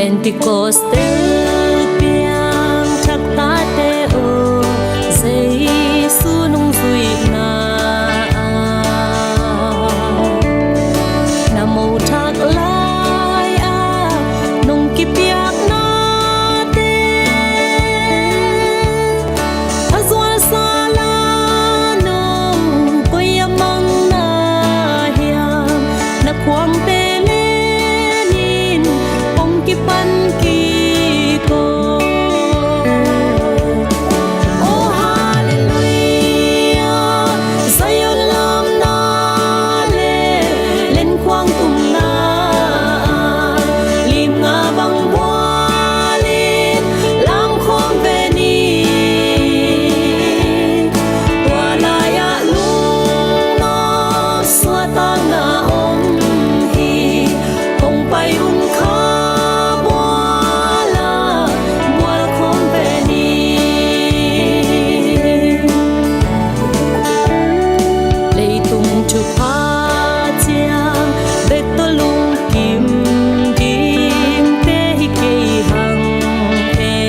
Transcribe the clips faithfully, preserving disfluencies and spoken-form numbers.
Pentecost piangthak tate aw, Jesu nong zuihna ah, na mothak lai-ah nong kipiaknate, a zualsa la nong koi a mang na hiam, na khuangte lenin kong kipan kik aw. Oh, halleluiah, Zion lamna le lenkhuang tumna ah limnga bang bualin lamkhawm ve ni. Tua lai-ah lungnop suahtakna om hi. Hong pai un kha bual ah bual khawm ve ni. Leitung thupha ciang bek tawh lungkim dingte hi kei hang e.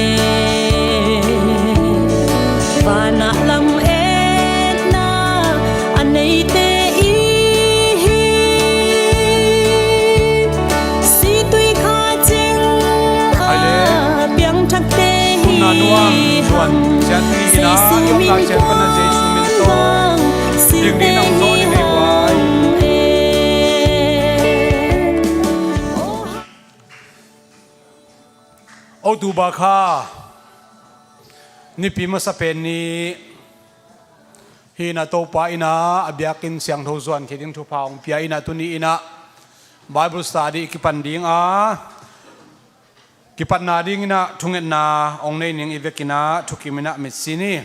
Vanah lam etna a neite i hi. Situi kha ciang a piangthakte hi hang. Jesu min khuang bang sinte hi hang e. October kha nipi masa pen ni hi-in ah Topa in ah a biakinn siangtho zuan khia ding thupha hong pia in ah, tuni in ah Bible study i kipan ding a, kipatna dingin ah thungetna hong nei ning i vekin ah thukim in ah mitsi ni.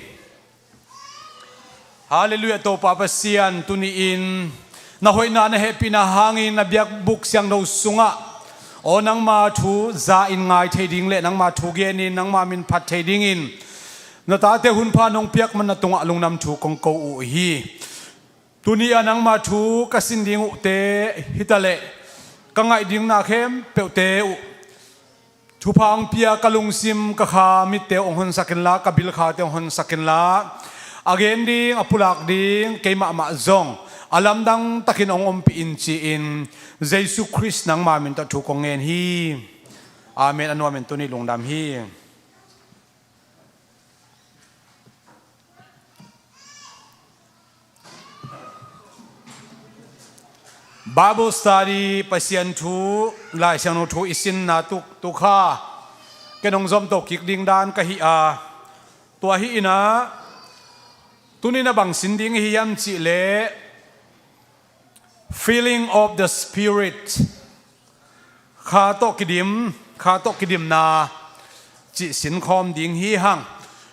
Halleluiah, Topa Pasian, tuni-in na hoihna na hehpihna hangin na biakbuk siangtho sungah aw nangma thu za-in ngai thei ding le nangma thu genin nangma min phat thei dingin na tate hunpha nong piak man na tungah lungdam thu kong ko uh hi. Tuni-ah nangma thu ka sin ding uhte hitaleh ka ngaih dingna khempeuhte uh thupha hong pia, ka lungsim ka kha mitte hong honsak inla, ka bilkhate hong honsak inla, a gen ding a pulak ding kei mahmah zong a lamdang takin hong ompih in ci-in Jesu Khrist nangma min tawh thu kong ngen hi. Amen. A nuam in tuni lungdam hi. Bible study, Pasian thu, Lai Siangtho thu i sinna tuk, tuk kha ken hong zomto kik ding dan ka hi a, tua hi in ah tuni-in ah bang sin ding i hi hiam cih leh Feeling of the Spirit. Kha tawh kidim, kha tawh kidimna cih sinkhawm ding hi hang.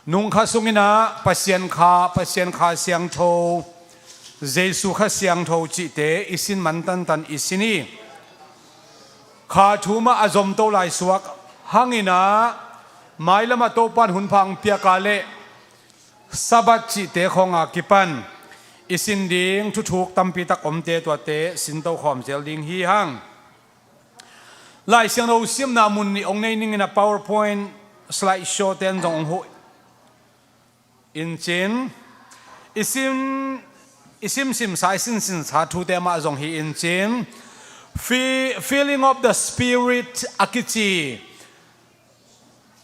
Nungkha sungin ah Pasian kha, Pasian kha siangtho, Jesu kha siangtho cihte i sin man tantan i sin hi. Kha thu mah a zomto lai suak hangin ah mailam ah Topa'n hunpha hong piak a leh Sabbath cihte khawng a kipan i sin ding thuthuk tampi tak omte, tuate sinto khawm zel ding hi hang. Lai Siangtho simna mun nih hong nei ning in ah PowerPoint slide show ten zong hong huh in cin, i sim, i simsimsa, i sinsinsa thute mah zong hi in cin, fe-, feeling of the Spirit a kici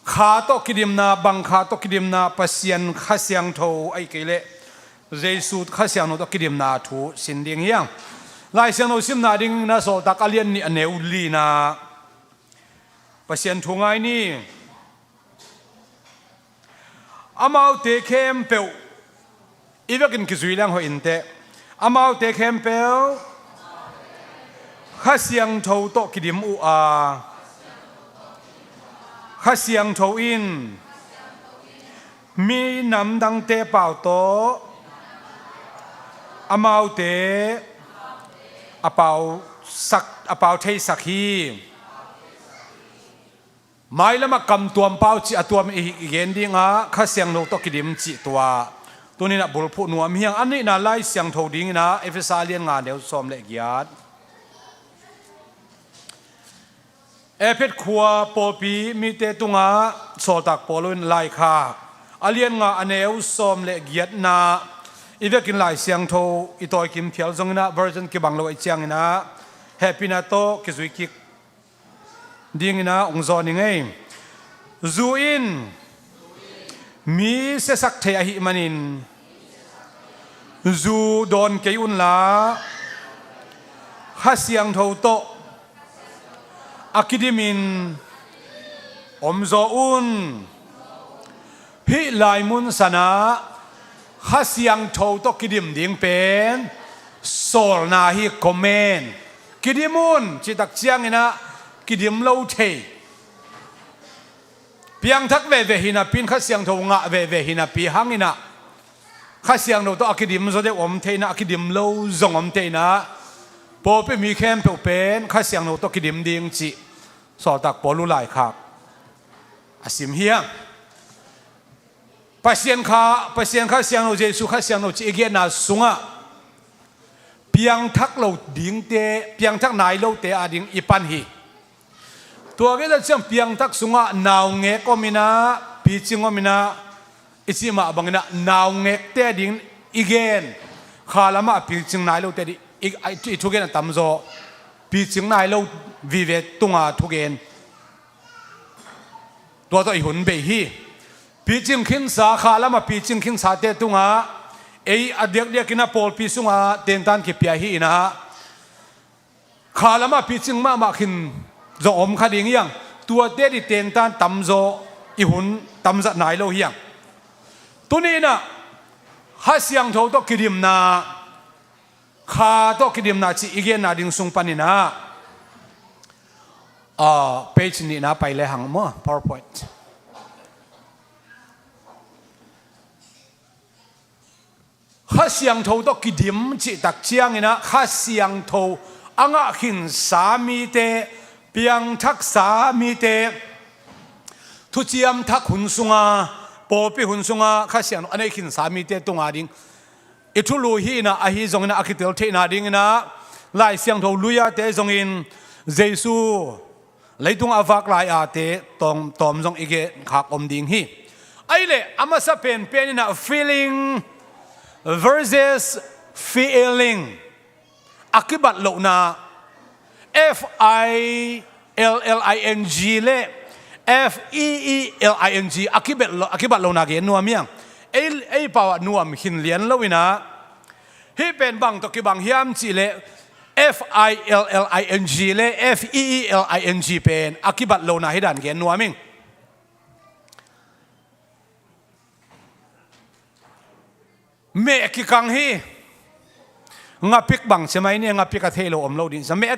kha tawh kidimna, bang kha tawh kidimna, Pasian kha siangtho ahih kei leh Jesu kha siangtho tawh kidimna thu sin ding hi hang. Lai Siangtho simna dingin ah Sawltak a lian nih a neu lina Pasian thu ngai ni. Amaute khempeuh i vekin kizui leng hoih inteh. Amaute khempeuh Kha Siangtho tawh kidim uh a, Kha Siangtho in minam dangte pau tawh amaute a pausak, a pau theisak hi. Mailam ah kam tuam pau cih a tuam i, i gen ding a, Kha Siangtho tawh kidim cih tua tuni-in ah bulphuh nuam hi hang. A nihna Lai Siangtho dingin ah Efesa lian nga neu sawm le giat. Efesa khua pawlpi mite tungah Sawltak Paul in laikhak a lian nga a neu sawm le giatna i vekin Lai Siangtho i tawikim phial zongin ah version kibang lo ahih ciangin ah hehpihna tawh kizui kik dingin ah hong zawn ing ei. Zu in mi siasak thei ahih manin zu dawn kei unla Kha Siangtho tawh a kidimin om zaw un. Hih laimun sanah Kha Siangtho tawh kidim ding pen sawlna hi, command. Kidim un cihtak ciangin ah kidim lo thei, piangthak veve hi napi in, Kha Siangtho ngah veve hi napi hangin ah Kha Siangtho tawh a kidim zaw deuh om thei in ah, a kidim lo zong om thei in ah, pawlpi mi khempeuh pen Kha Siangtho tawh kidim ding cih Sawltak Paul uh laikhak a sim hi hang. Pasian Kha, Pasian Kha Siangtho, Jesuh Kha Siangtho cih i genna sungah piangthak lo dingte, piangthak nai lote ading i pan hi. Tua genna ciang piangthak sungah naungek om in ah, picing om in ah, i cih mah bangin ah naungekte ading i gen. Kha lamah picing nai lote ading i, i, i thugen a tamzaw, picing nai lo vive tunga thugen. Tua tawh i hun bei hi. Picing khinsa, kha lamah picing khinsate tungah ei a diakdiakin a pawlpi sungah tentan kipia hi in ah, kha lamah picing mahmah khin zong om kha ding hi hang. Tuate ading tentan tamzaw i hun tamzat nai lo hi hang. Tuni in ah Kha Siangtho tawh kidimna, Kha tawh kidimna cih i genna ding sung panin ah, ah, page nihna pai le hang maw, PowerPoint. Kha Siangtho tawh kidim cihtak ciangin ah Kha Siangtho a ngah khinsa mite, piangthaksa mite, thuciam thak hun sunga, pawlpi hun sunga Kha Siangtho a nei khinsa mite tunga ding i thulu hi in ah, ahi zongin ah a kitel theihna dingin ah Lai Siangtho lui-ate zongin Jesuh leitungah a vak lai-ate tawm, tawm zong i genkhak om ding hi. Ahih leh a masa penpen in ah feeling versus feeling a kibat lohna, F I L L I N G le F E E L I N G a kibat lo, a kibat lohna gen nuam hi hang. Ei, ei pau ah nuam khin lian lo in ah, hih pen bang tawh kibang hiam cih leh F I L L I N G le F E E L I N G pen a kibat lohna hi dan gen nuam ing. Meh kikang hi. Ngapik bang ci mai ni, ngapik a thei lo om lo ding sa. Meh,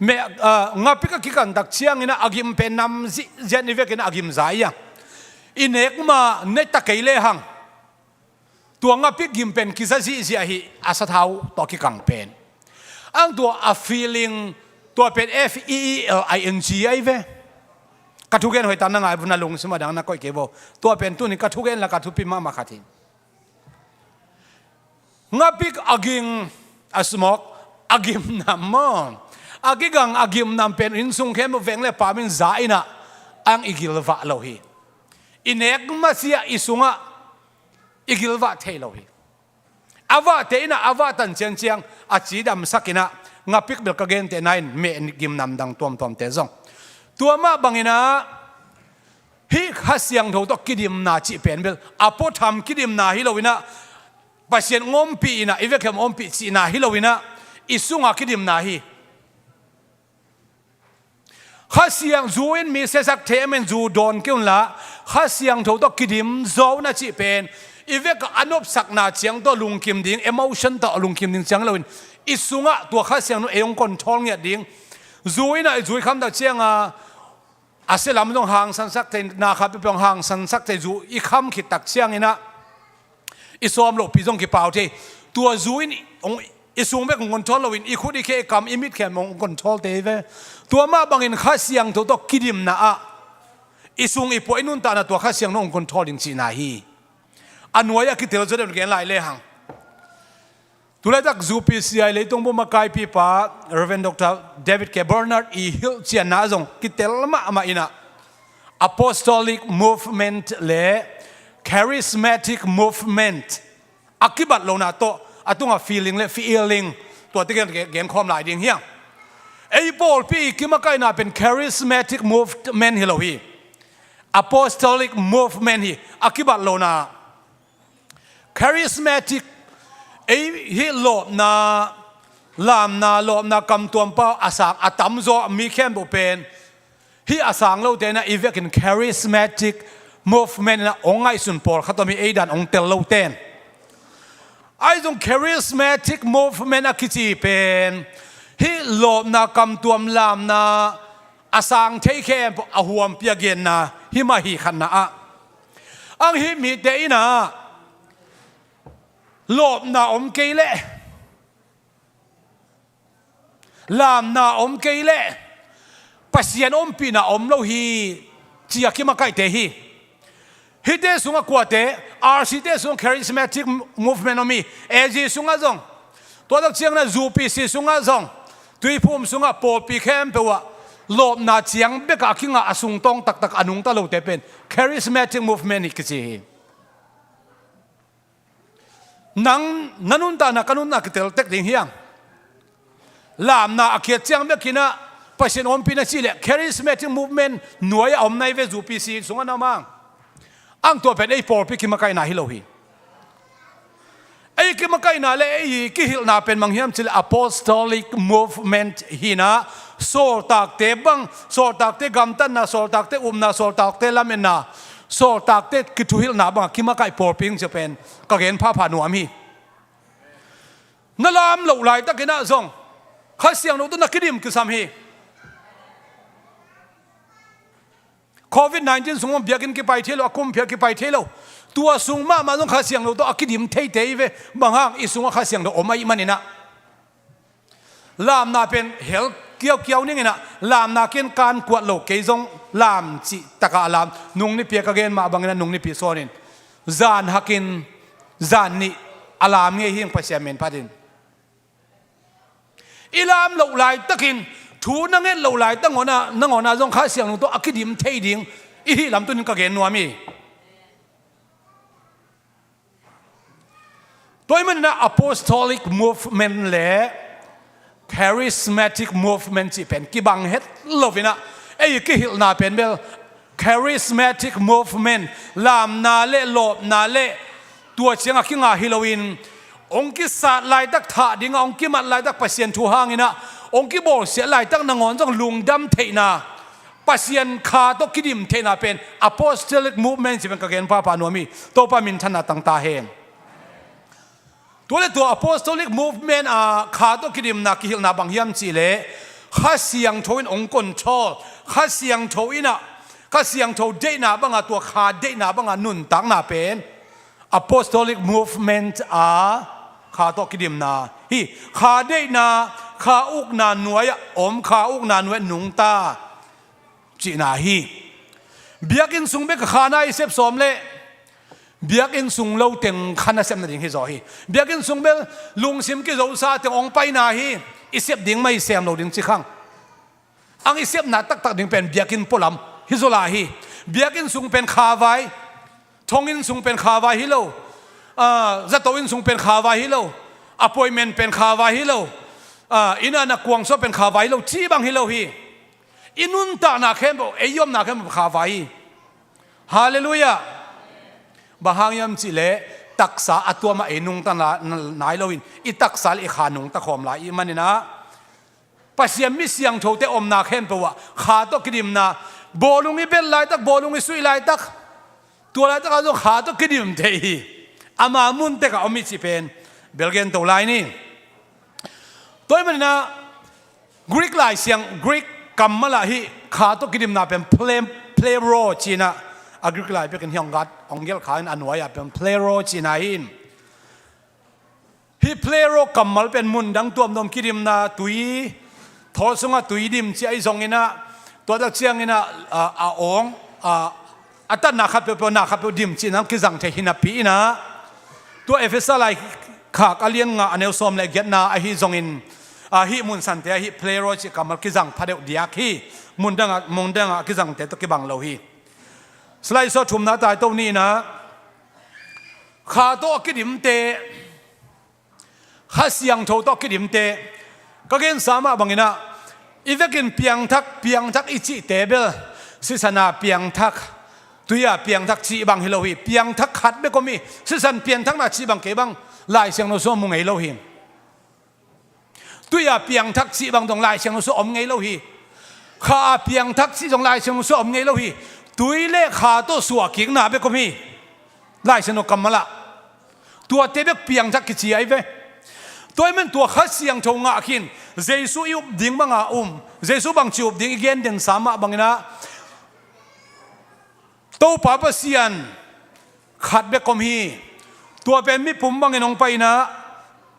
meh, ah, ngapik a kikang tak ciangin ah a gim pen nam zihziah ni vekin ah a gim za hi a. I nek ma nek ta kei le hang. Tua ngapik gim pen kiza zihziah hi, a sathau tawh kikang pen. Ang tua a feeling, tua pen F E E L I N G ahi ve. Ka thugen hoih ta na ngai vun a lungsim a dang na koih kei vo. Tua pen tuni ka thugen la ka thupi mahmah khat hi. Ngapik a ging a sumawk a gimnam maw? A kigang a gimnam pen inn sung khempeuh veng le pam in za in ah ang i gilvah lo hi. I nek masiah i sungah i gilvah thei lo hi. A vahte in ah a vah tan cianciang a cidamsak in ah ngapik bel ka gentehna in meh gimnam dang tuamtuamte zong. Tua mah bangin ah hih Kha Siangtho tawh kidimna cih pen bel a puatham kidimna hi lo in ah, Pasian hong ompih in ah, i vekem hong ompih cihna hi lo in ah, i sunga kidimna hi. Kha Siang, zu in mi siasak thei ahih manin zu dawn kei unla, Kha Siangtho tawh kidim zaw un a cih pen i vek a nopsakna ciang tawh lungkim ding, emotion tawh lungkim ding ciang lo in, i sungah tua Kha Siangtho ei hong control ngiat ding. Zu in ah i zu i kham tak cianga a sia lam zong hangsansak thei, na khat peuhpeuh hong hangsansak thei, zu i kham khit tak ciangin ah i sawm lohpi zong kipau thei. Tua zu in hong, i sung bek hong control lo in, i khut, i khe, i kam, i mitkhem hong control thei ve. Tua mah bangin Kha Siangtho tawh kidimna ah i sung i puah, i nuntakna tua Kha Siangtho hong control ding cihna hi. A nuai a kitel zaw deuh gen lai le hang. Tulaitak U P C I leitung buma kaipipa Reverend Doctor David K. Bernard i hilhcianna zong kitel mahmah inah, Apostolic Movement le Charismatic Movement a kibat lona tawh a tunga feeling le feeling tua tikin genkhawm lai ding hiang. Ei pawlpi i kimakaihna pen Charismatic Movement hi lo hi. Apostolic Movement hi. A kibat lona Charismatic, ei hih lawpna, lamna, lawpna kamtuampa a sang a tamzaw mi khempeuh pen hih a sang lote inah i vekin Charismatic Movement inah hong ngaihsun pawlkhat om hi, ei dan hong tel loten. Ahi zong Charismatic Movement a kici pen hih lawpna kamtuam lamna a sang thei khempeuh a huampi a genna hi mah hi khatna ah. Ang hih mite inah lawpna om kei leh, lamna om kei leh Pasian ompihna om lo hi, ci a kimakaihte hi. Hihte sungah kuate, R C te sungah Charismatic Movement om hi, A G sungah zong, tua tak ciangin U P C sungah zong, Tuiphum sungah pawlpi khempeuh ah lawpna ciang bekah a kingah a sungtawng taktak a nungta lote pen Charismatic Movement hi kici hi. Nang na nuntakna ka nuntakna kitel tek ding hiang. Lamna a khiat ciang bekinah Pasian ompihna cih leh Charismatic Movement nuai a om nai ve, U P C sungah na mang. Ang tua pen ei pawlpi kimakaihna hi lo hi. Ei kimakaihna le ei kihilhna pen mang hiam cih leh Apostolic Movement hinah, sawltakte bang, sawltakte gamtatna, sawltakte upna, sawltakte lametna, sawltakte kithuhilhna bangah kimakaih pawlpi hing ci pen ka gen phapha nuam hi. Na lam loh laitakinah zong Kha Siangtho tawh na kidim kisam hi. Covid nineteen sung biakinn kipai thei lo, a kum phial kipai thei lo. Tua sung mahmah zong Kha Siangtho tawh a kidim theite hi ve. Bang hang, i sungah Kha Siangtho om ahih maninah. Lamna pen hel kiaukiau ninginah, lamna kin kan kuat lo, kei zong lam cih takah a lam. Nung nipi a ka gen mah banginah nung nipi sawnin, zan hakin, zan nih a lam ngei hing, Pasian min phatin. I lam loh laitakin, thu na nget loh laitak nangawnah, nangawnah zong Kha Siangtho tawh a kidim thei ding i hih lam tunin ka gen nuam hi. Tua ahih maninah Apostolic Movement le Charismatic Movement cih pen kibang het loinah, ei kihilhna pen bel Charismatic Movement, lamna le lawpna le tua ciang a kinga hi loin, hong kisat laitak thah dingah, hong kimat laitak Pasian thu hanginah, hong kibawlsiat laitak nangawn zong lungdam theihna, Pasian Kha tawh kidim theihna pen Apostolic Movement cih pen ka gen phapha nuam hi. Topa minthanna tang ta hen. Tua le tua Apostolic Movement a Kha tawh kidimna kihilhna bang hiam cih leh, Kha Siangtho in hong control, Kha Siangtho inah, Kha Siangtho deihna banga, tua Kha deihna banga nuntakna pen Apostolic Movement a Kha tawh kidimna hi. Kha deihna, Kha ukna nuai-ah om, Kha ukna nuai-ah nungta cihna hi. Biakinn sung bek a Kha na i sep sawm leh, biakinn sung lo teng Kha na sep nading hi zaw hi. Biakinn sung bel lungsim kizosa teng hong paina hi. I sep ding mah i sem lo ding ci khang. Ang i sepna taktak ding pen biakinn pualam hi zaw lai hi. Biakinn sung pen Kha vai, thonginn sung pen Kha vai hi lo, ah, zato inn sung pen Kha vai hi lo, appointment pen Kha vai hi lo, ah, inn ah na kuang suah pen Kha vai hi lo, ci bang hi lo hi. I nuntakna khempeuh, ei omna khempeuh Kha vai hi. Halleluiah. Bang hang hiam cih leh taksa a tuamah ei nungta na-, na-, nai loin, i taksa le i Kha nungta khawm lai i hih maninah, Pasian mi siangthote omna khempeuh ah Kha tawh kidimna, bawlung i bel laitak, bawlung i suih laitak, tua laitakah zong Kha tawh kidim thei hi. Ama mun tekah om hi cih pen bel gen to lai ni. Tua ahih maninah Greek Lai Siang, Greek kammal ah hih Kha tawh kidimna pen ple-, plero ci-inah, a Greek lai bekin hih hong gelh kha in, a nuai-ah pen plero cihna hi. Hih plero kammal pen mun dang tuamtuam kidimna, tui, thawl sungah tui dim cih ahi zonginah, tua tak cianginah, a, a awng, a, a tatna khat peuhpeuh, na khat peuh dim cihna kizang thei hi napi inah, tua Efesa lai Khak a lian nga a neu sawm le giatna ahi zongin, a, hih mun sante ahi pleroi cih kammal kizang phadeuh diak hi. Mun dangah, mun dangah a kizangte tawh kibang lo hi. Slide sawm thumna tai to ni inah, Kha tawh a kidimte, Kha Siangtho tawh a kidimte, ka gensa mah banginah, i vekin piangthak, piangthak i cihte bel, sisan a piangthak, tui a piangthak cih bang hi lo hi. Piangthak khat bek om hi. Sisan pianthakna cih bang kei bang, Lai Siangtho sung mu ngei lo hi. Tui a piangthak cih bang zong Lai Siangtho sung om ngei lo hi. Kha a piangthak cih zong Lai Siangtho sung om ngei lo hi. Tui le kha tawh suahkikna bek om hi. Lai Siangtho kammal ah tuate bek piangthak kici ahi ve. Tua ahih man tua Kha Siangtho ngah khin, Jesu i up ding banga um, Jesu bangci up ding i gen densa mah banginah, Topa Pasian khat bek om hi. Tua pen mipum bangin hong pai inah,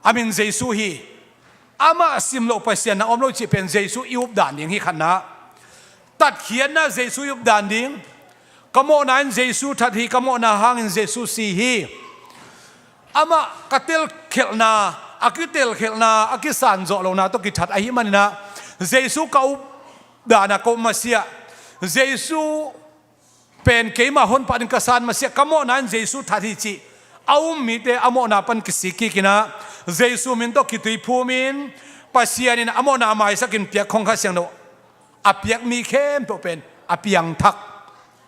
a min Jesu hi. Amah sim loh Pasian na om lo cih pen Jesu i up dan ding hi, khatna. Tatkhiatna Jesu i up dan ding. Ka mawhna in Jesu that hi, ka mawhna hangin Jesu si hi. Amah ka telkhelhna, a kitelkhelhna, a kisan zawh lohna tawh kithat ahih maninah, Jesu ka up dan a ka up masiah, Jesu pen keimah honpa ding ka san masiah, ka mawhna in Jesu that hi cih a um mite a mawhna pan kisik kik inah, Jesu min tawh kituiphum in, Pasian in a mawhna maisakin piak khong Kha Siangtho a piak mi khempeuh pen a piangthak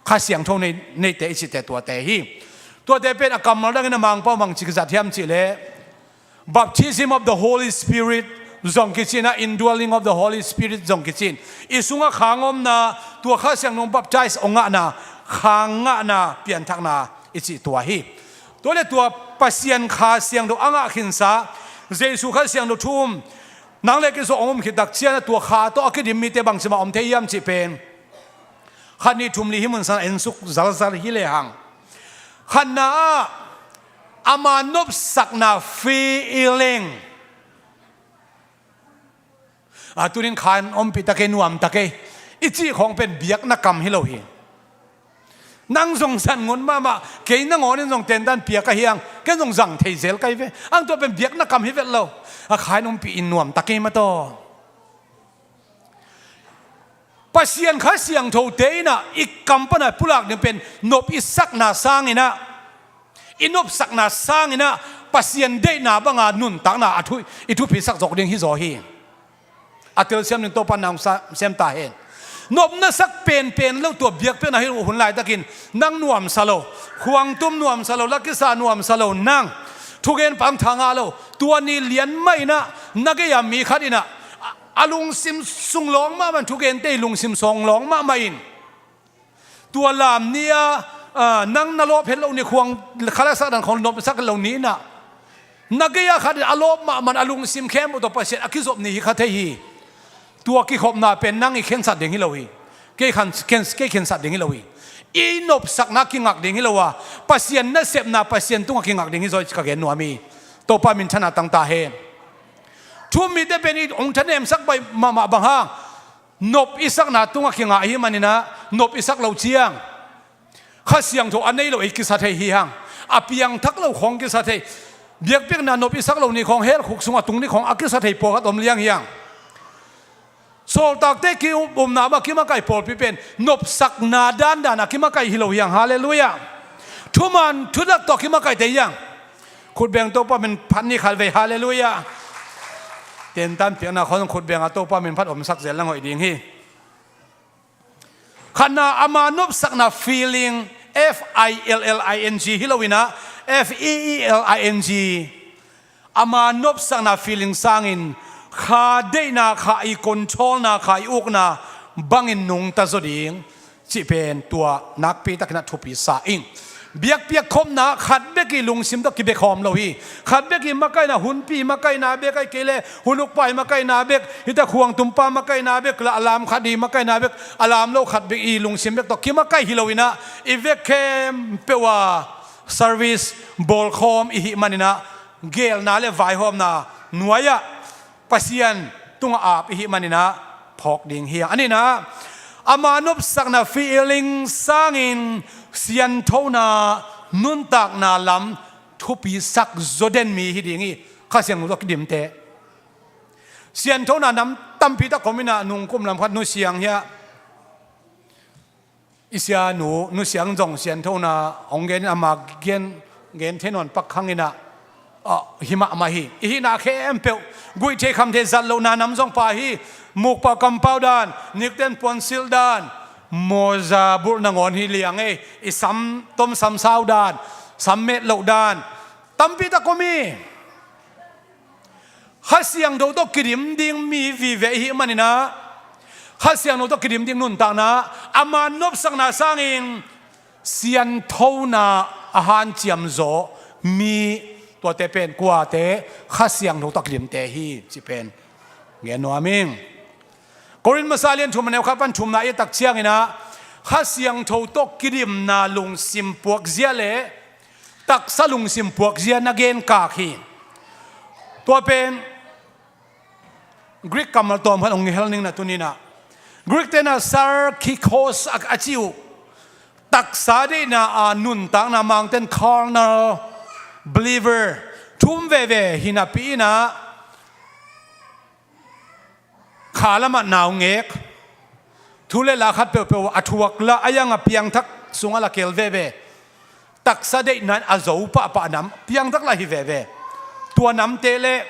Kha Siangtho nei, neite i cihte tuate hi. Tuate pen a kammal dangin a Mangpau bangci kizat hiam cihleh, Baptism of the Holy Spirit zong kici inah, indwelling of the Holy Spirit zong kici in, i sungah khang omna, tua Kha Siangtho baptize hong ngahna, khang ngahna, pianthakna i cih tua hi. Tua le tua Pasian Kha Siangtho a ngah khinsa, Jesu Kha Siangtho thu-um, nang le kei zong hong um khit tak ciangin tua Kha tawh a kidim mite bangci mah om thei hiam cih pen khat, nih, thum, li hih mun sangah en suk zalzal hi lehang. Khatna ah, ama nopsakna, feeling. A, tunin Kha in ompih ta kei, nuam ta kei, i cih khawng pen biakna kam hi lo hi. Nang zong zan ngun mahmah, kei nangawnin zong tentan piak ahi hang, ken zong zang thei zel ka hi ve. Ang tua pen biakna kam hi vet lo. A, Kha in ompih in nuam ta kei mataw. Pasian Kha Siangthote inah i kam pana pulak ding pen nop i sakna sanginah, i nopsakna sanginah Pasian deihna banga nuntakna a thu, i thupisak zawk ding hi zaw hi. A telsiam ding Topa in na hong sa-, sem ta hen. Nopna sak penpen lo, tua biakpiakna hi hun laitakin nang nuamsa lo, khuangtum nuamsa lo, lakisa nuamsa lo, nang thugen pang tha ngah lo, tua ni lian mah inah na gei-a mi khat inah a, a lungsim sung lawng mahmah in, thugente i lungsim sung lawng mahmah in, tua lam ni-a, a, nang na lawp het loh ni, khuang khalatsak dan khawng nopsak het lo ni inah, na gei-a khat in a lawp mahmah in, a lungsim khempeuh tawh Pasian a kizop ni hi kha thei hi. Tua kikhopna pen nang i khensat ding hi lo hi. Kei khan, khen, kei khensat ding hi lo hi. I nopsakna kingak ding hi lo a, Pasian nasepna Pasian tungah kingak ding hi zaw hi ci ka gen nuam hi. Topa minthanna tang ta hen. Thu-um mite pen i hong thanemsak baih mahmah bang hang, nop i sakna tungah kingah ahih maninah, nop i sak loh ciang Kha Siangtho a nei lo ei kisa thei hi hang. A piangthak lo khawng kisa thei. Biakpiakna nop i sak lo ni khawng, hell khuk sungah tung ni khawng a kisa thei pawlkhat om liang hi hang. Sawltakte ki-umna mah kimakaih pawlpi pen nopsakna dandan a kimakaih hi lo hi hang. Halleluiah. Thuman thutak tawh kimakaihte hi hang. Khutbeng Topa min phat ni khalvei. Halleluiah. Tentan piakna khawng khutbeng a Topa min phat omsak zel lang hoih ding hi. Khatna, ama nopsakna, feeling, F I L L I N G hi lo inah, F E E L I N G. Ama nopsakna, feeling sangin Kha deihna, Kha i controlna, Kha i ukna bangin nungta zaw ding cih pen tua nakpi takin a thupi sa ing. Biakpiak khopna khat bek i lungsim tawh kibekhawm lo hi. Khat bek i makaihna, hunpi makaihna bek, ahih kei leh hun ukpa i makaihna bek, hita khuangtumpa makaihna bek, la a lam khat i makaihna bek, a lam lo khat bek i lungsim bek tawh kimakaih hi lo inah, i vek khempeuh a service bawlkhawm i hih maninah, geelna le vaihawmna nuai-ah Pasian tungah aap i hih maninah phawk ding hi hang. A nihna, ama nopsakna, feeling sangin sianthona, nuntakna lam thupi sak zaw den mi hi ding hi, Kha Siangtho tawh kidimte. Sianthona nam tampi tak om in ah, nungkum lam khat nusiang hi a, i sianu nusiang zong sianthona hong gen in, ama gen, gen thei nawn pak hang in ah, ah, hi mahmah hi. I hihna khempeuh guih thei kham thei zat lohna nam zong pha hi. Mukpau kampau dan, nikten puansilh dan, mawza bulh nangawn hi liang ei, i sam tom sam sau dan, sam met loh dan, tampi tak om hi. Kha Siangtho tawh kidim ding mi vive i hih manin ah, Kha Siangtho tawh kidim ding nuntakna, ama nopsakna sangin sianthona a hanciam zaw mi, tuate pen kuate, Kha Siangtho tawh kidimte hi cih pen gen nuam ing. Korin masa lian thum a neu khat pan thumna i et tak ciangin ah, Kha Siangtho tawh kidimna lungsim puakzia le taksa lungsim puakzia na genkak hi. Tua pen Greek kammal tawm khat hong hel ning na tuni in ah. Greek te in ah sarkikos a, a ci uh. Taksa deihna a nuntakna, Mangten carnal believer, thu um veve hi napi in ah, kha lamah naungek, thu le la khat peuhpeuh a thuak la, a yang a piangthak sungah la kel veve. Taksa deihna in a zo pahpah nam, piangthak la hi veve. Tua namte le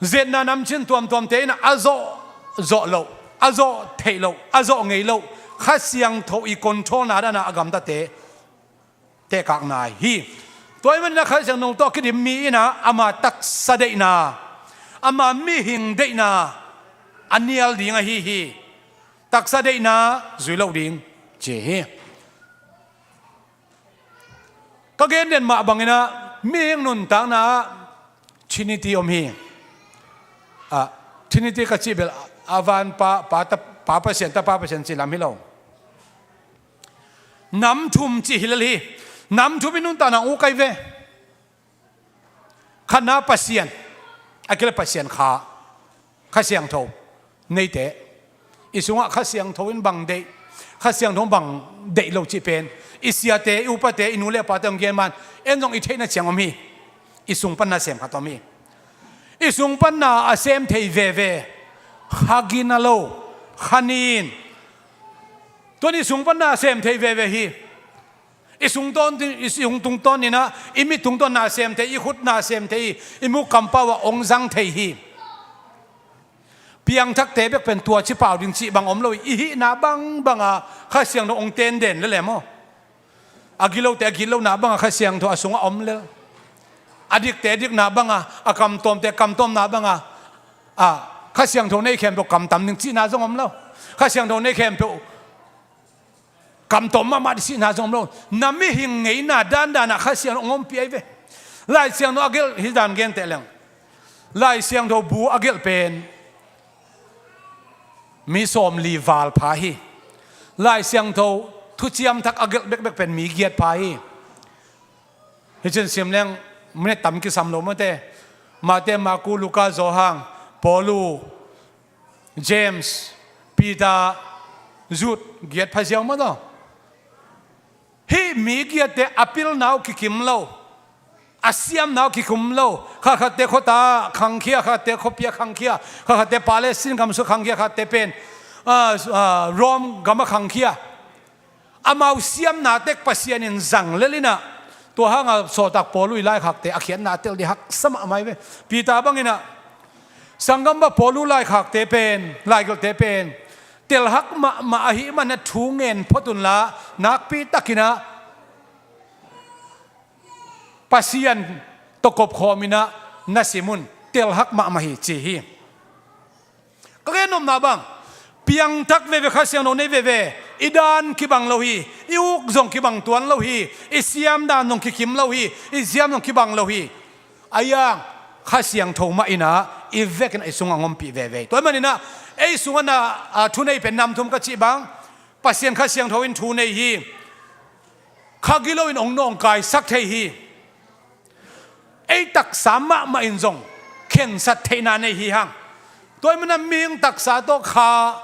zetna nam cin tuamtuamte in a zawh zawh loh, a zawh theih loh, a zawh ngei loh, Kha Siangtho i control-na dan a a gamtate tehkakna hi. Tua ahih manin ah Kha Siangtho tawh kidim mi in ah ama taksa deihna, ama mihing deihna a nial ding ahi hi. Taksa deihna zui loh ding ci hi. Ka gen den mah bangin ah mihing nuntakna ah Trinity om hi. Ah, Trinity ka cih bel a van Pa, Pa, Ta, Pa Pasian, Tapa Pasian cih lam hi lo. Nam thum cih hi lel hi. Nam thum i nuntakna uk ai ve. Khatna Pasian, a kile Pasian Kha, Kha Siangtho neite. I sungah Kha Siangtho in bang deih, Kha Siangtho bang deih lo cih pen i siate, i upate, i nu le pate hong gen man, en zong i theihna ciang om hi. I sung panna sem khat om hi. I sung panna a sem thei veve Kha gina lo, Kha nin. Tuan i sung panna a sem thei veve hi. I sung tawn, i sung tungtawn in ah i mit tungtawn na sem thei, i khut na sem thei, i muk kampau ah hong zang thei hi. Piangthakte bek pen tua ci pau ding cih bang om lo hi. I hihna bangbang a Kha Siangtho hong ten den lel e maw. A gitlote a gitlohna bang a Kha Siangtho a sungah om lel. A dikte a dikna bang a, a kamtawmte a kamtawmna bang a, a, Kha Siangtho nei khempeuh kamtam ding cihna zong om lo. Kha Siangtho nei khempeuh kamtawm mahmah ding cihna zong om lo. Na mihing ngeina dandan ah Kha Siangtho hong ompih ai ve. Lai Siangtho a gelh hi dan genteh leng, Lai Siangtho bu a gelh pen mi sawmli val pha hi. Lai Siangtho thuciam thak a gelh bekbek pen mi giat pha hi. Hi cin sim leng minute tam kisam lo mawte. Mate, Maku, Luka, Johan, Paulu, James, Peter, Jude, giat pha ziau maw taw. Hih mi giatte a pilna uh kikim lo, a siamna uh kikim lo. Khatkhatte khuata khangkhia, khatkhatte khuapi ah khangkhia, khatkhatte Palestine gam sung khangkhia, khatkhatte pen, ah, ah, Rome gam ah khangkhia. Amau siamna tek Pasian in zang lel in ah, tua hangah sawltak Paulu i laikhakte a khiatna a tel ding haksa mahmah hi ve. Peter bangin ah, sanggam bah Paulu laikhakte pen, laigelhte pen telhak mahmah ahih manin ah thu ngen phot unla, nakpi takin ah Pasian tawh kopkhawm in ah na sim un, telhak mahmah hi ci hi. Ka gen nopna bang, piangthak veve, Kha Siangtho nei veve, i dan kibang lo hi, i uk zong kibang tuan lo hi, i siam dan zong kikim lo hi, i siam zong kibang lo hi. A yang Kha Siangtho mah in ah i vekin ah i sungah hong ompih veve hi. Tua ahih manin ah ei sungah na, a, thunei pen nam thum ka cih bang, Pasian Kha Siangtho in thu nei hi. Kha gilo in hong nawngkaisak thei hi. Ei taksa mahmah in zong khensat theihna nei hi hang. Tua ahih manin ah mihing taksa tawh, kha,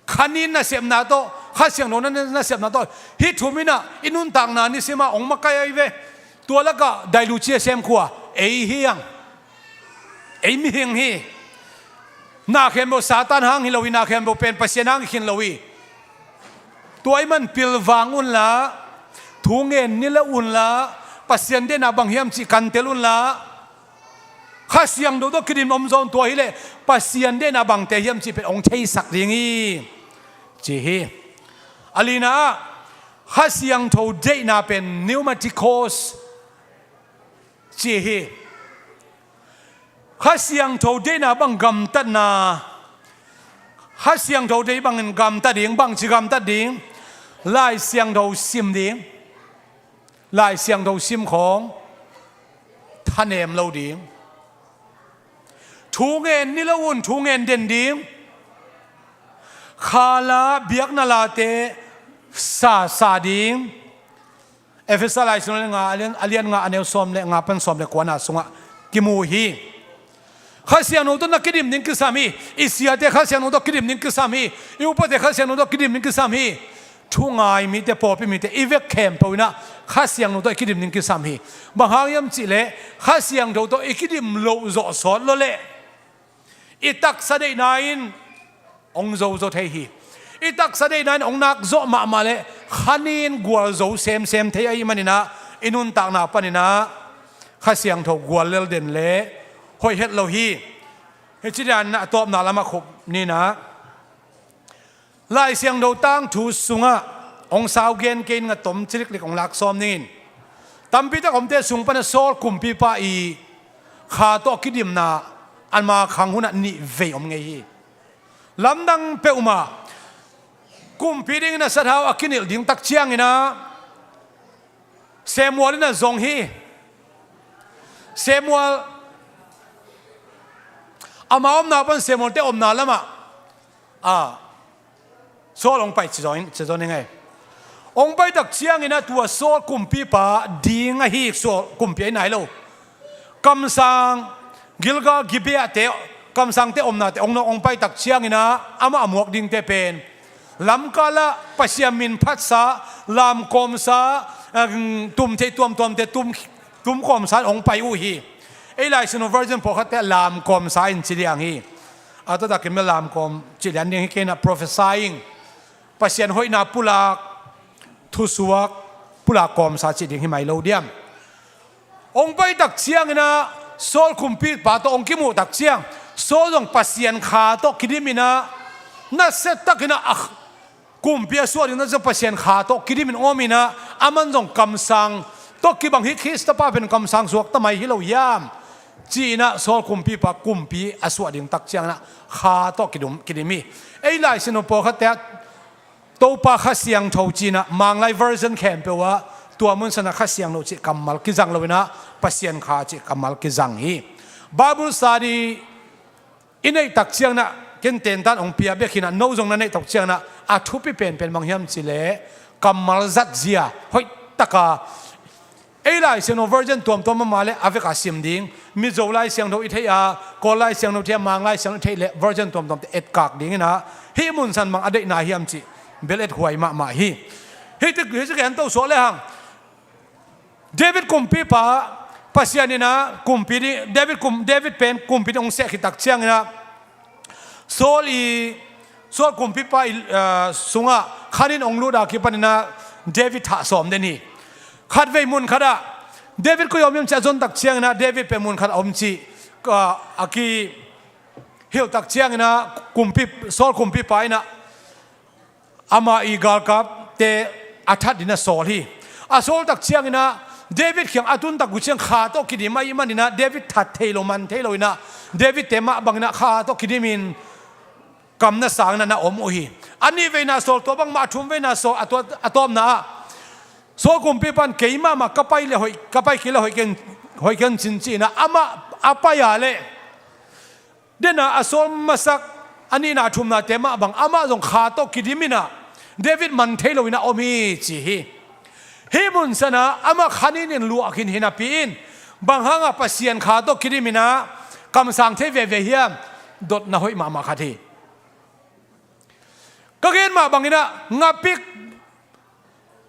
kha nin nasepna tawh, Kha Siangtho na, nasepna tawh, hih thum in ah i nuntakna nisim ah hong makai ai ve. Tua lakah dailucia sem khua ei hi ang. Ei mihing hi. Na khempeuh Satan hang hi lo hi, na khempeuh pen Pasian hang hi khin lo hi. Tua ahih man pilvang unla, thu ngen nilh unla, Pasian deihna bang hiam cih kantel unla, Kha Siangtho tawh kidim om zaw in, tua hileh Pasian deihna bangte hiam cih pen hong theisak ding hi, ci hi. A lina ah Kha Siangtho deihna pen pneumatikos ci hi. Kha Siangtho deihna bang gamtatna, Kha Siangtho deih bangin gamta ding, bangci gamtat ding, Lai Siangtho sim ding, Lai Siangtho sim khawng thanem lo ding, thu ngen nilh un, thu ngen den ding, khala biakna late sa sa ding. Efesa Lai Siangtho a lian nga, a lian, a lian nga, a neu sawm le nga pan sawm le kuana sungah kimu hi. Kha Siangtho tawh na kidim ding kisam hi. I siate Kha Siangtho tawh kidim ding kisam hi. I upate Kha Siangtho tawh kidim ding kisam hi. Thu ngai mite, pawlpi mite, i vek khempeuh in ah Kha Siangtho tawh i kidim ding kisam hi. Bang hang hiam cihleh Kha Siangtho tawh i kidim loh zawh sawt lo leh i taksa deihna in hong zo zaw thei hi. I taksa deihna in hong nak zawh mahmah leh kha ni in gualzo semsem thei ahih manin ah i nuntakna panin ah Kha Siangtho gual lel den leh hoih het lo hi. Hih ci dan in ah a tawpna lamah khup ni in ah, Lai Siangtho tangthu sungah hong sau gen kei ning a, tom ciliklik hong lak sawm ning in. Tampi tak omte sung pan ah Saul kumpipa i kha tawh kidimna ama khang hun ah nih vei om ngei hi. Lamdang peuhmah, kumpi dingin a sathau a kinilh ding tak ciangin ah Samuel in a zong hi. Samuel, ama omna pan Samuel te omna lamah, a, Saul hong pai ci zaw in, ci zaw ning ei. Hong pai tak ciangin ah tua Saul kumpipa ding ahi, Saul kumpi ahi nai lo. Kamsang Gilgal, Gibeah te, kamsangte omnate hong nawk hong pai tak ciangin ah amah a muak dingte pen lamkal ah Pasian min phatsa, lamkawmsa, em, tum theih tuamtuamte tum, tum kawmsa in hong pai uh hi. Ei Lai Siangtho version pawlkhatte ah lamkawmsa in ci liang hi. A taktakin bel lamkawm ci lian ding hi kei in ah, prophesying, Pasian hoihna pulak, thusuak pulak kawmsa cih ding hi mai lo diam? Hong pai tak ciangin ah Saul kumpipa tawh hong kimuh tak ciang, Saul zong Pasian kha tawh kidim in ah, nasia takin ah, ah, kumpi a suah ding tak ciang Pasian kha tawh kidim in om in ah, aman zong kamsang tawh kibang hi, Khristapa pen kamsang suakta mai hi lo hiam, ci-in ah Saul kumpipa kumpi a suah ding tak ciangin ah kha tawh kidum, kidim hi. Ei Lai Siangtho pawlkhatte ah Topa Kha Siangtho ci-in ah, Manglai version khempeuh ah tua mun san ah Kha Siangtho cih kammal kizang lo in ah, Pasian kha cih kammal kizang hi. Bible study i neih tak ciangin ah, ken tentan hong pia bek hi in ah, no zong na neih tak ciangin ah, a thupi penpen bang hiam cihleh kammal zatzia hoih taka ei Lai Siangtho version tuamtuam mahmah leh a vek a sim ding, Mizo Lai Siangtho i theih a, Kawl Lai Siangtho i theih a, Mang Lai Siangtho i theih leh version tuamtuamte etkak ding in ah, hih mun san bang a deihna hiam cih bel ethuai mahmah hi. Hih tik, hih ci gen to suak lehang, David kumpipa, Pasian in ah kumpi ding, David kum, David pen kumpi ding hong seh khit tak ciangin ah, Saul i, Saul kumpipa i, ah, sungah kha ni in hong lut a kipanin ah David thah sawm den hi. Khatvei mun khatah David koi ah om hiam cih a zon tak ciangin ah, David pen mun khat a om cih, ah, a kihilh tak ciangin ah, kumpi, Saul kumpipa in ah amah i galkapte a that dingin a sawl hi. A sawl tak ciangin ah David kiang a tun tak uh ciang kha tawh kidim ahih manin ah David that thei lo, man thei lo in ah, David-te mah bangin ah kha tawh kidim in kam na sangin ah na om uh hi. A nih veina sawl, tua bangmah a thum veina sawl, a tua, a tawpna ah Saul kumpipa in, "Keimah mah ka pai leh hoih, ka pai kei leh hoih ken, hoih ken cin," ci-in ah amah a pai a leh, den a, a sawl masak a nihna thumnate mah bang amah zong kha tawh kidim in ah David man thei lo in ah om hi ci hi. Hih mun san ah amah kha ni in luah khin hi napi in, bang hangah Pasian kha tawh kidim in ah kamsang thei veve hiam? Dotna hoih mahmah khat hi. Ka gen mah bangin ah ngapik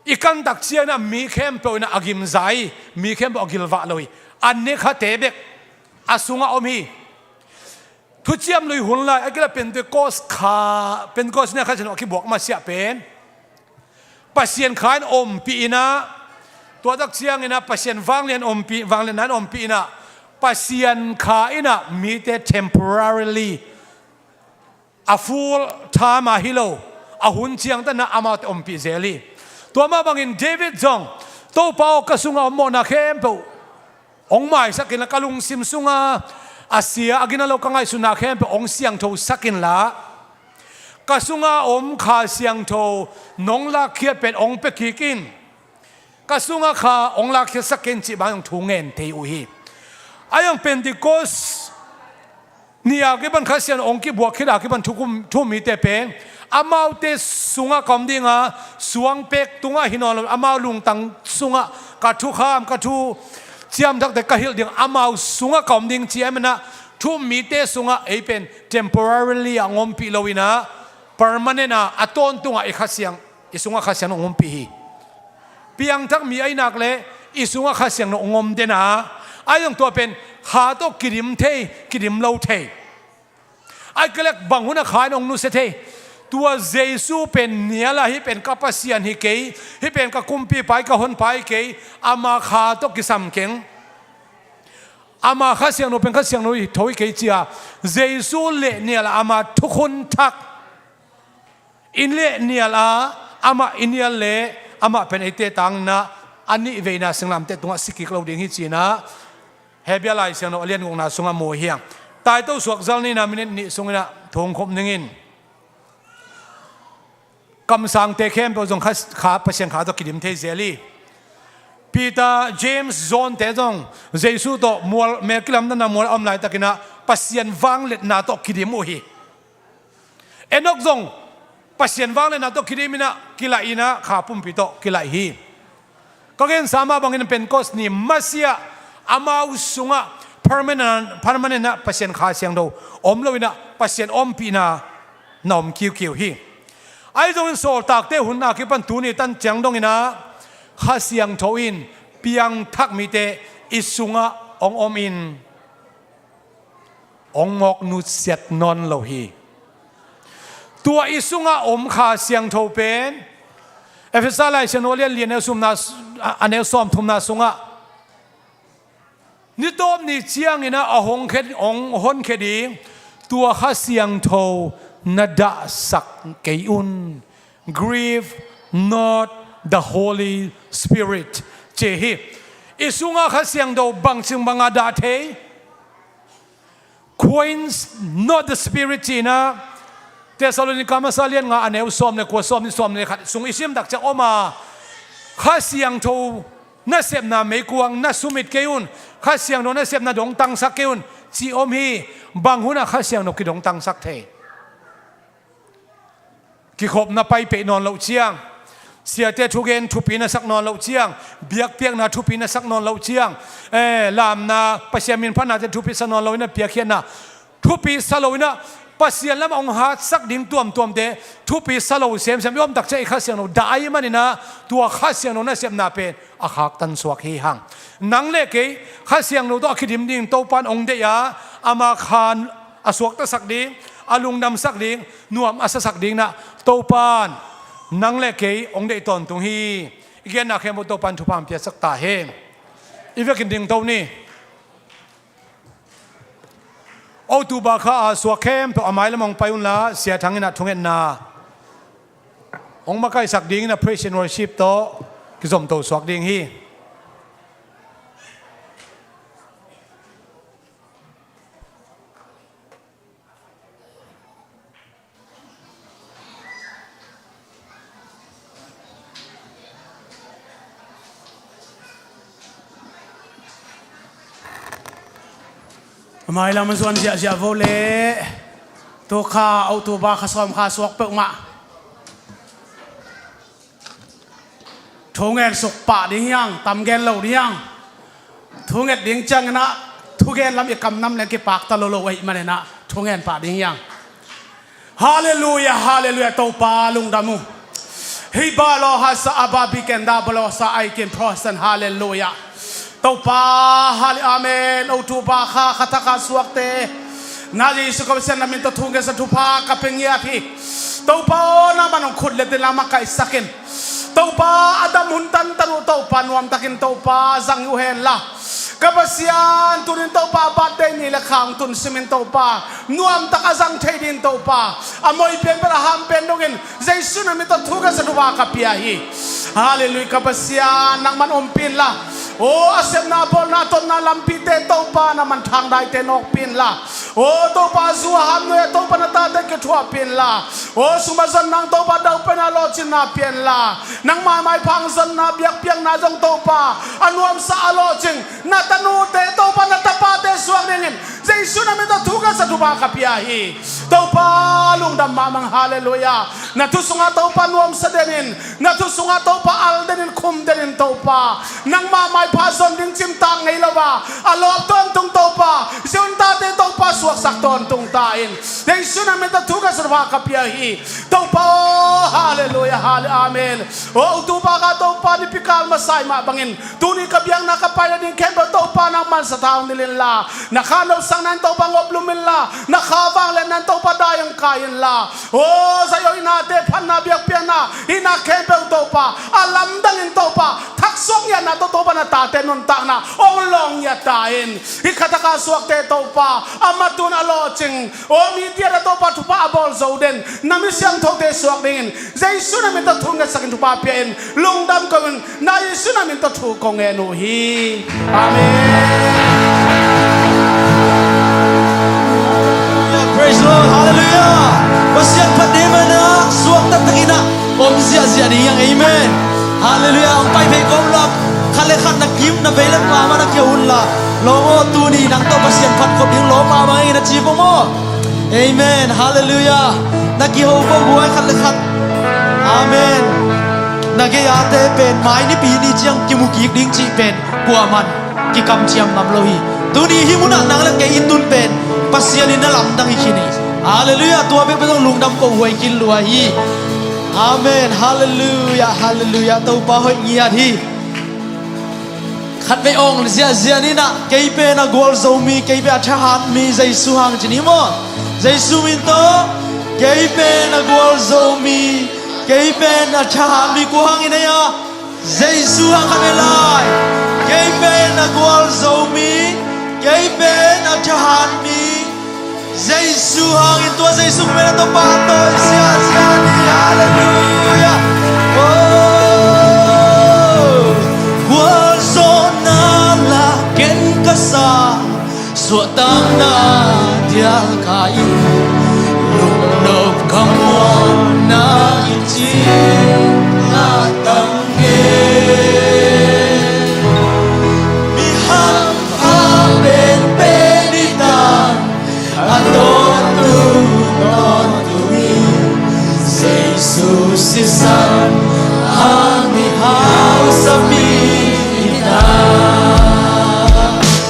I kantak ciangin ah mi khempeuh in ah a gimza hi. Mi khempeuh a gilvah lo hi. A nekhate bek a sungah om hi. Thuciam Lui hun lai a kila Pentecost kha, Pentecost ni a Kha Siangtho a kibuak masiah pen Pasian Kha in ompih in ah, tua tak ciangin ah Pasian vanglian ompih, vangliatna in ompih in ah, Pasian Kha in ah mite temporarily, a full time a hi lo, a hun ciangtan ah amaute ompih zel hi. Tua mah bangin David zong, Topa aw, ka sungah om mawhna khempeuh hong maisak inla, ka lungsim sunga a sia, a gina lo ka ngaihsutna khempeuh hong siangthosak inla, ka sunga om Kha Siangtho nong lakkhiat pen hong pia kik in. Ka sunga Kha hong lakkhiatsak in, cih bang hong thu ngen thei uh hi. A hong Pentecost ni a kipan Kha Siangtho hong kibuak khit a kipan thukum, thu-um mite pen amaute sungah ka om ding a, suangpek tungah hi nawn lo, amau lungtang sungah ka thukham, ka thu ciamthakte ka hilh ding, amau sungah ka om ding ci a, ahi manin ah thu-um mite sungah ei pen temporarily a hong ompih lo in ah, permanent a, a tawntungah i Kha Siang, i sungah Kha Siangtho hong ompih hi. Piangthak mi ahi nak leh i sungah Kha Siangtho hong om den a, ahi zong tua pen Kha tawh kidim thei, kidim lo thei. Ahih kei leh bang hun ah Kha in hong nusia thei? Tua Jesu pen nial a, hih pen ka Pasian hi kei, hih pen ka Kumpipa hi, ka Honpa hi kei, ama Kha tawh kisam keng, ama Kha Siangtho pen Kha Siangtho hi tho hi kei ci a, Jesu leh nial a, ama thukhun thak i leh nial a, amah i nial leh amah pen eite tangin ah a nih veina singlamteh tungah si kik lo ding hi ci-in ah Hebrew Lai Siangtho a lian gukna sungah mu hi hang. Taito suak zal nihna minit nih sungin ah thu hong khum ning in. Kamsangte khempeuh zong Kha, Kha, Pasian Kha tawh kidim thei zel hi. Peter, James, John te zong Jesu tawh mual, mel kilamdanna mual a om laitakin ah Pasian vangliatna tawh kidim uh hi. Enok zong Pasian vangliatna tawh kidim in ah, kilaih in ah, Kha pumpi tawh kilaih hi. Ka gensa mah bangin Pentecost ni masiah amau sungah permanent, permanent ah Pasian Kha Siangtho om lo in ah, Pasian ompihna na om kiukiu hi. Ahi zongin Sawltakte hun a kipan tuni tan ciang dongin ah, Kha Siangtho in piangthak mite i sungah hong om in hong mawk nusiat nawn lo hi. Tua i sungah om Kha Siangtho pen Efesa Lai Siangtho a lian li, a neu sawmna, a neu sawmthumna sungah, ni tawp ni ciangin ah a hong khe, hong honkhia ding tua Kha Siangtho na dahsak kei un. Grieve not the Holy Spirit, ci hi. I sungah Kha Siangtho bangci bangin dah thei? Quench not the Spirit, ci-in ah Thessalonica masa lian nga, a neu sawm le kua, sawm nih, sawm le khat sung i sim tak ciang om a, Kha Siangtho nasepna meikuang na sumit kei un. Kha Siangtho nasepna dongtangsak kei un, ci om hi. Bang hun ah Kha Siangtho kidongtangsak thei? Kikhopna pai peh nawn loh ciang, siate thugen thupi na sak nawn loh ciang, biakpiakna thupi na sak nawn loh ciang, eh, lamna, Pasian min phatnate thupi sa nawn lo in ah, piakkhiatna thupi sa lo in ah, Pasian lamah hong hatsak ding tuamtuamte thupi sa lo semsem i om tak ciang, i Kha Siangtho dah ahih manin ah, tua Kha Siangtho nasepna pen a khaktan suak hi hang. Nang le kei Kha Siangtho tawh a kidim ding Topa in hong deih a, ama Kha a suaktasak ding, a lungdamsak ding, nuam a sasak ding in ah Topa in nang le kei hong deih tawntung hi. I genna khempeuh Topa in thupha hong piaksak ta hen. I vekin dingto ni. October kha a suak khempeuh a mailam hong pai unla, Sia Thang in ah thungetna hong makaihsak dingin ah praise and worship tawh kizomto suak ding hi. A mailam a zuan ziahziah vo leh, tu kha October kha sawm kha suak peuhmah. Thungen suk pah ding hiang, tam gen lo ding hiang. Thunget ding ciangin ah, thugen lam i kam nam leng kipakta lo lo ahih manin ah, thungen pah ding hiang. Halleluiah, halleluiah, Topa lungdam uh. Hibalo hasa ababi kenda balo sa aikin prosen. Halleluiah. Topa, hale, amen. O Topa, kha khathaka suakte na Jesu ka Pasian na min tawh thungetsa thupha ka pia ngiat hi. Topa aw, nangman hong khut le tena makaihsakin, Topa, a dam hun tantan uh Topa, nuamtakin Topa zang uh henla, ka Pasian, tunin Topa, birthday ni le kha hong tun simin Topa, nuamtak a zang thei dingin Topa, a moi pen pen a ham pen dongin Jesu na min tawh thungetsa thupha ka pia hi. Halleluiah, ka Pasian, nangman ompih inla, aw, a sepna, a bawlna, a tonna lampite Topa, nangman thangdaite nawkpih inla, aw Topa, zu a ham nuai-ah Topa, na tate kithuahpih inla, aw, sum a zonna, Topa, daupaina, lawhcinna pia inla, nangma maipha hong zonna, biakpiakna zong Topa, a nuamsa, a lawhcing na tanute Topa, na tapate suak dingin Jesu na min tawh thungetsa thupha ka pia hi. Topa, lungdam mahmah ing. Halleluiah. Na thu sungah Topa nuamsa denin, na thu sungah Topa al denin, khum denin Topa, nangma maipha zon ding cimtak ngei lo a, a lawp tawntung Topa, Zion tate Topa suaksak tawntung ta in. Jesu na min tawh thungetsa thupha ka pia hi. Topa aw, halleluiah, halle, amen. Aw, u Topa, ka Topa, nipi kal masa i mah bangin tuni ka biakna ka pai nading khempeuh Topa, nangman sathau nilh inla, na kha nopsakna in Topa, ngoplum inla, na kha vangliatna in Topa, dai hong kai inla, aw, Zion i nate phatna, biakpiakna, hihna khempeuh Topa, a lamdangin Topa, thaksuak ngiatna tawh Topa, na tate nuntakna hong lawng ngiat ta in. Hih khathaka suakte Topa, a matun a lawhcing, aw, media ah Topa, thupha a bawl zo den na mi siangthote suak dingin Jesu na min tawh thungetsakin thupha pia in. Lungdam ko ing. Na Jesu na min tawh thu kong ngen uh hi. Amen. Praise the Lord. Halleluiah. Pasian phat ding manin ah suakta takin ah om ziahziah ding hi hang. Amen. Halleluiah. Hong pai phei kawm lam, khat le khat na kim, na vei le pa mah na kia unla, lawm aw, tuni nang tawh Pasian phat khop ding lawm mahmah ing, na ci pong maw. Amen. Halleluiah. Na kiho pong buai khat le khat. Amen. Na gei-ate pen mai nipi ni ciang kimu kik ding cih pen kuaman kikamciam ngam lo hi. Tuni hih munah nang le kei i tun pen Pasian in na lamdang hi khin hi. Halleluiah. Tua bek pen zong lungdam kohhuai khin lua hi. Amen. Halleluiah. Halleluiah. Topa hoih ngiat hi. Khatvei awng ziahziah ni nah, kei pen a gualzo mi, kei pen a thahat mi, Jesu hang ci ni maw. Jesu min tawh, kei pen a gualzo mi, kei pen a thahat mi, kua hang i nei a? Jesu hang. Khatvei lai. Kei pen a gualzo mi, kei pen a thahat mi, Jesu hangin, tua Jesu min a tawh pahtawi ziahziah ni. Halleluiah. Oh, gualzawhna la ken ka sa, suahtakna dial ka in, lungnop ka muanna i cih a tam nge. Mi hampha penpen i tan, a tawntung tawntung in, Jesu sisan hang mi hausa mi i tan.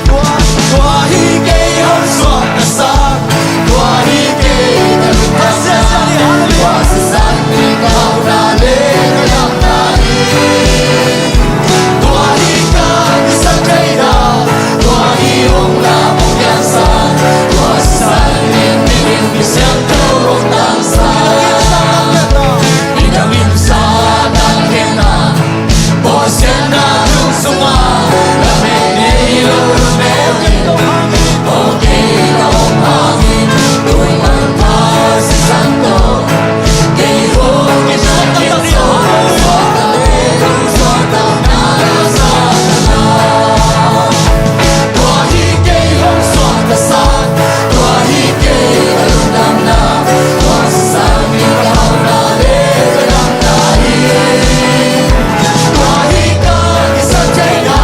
Tua, tua hi kei hong suaktasak, tua hi kei ka lungdamna, tua sisan hi ka hauhna le ka damna hi. Tua hi ka kisap theihna, tua hi hong lam hong piangsak, tua sisan in mihing misiangtho hong tangsak. Midang in Satan khemna, bawlsiatna lung sungah lamet nei lo, lamet nei lo. Aw, kei ka om hangin tua manpha sisan tawh kei hong kizom, kizom, kizom, kizom, kizom, kizom, kizom, kizom, kizom, kizom, kizom. Tua hi kei hong suaktasak, tua hi kei ka lungdamna, tua sisan in ka hauhna le ka damna hi. Tua hi ka kisap theihna,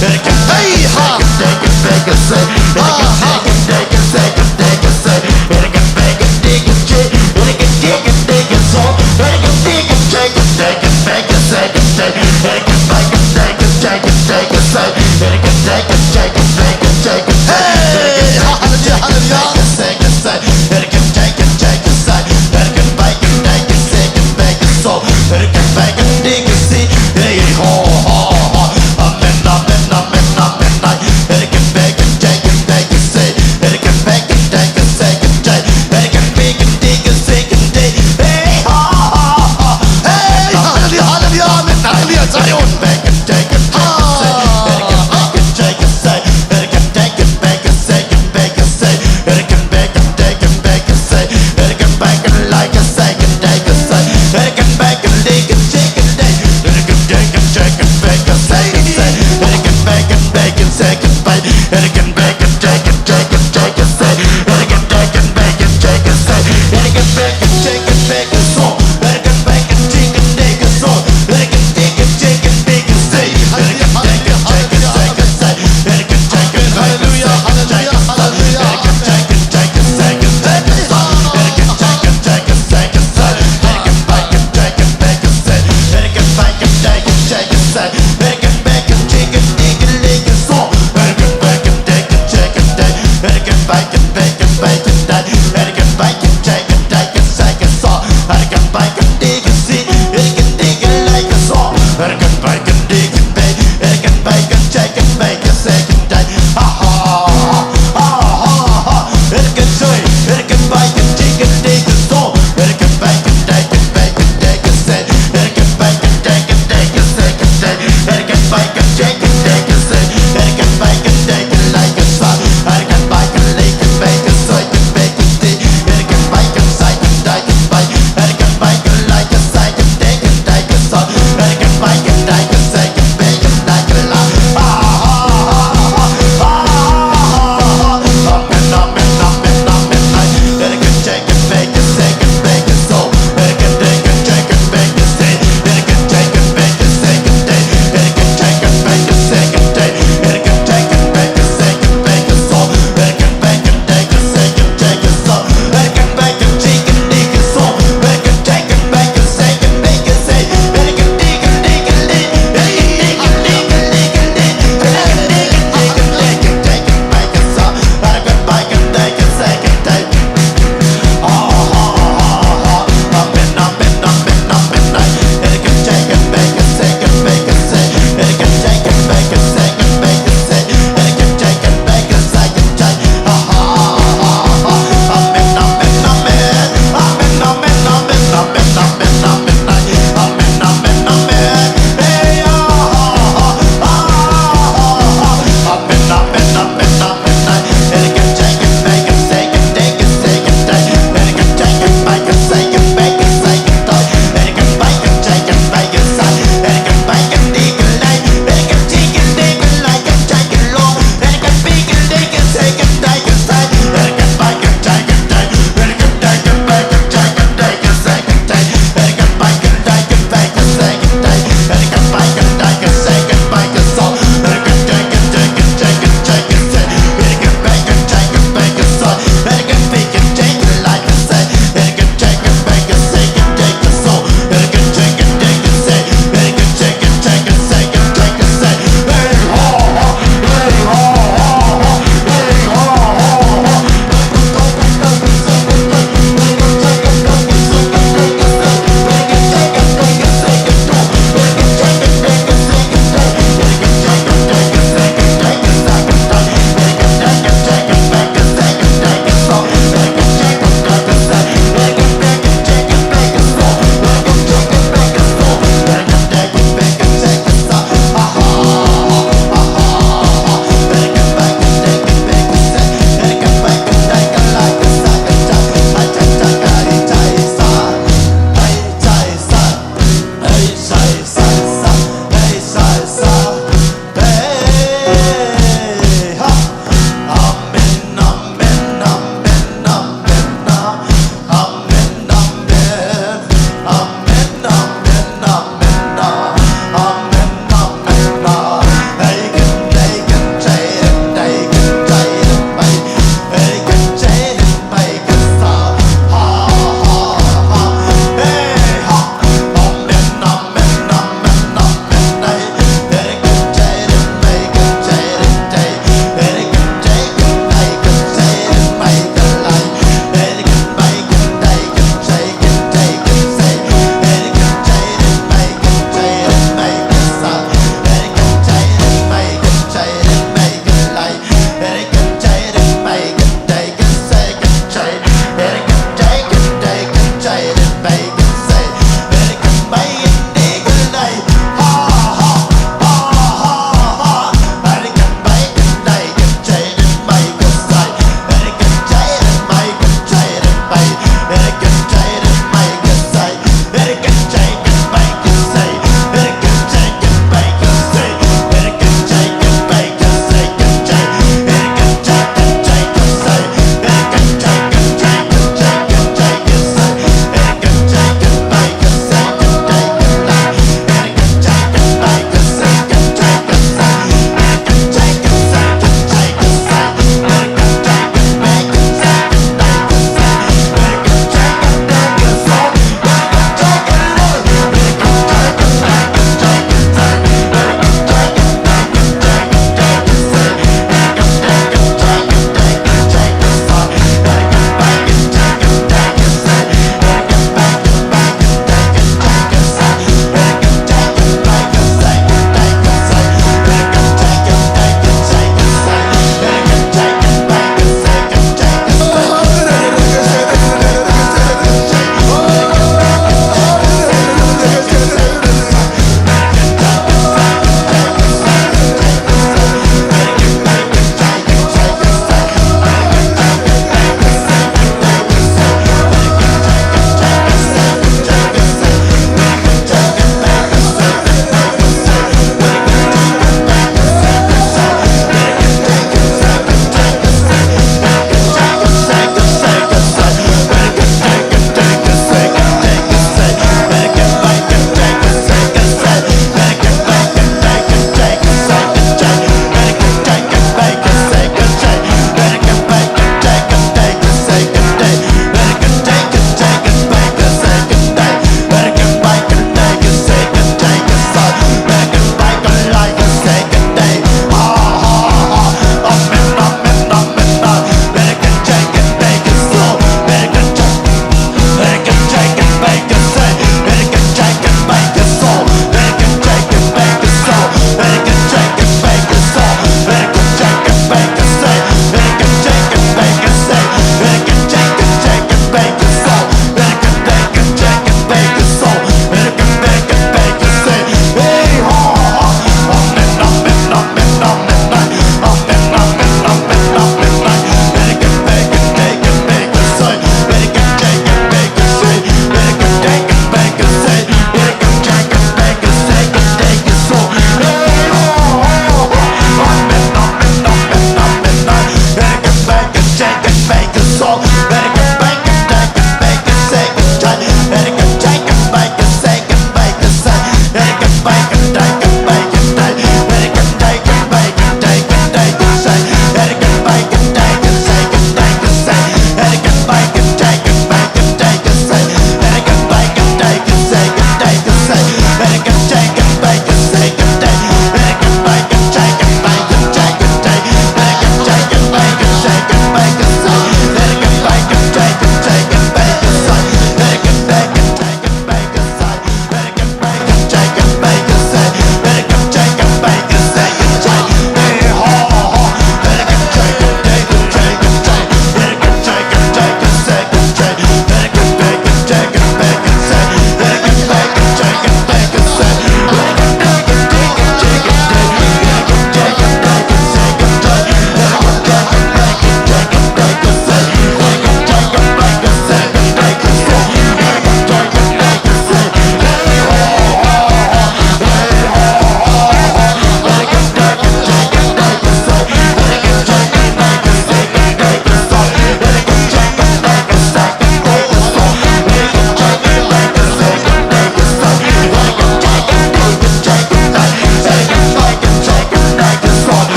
Hey, ha! Ha, ha! Hey, ha, hallelujah, hallelujah.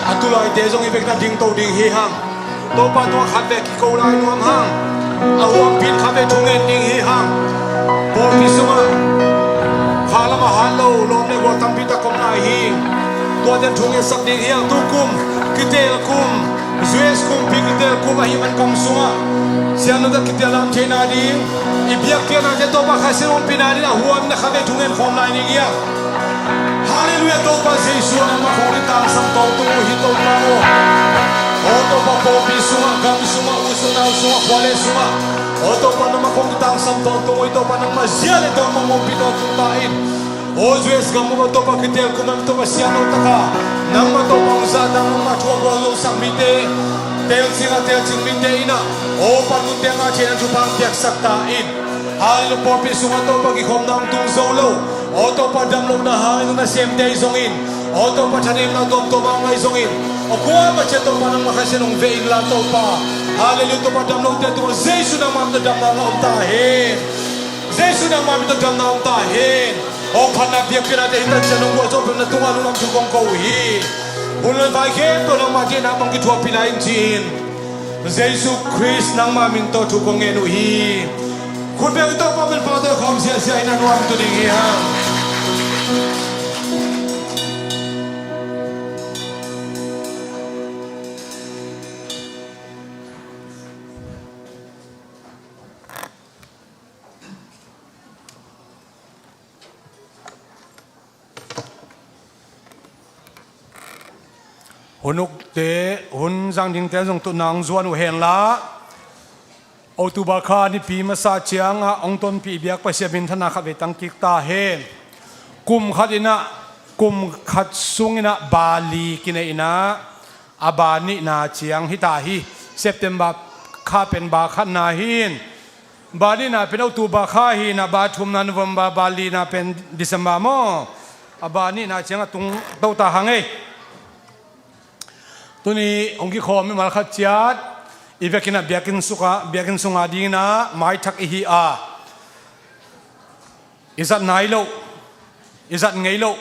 A tulaite zong i vekna dingto ding hi hang. Topa tungah khatvei kiko lai nuam hang. A huampin khatvei thungen ding hi hang. Pawlpi sungah khalam a hat lo lawm le gual tampi tak om lai hi. Tuate thungetsak ding hi hang. Tukum, kiteel kum, U S kumpi kiteel kum ahih man kam sungah siamnate kiteel lam theihna ding, i biakpiaknate Topa Kha Siangtho ompihna ding a huamin a khatvei thungen khawm lai ding hi hang. Halleluiah, Topa Jesuh nangmah khawng i tangsam tawntung uh hi Topa aw. Aw Topa, pawlpi sungah, gam sungah, u sungah, nau sungah, khuale sungah, aw Topa nangmah khawng i tangsam tawntung uh hi Topa, nangmah zia le Topa mawhpi tawntung ta in. Aw U S gam uh Topa kiteel kum ah Topa siamlo taka nangmah Topa hong zahtak, nangmah thu a gualzosak mite, teelcing a teelcing mite in ah, aw panmun teng ah thei nang thupha hong piaksak ta in. Halleluiah, pawlpi sungah Topa kikhopna hong tung zo lo. Aw Topa damlohna hang i nasemte ahi zongin, aw Topa thanemna tuamtuam a hong ngai zongin, aw kuamah ciat Topa nangmah Kha Siangtho hong veh inla Topa. Halleluiah, Topa damlote tungah Jesuh nangmah min tawh damna hong om ta hen. Jesuh nangmah min tawh damna hong om ta hen. Aw phatna biakpiaknate hih tak ciang hong gualzo peuhna tungah lungdam thu kong ko uh hi. Hun le vai khempeuh nangmah deihna bang kithuahpih lai in ci-in Jesuh Khrist nangmah min tawh thu kong ngen uh hi. Khut beng Topa min pate khawm siasia in a nuam tu ding hi hang. Hun ukte, hun zang dingte zong tutna hong zuan uh hen la, October kha nipi masa ciangah hong tonpih biak Pasian minthanna khatvei tang kik ta hen. Kum khat in ah, kum khat sung in ah ba li kinei in ah, a ba nihna ciang hi ta hi. September kha pen ba khatna hi in, ba nihna pen October kha hi in ah, ba thumna November, ba lina pen December maw? A ba nihna ciang a tung to ta hang ei. Tuni hong kikhawm mimal khat ciat i vekin ah biakinn sungah, biakinn sungah dingin ah maithak i hi a, i zat nai loh, i zat ngei loh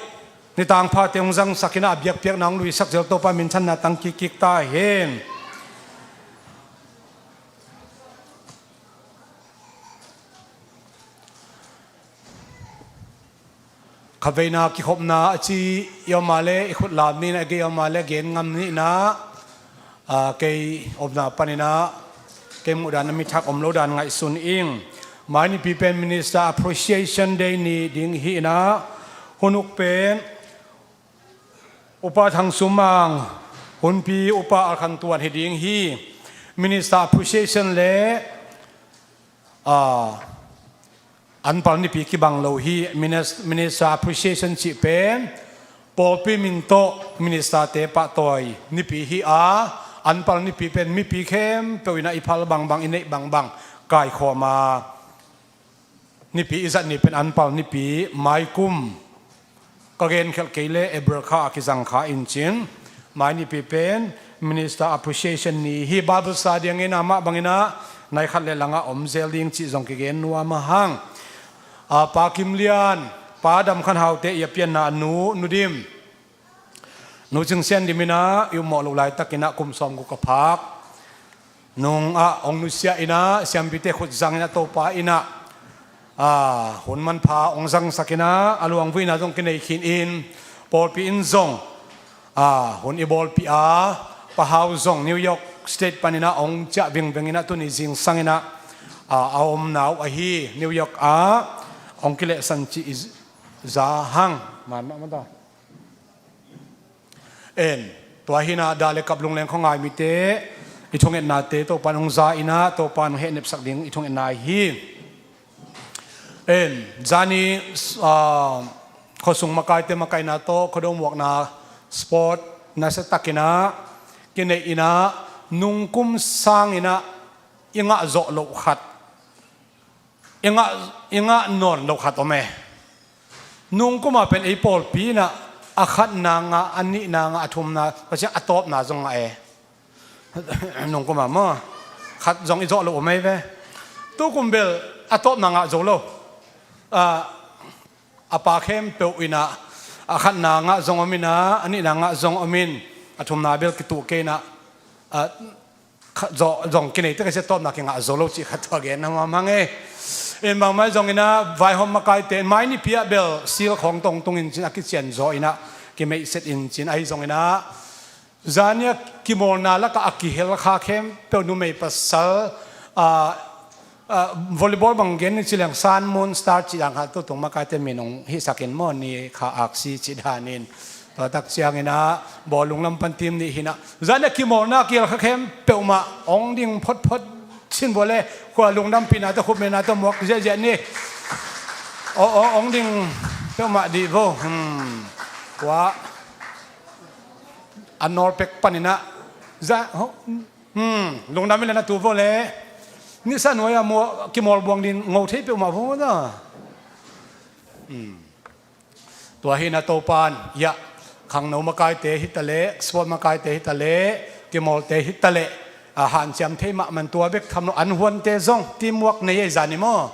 nitang phate hong zangsak in ah, a biakpiakna hong luisak zel Topa minthanna tang kikkik ta hen. Khaveina kikhopna a ci i om a le i khut lam ni in ah, a gei om a le gen ngam ni in ah, a, kei omna panin ah kei muhdan a mithak om lo dan ngaihsun ing. Mai nipi pen Minister Appreciation Day ni ding hi in ah, hun uk pen Upa Thang Sum Mang, hunpi Upa Al Khan Tuan hi ding hi. Minister Appreciation le, a, anpal nipi kibang lo hi. Minis-, Minister Appreciation cih pen pawlpi min tawh ministerte pahtawi nipi hi a, anpal nipi pen mipi khempeuh in ah i phal bangbang, i neih bangbang kaikhawm a, nipi i zat ni pen anpal nipi, mai kum ka genkhelh kei le April kha a kizang kha in cin, mai nipi pen Minister Appreciation ni hi. Bible study a ngeina mah bangin ah nai khat le langah om zel ding cih zong kigen nuam a hang. A, Pa Kim Lian, Pa Dam Khan Haute i a pianna a nu, Nu Dim, Nu Cing Sian Dim in ah i upmawh loh laitakin ah kum sawmguk a phak nungah hong nusiah in ah, siampite khut zang in ah, Topa in ah, a, hun manpha hong zangsak in ah, a luangvuina zong kinei khin in, pawlpi in zong, a, hun i bawlpih a, Pa Hau zong New York State panin ah hong ciah vingveng in ah, tuni zingsang in ah, a, a omna uh ahi New York ah hong kilehsan cih i za hang. Man mah mata. En, tua hi in ah, dah le kap, lungleng khuangai mite, i thungetnate Topa in hong za in ah, Topa in hong hehnepsak ding i thungetna hi. En, zani, ah, khuasung makaite makaihna tawh, khuado muakna sport nasiatakin ah kinei in ah, nungkum sangin ah i ngah zawh loh khat, i ngah, i ngah nawn loh khat om e. Nungkum a pen ei pawlpi in ah a khatna ngah, a nihna ngah, a thumna, tua ciang a tawpna zong ngah e. Nungkum a maw, khat zong i zawh loh om ei ve. Tukum bel a tawpna ngah zo lo. A, a pa khempeuh in ah a khatna ngah zong om in ah, a nihna ngah zong om in, a thumna bel kituh kei inah, a, kha-, zo-, zong kinei tek a sia tawpna kingah zo lo cih khat tua gen na mahmah e. In bangmah zong inah vaihawm makaite in mai nipi ah bel sil khawng tongtung in cin a kician zaw inah kimeihset in cin ahi zong inah zan ni a kimawlna lakah a kihel kha khempeuh numei pasal, a, a, volleyball bang gen ni ci leng Sun Moon Star cih dan kha tutung makaite min hong hihsak in maw ni kha aksi cih danin. Tua tak ciang inah bawlung lam pan team nih hi inah zan ni a kimawlna a kihel kha khempeuh mah hong ding photphot cin vua le khua lungdampihna tawh khupmehna tawh muak ziahziah ni. Hong, hong, hong ding peuhmah dih vo. Hmm. Khua a nawl pek pan inah za, ho, hmm, lungdam in la na tu vo le. Nisa nuai a mua kimawl buang din ngo thei peuhmah vo da. Hmm. Tua hi inah Topan, ya, khangno makaite hi ta le, sport makaite hi ta le, kimawlte hi ta le, a hanciam thei mahmah in tua bek tham lo an huante zong teamwork nei ei zan ni maw.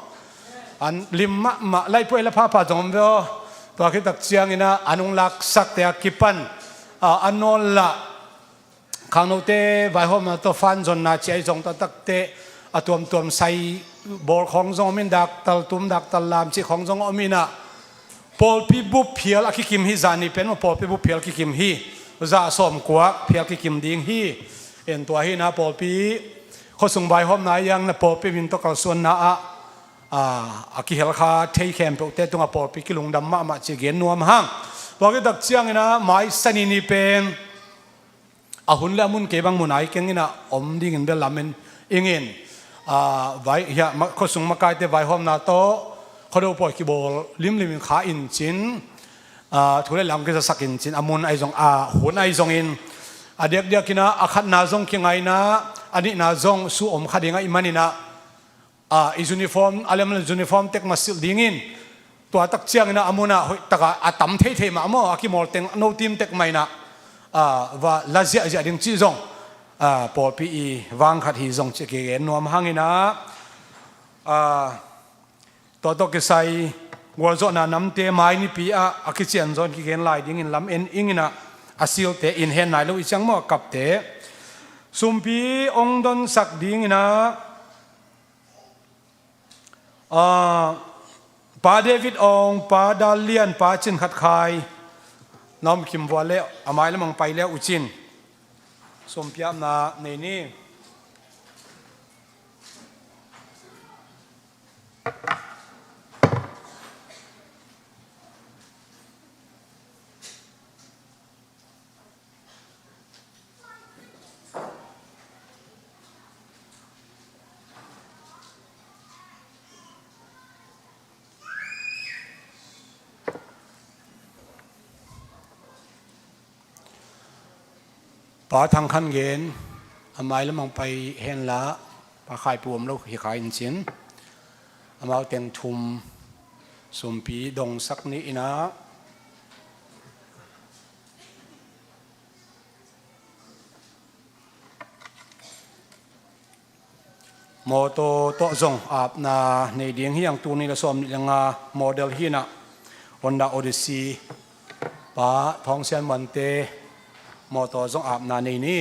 An lim mahmah, laipuai la phapha zong om ve aw. Tua khit tak ciang inah an hong laksakte a kipan, a, a nawl lah khangnote vaihawmna tawh fan zonna ci ahi zong taktakte a tuamtuam sai bawl khawng zong om in daktal tum daktal lam cih khawng zong om inah pawlpi bup phial a kikim hi zan ni pen maw pawlpi bup phial kikim hi. Za sawmkuak phial kikim ding hi. En tua hi inah pawlpi khuasung vaihawmna a iang na pawlpi min tawh kalsuanna ah, a, a kihel kha thei khempeuhte tungah pawlpi kilungdam mahmah cih gen nuam hang. Tua khit tak ciang inah mai Sani ni pen a hun le a mun kei bang mun ai keng inah om dingin bel lamen ingin, a, vai, hiah, ma-, khuasung makaite vaihawmna tawh khuado pawi kibawl limlim in kha in cin, a, thu le lam kizasak in cin a mun ahi zong a hun ahi zongin a diakdiak inah a khatna zong kingaina a nihna zong su om kha ding ahih man inah a, i uniform, a lem uniform tek mah silh dingin, tua tak ciang inah a munah hoih takah a tam theithei mah maw, a kimawl teng no team tek mah inah, a, va la ziahziah ding cih zong, a, pawlpi i vang khat hi zong cih kigen nuam hang inah, a, tua tawh kisai gualzawhna namte mai nipi ah a kician zaw in kigen lai dingin lam en ing inah a silte in hen nai lo i ciang maw a kapte sumpi hong donsak ding inah, a, Pa David Awng, Pa Dal Lian, Pa Cin Khat Khai, na om kim vua le a mai lamang pai le uh cin. Sumpiapna nei ni. Pa Thang Khan Gen, a mai lamang pai hen la, Pa Khai Pu om lo hi kha in cin. Amau teng thum sumpi dongsak ni inah, mawtaw tawh zong apna nei ding hi ang. Tul nih le sawm nih le nga model hi inah Honda Odyssey, Pa Thawng Sian Muante mawtaw zong apna nei ni.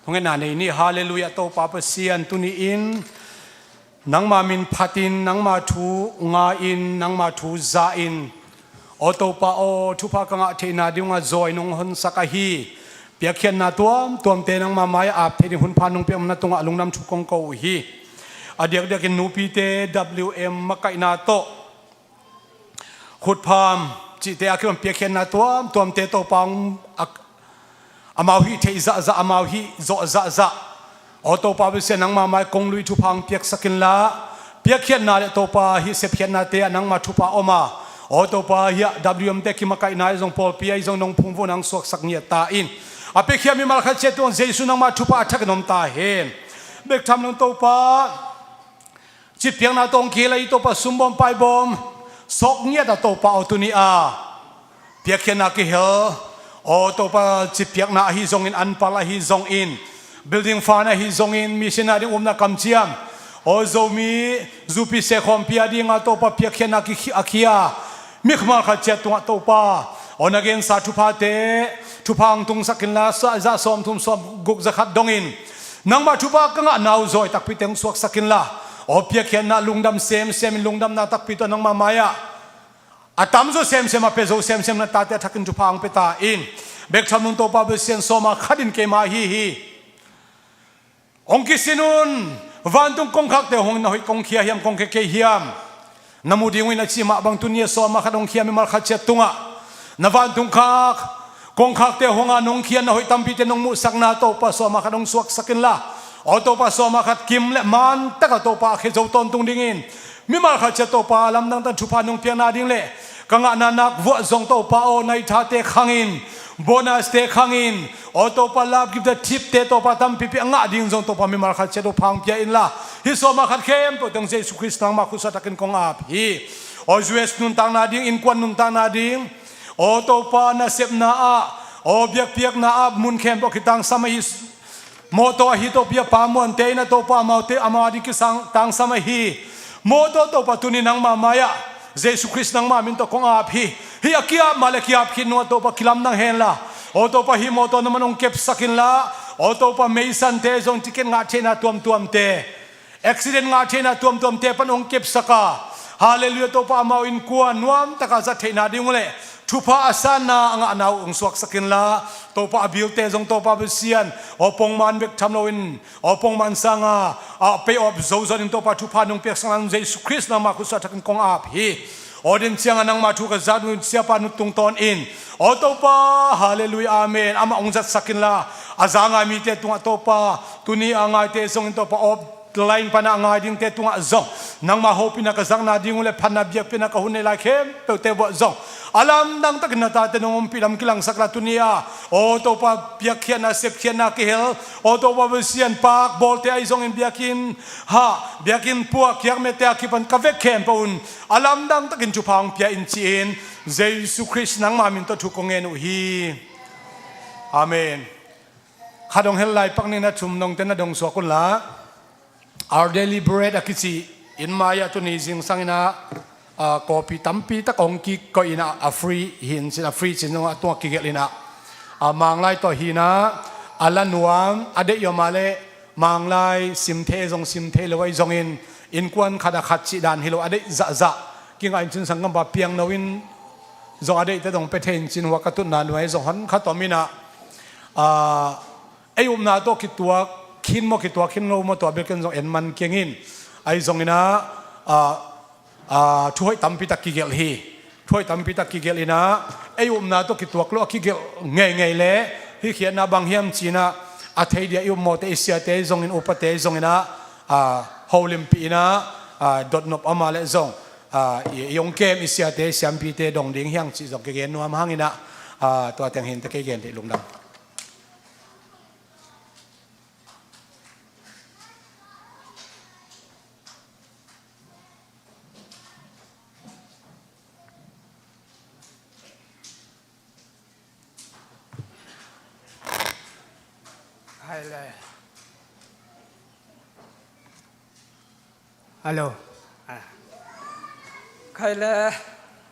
Thungetna nei ni. Halleluiah, Topa Pasian, tuni in nangma min phatin, nangma thu nga-in, nangma thu za-in, aw Topa aw, thupha ka ngah theihna dingah zawi nong honsak ahi. Piakkhiatna tuamtuamte nangma mai-ah ap thei ding hunpha nong piak na tungah lungdam thu kong ko uh hi. A diakdiakin nupite W M makaihna tawh khutpham cihte a kibang piakkhiatna tuamtuamte Topa hong a, amau hih theih zahzah, amau hih zawh zahzah. Aw Topa Pasian, nangma mai kong lui thupha hong piaksak inla, piakkhiatna le Topa hih sepkhiatnate ah nangma thupha om a, aw Topa hiah W M te kimakaihna ahi zong pawlpi ahi zong nong phungvuh nang suaksak ngiat ta in. A piakkhiat mimal khat ciat tungah Jesu nangma thupha a thakin om ta hen. Bek tham lo Topa, citpiakna tawh hong kihel ahi Topa, sumbawm paibawm sawk ngiat a Topa aw tuni a piakkhiatna kihel. Aw Topa, citpiakna ahi zongin, anpal ahi zongin, building fund ahi zongin, mission a ding upna kamciam, aw Zomi zupi se khawmpi a dinga Topa piakkhiatna ki, a kia, mi khuamal khat ciat tungah Topa, Aw na gensa thuphate, thupha hong tungsak inla, sa- za sawmthum sawmguk za khat dongin nangmah thupha ka ngahna uh zawi takpite hong suaksak inla, aw piakkhiatna lungdam semsem in, lungdamna takpi tawh nangmah mai-ah a tamzaw semsem, a piazo semsem na tate a thakin thupha hong pia ta in. Bek tham nung Topa Pasian, sawma khat in keima ahi hi. Hong kisin un. Vantung kongkhakte hong na hoih kong khia hiam, kong khia kei hiam? Na mu ding uh in a ci mah bang tuni a sawma khat hong khia mimal khat ciat tungah, na vantung khak kongkhakte hong a nong khia na hoih tampite nong muhsakna Topa sawma khat hong suaksak inla, aw Topa sawma khat kim le man taka Topa a khia zo tawntung dingin mimal khat ciat Topa lamdang tan thupha nong piakna ding le ka ngahna nak vuah zong Topa aw, naithate khangin, bonuste khangin, aw Topa love gift, tipte Topa tampipi a ngah ding zong Topa mimal khat ciat uh pha hong pia inla, hih sawma khat khempeuh teng Jesu Khrist nangmah khutsuah takin kong ap hi. Aw U S nuntakna ding, innkuan nuntakna ding, aw Topa nasepna ah, aw biakpiakna ah mun khempeuh kitangsam ahi. Mawtaw ahi Topa, a pa muante in a Topa amaute amau ading kisang tangsam ahi. Mawtaw Topa tuni nangmah mai-ah Jesu Khrist nangmah min tawh kong ap hi. Hih a kiap mah le kiap khit nung a Topa kilamdang henla, aw Topa hih mawtaw na man hong kepsak inla, aw Topa meisante zong ticket ngah theihna tuamtuamte, accident ngah theihna tuamtuamte pan hong kepsak a, halleluiah, Topa amau innkuan nuamtaka zat theihna ding uh le thupha a sanna a ngahna uh hong suaksak inla, Topa a bilte zong Topa Pasian, aw pongman bek tham loin, aw pongman sanga a pay off zo zonin Topa thupha nong piaksakna Jesu Khrist nangmah khutsuah takin kong ap hi. Aw den cianga nangmah thu ka zat uh siapa nu tungtawn in, aw Topa, halleluiah, amen, amah hong zatsak inla, a za ngai mite tungah Topa, tuni a ngaite zongin Topa, aw line pana a ngai dingte tungah zong nangmah hopihna ka zakna ding uh le phatna biakpiakna ka hun nei lai khempeuhte vuah zong a lamdang takin na tate nong ompih lam kilangsak la, tuni a aw Topa piakkhiatna sepkhiatna kihel, aw Topa Pasian pak bawlte ahi zongin biakinn hah, biakinn puak kiakmete a kipan ka vek khempeuh un a lamdang takin thupha hong pia in ci-in Jesu Khrist nangmah min tawh thu kong ngen uh hi. Amen. Khat hong hel lai pak ni, na thum nongte na dong suak unla. Our Daily Bread a kici inn mai-ah tuni zingsang inah, ah, kawpi tampi tak hong kikoih inah, a free hi in cin, a free cin zong a tungah kigelh inah, ah, Manglai tawh hi inah, a la nuam a deih om a leh Manglai sim thei zong sim thei lo ahi zongin, innkuan khat a khat cih dan hi lo, a deih zahzah kingah in cin, sanggampa piangno in zong a deihte dong pia thei in cin, hua ka tutna nuai zong hon khat om inah, ah, ei upna tawh kituak khin maw, kituak khin lo maw, tua bel ken zong en man keng in. Ahi zong inah, ah, ah, thu hoih tampi tak kigelh hi. Thu hoih tampi tak kigelh inah, ei upna tawh kituak lo a kigelh ngeingei le hih khiatna bang hiam ci inah, a thei dia i upmawhte, i siate zongin, upate zong inah, ah, holimpih inah, ah, dotnop om a leh zong, ah, i, i hong kem i siate, i siampite dong ding hi hang cih zong kigen nuam hang inah, ah, tua teng hi inteh, kei gen theih lungdam. Hai le. Hello. Ah. Khai le,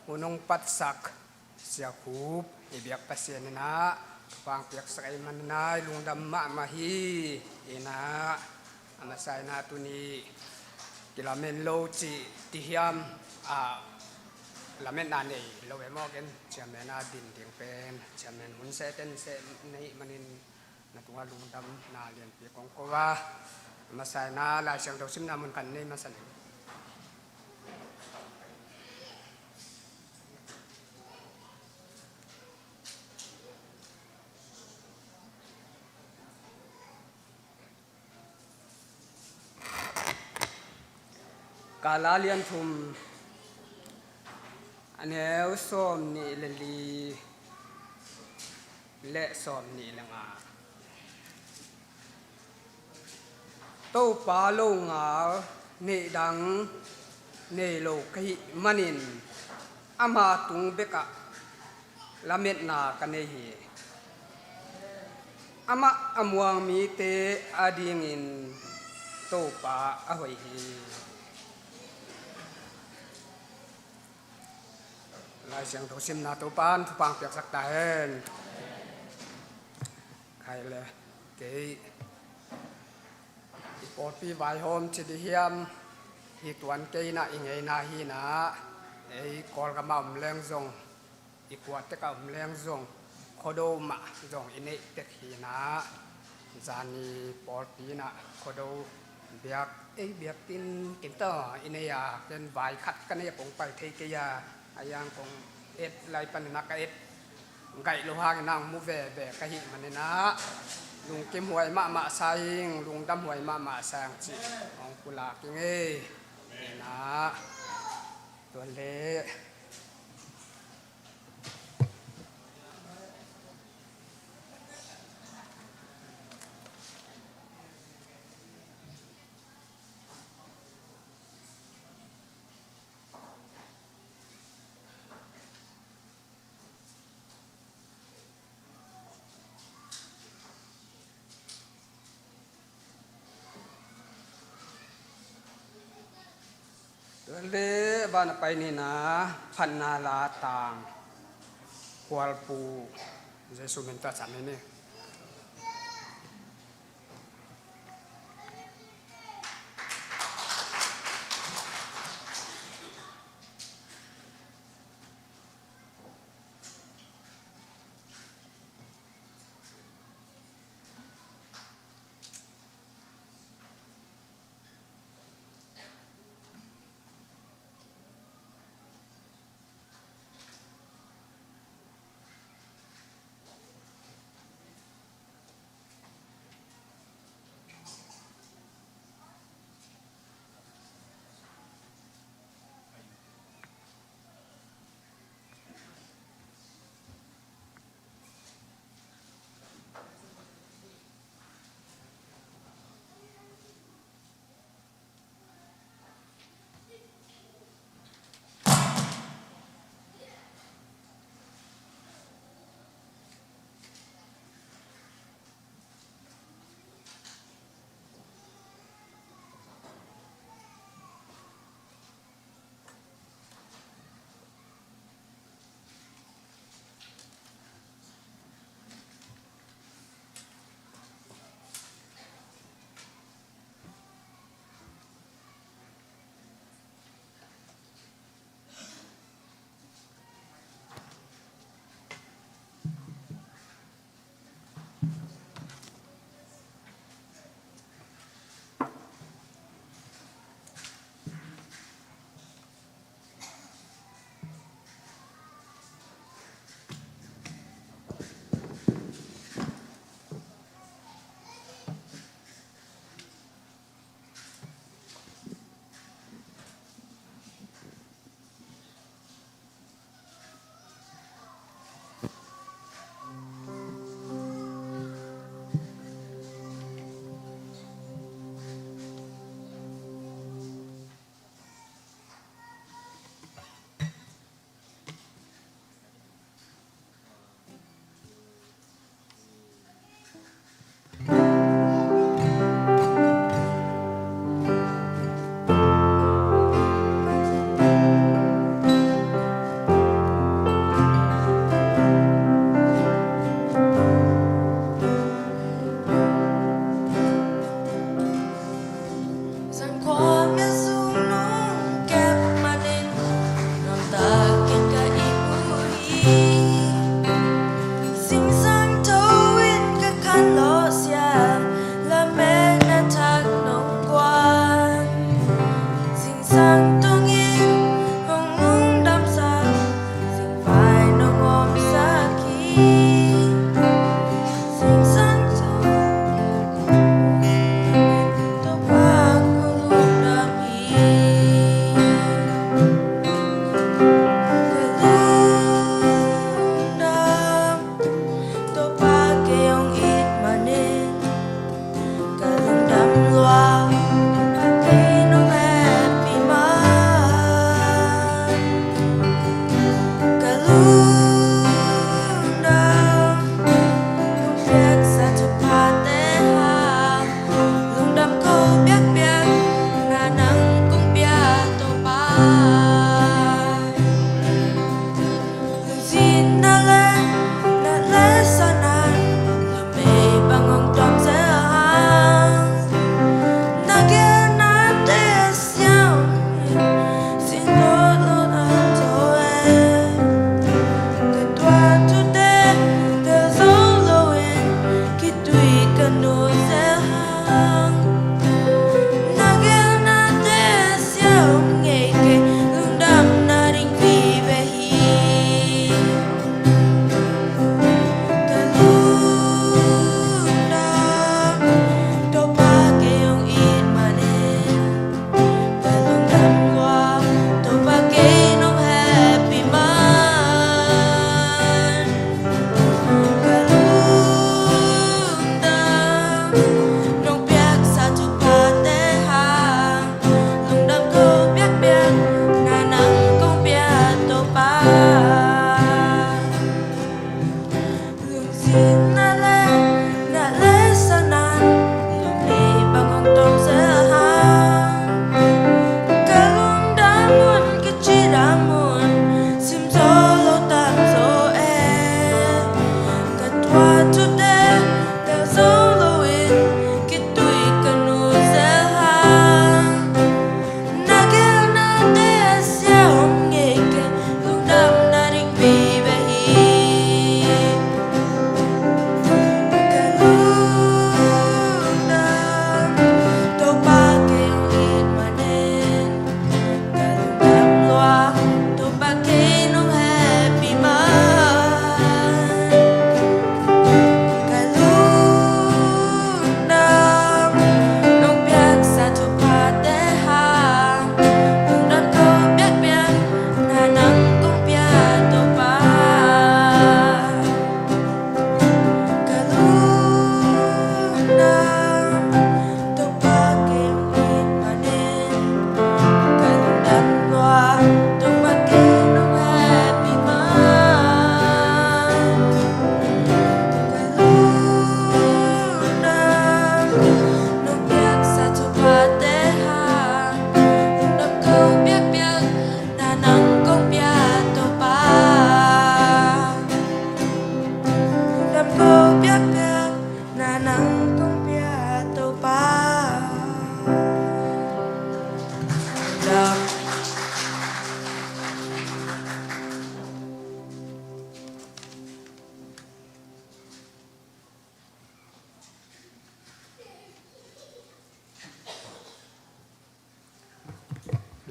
hun hong patsak Sia Khup, i biak Pasian inah thupha hong piaksak ahih man inah i lungdam mahmah hi. Inah a masa inah tuni kilamen lo cih ti hiam, ah, lametna nei lo em aw, ken chairman a din ding pen chairman Hun Seh ten seh nei manin, na tungah lungdamna lianpi kong ko a. A masa inah Lai Siangtho simna mun kan nei masa ning. Kala lian thum, a neu sawm nih le li le sawm nih le nga. Topa longal neih dang nei lo ka hih manin, ama tung bekah lametna ka nei hi. Amah a muang mite adingin Topa a hoih hi. Lai Siangtho simna Topa'n thupha piaksak ta hen. Khai le, kei i pawlpi vaihawm ci dih hiam? Hi tuan kei in ah i ngeina hi in ah, ei Kawlgam ah om leng zong, i kua tek ah om leng zong, Khuado mah zong i neih tek hi in ah, zani pawlpi in ah Khuado biak, ei biakinn kim ta i nei a, ken vai khat ka nei a, kong pai thei kei a, a yang kong et lai panin ah ka et ngaih loh hangin ah hong mu veve ka hih manin ah, lungkim huai mahmah sa ing, lungdam huai mahmah sa ing cih hong pulak ing ei. Hi in ah, tua leh Tua leh van a pai ni in ah, phatna la tang, Khualpu Jesu min tawh a sam hi ni. Zan khua mel sung nong kep manin, nuamtak in ka ip uh hi. Zingsang tho in ka khanlawh sia, lametna thak nong guan. Zingsang tungin hong lungdamsak, zingvai nong omsak hi. Zingsang tungin Topa kong lungdam hi. Ka lungdam, Topa kei hong it manin, ka lungdam lua, kei nong hehpih man. Ka lungdam, hong piaksa thuphate hang, lungdam ko biakpiak, na nang kong pia Topa.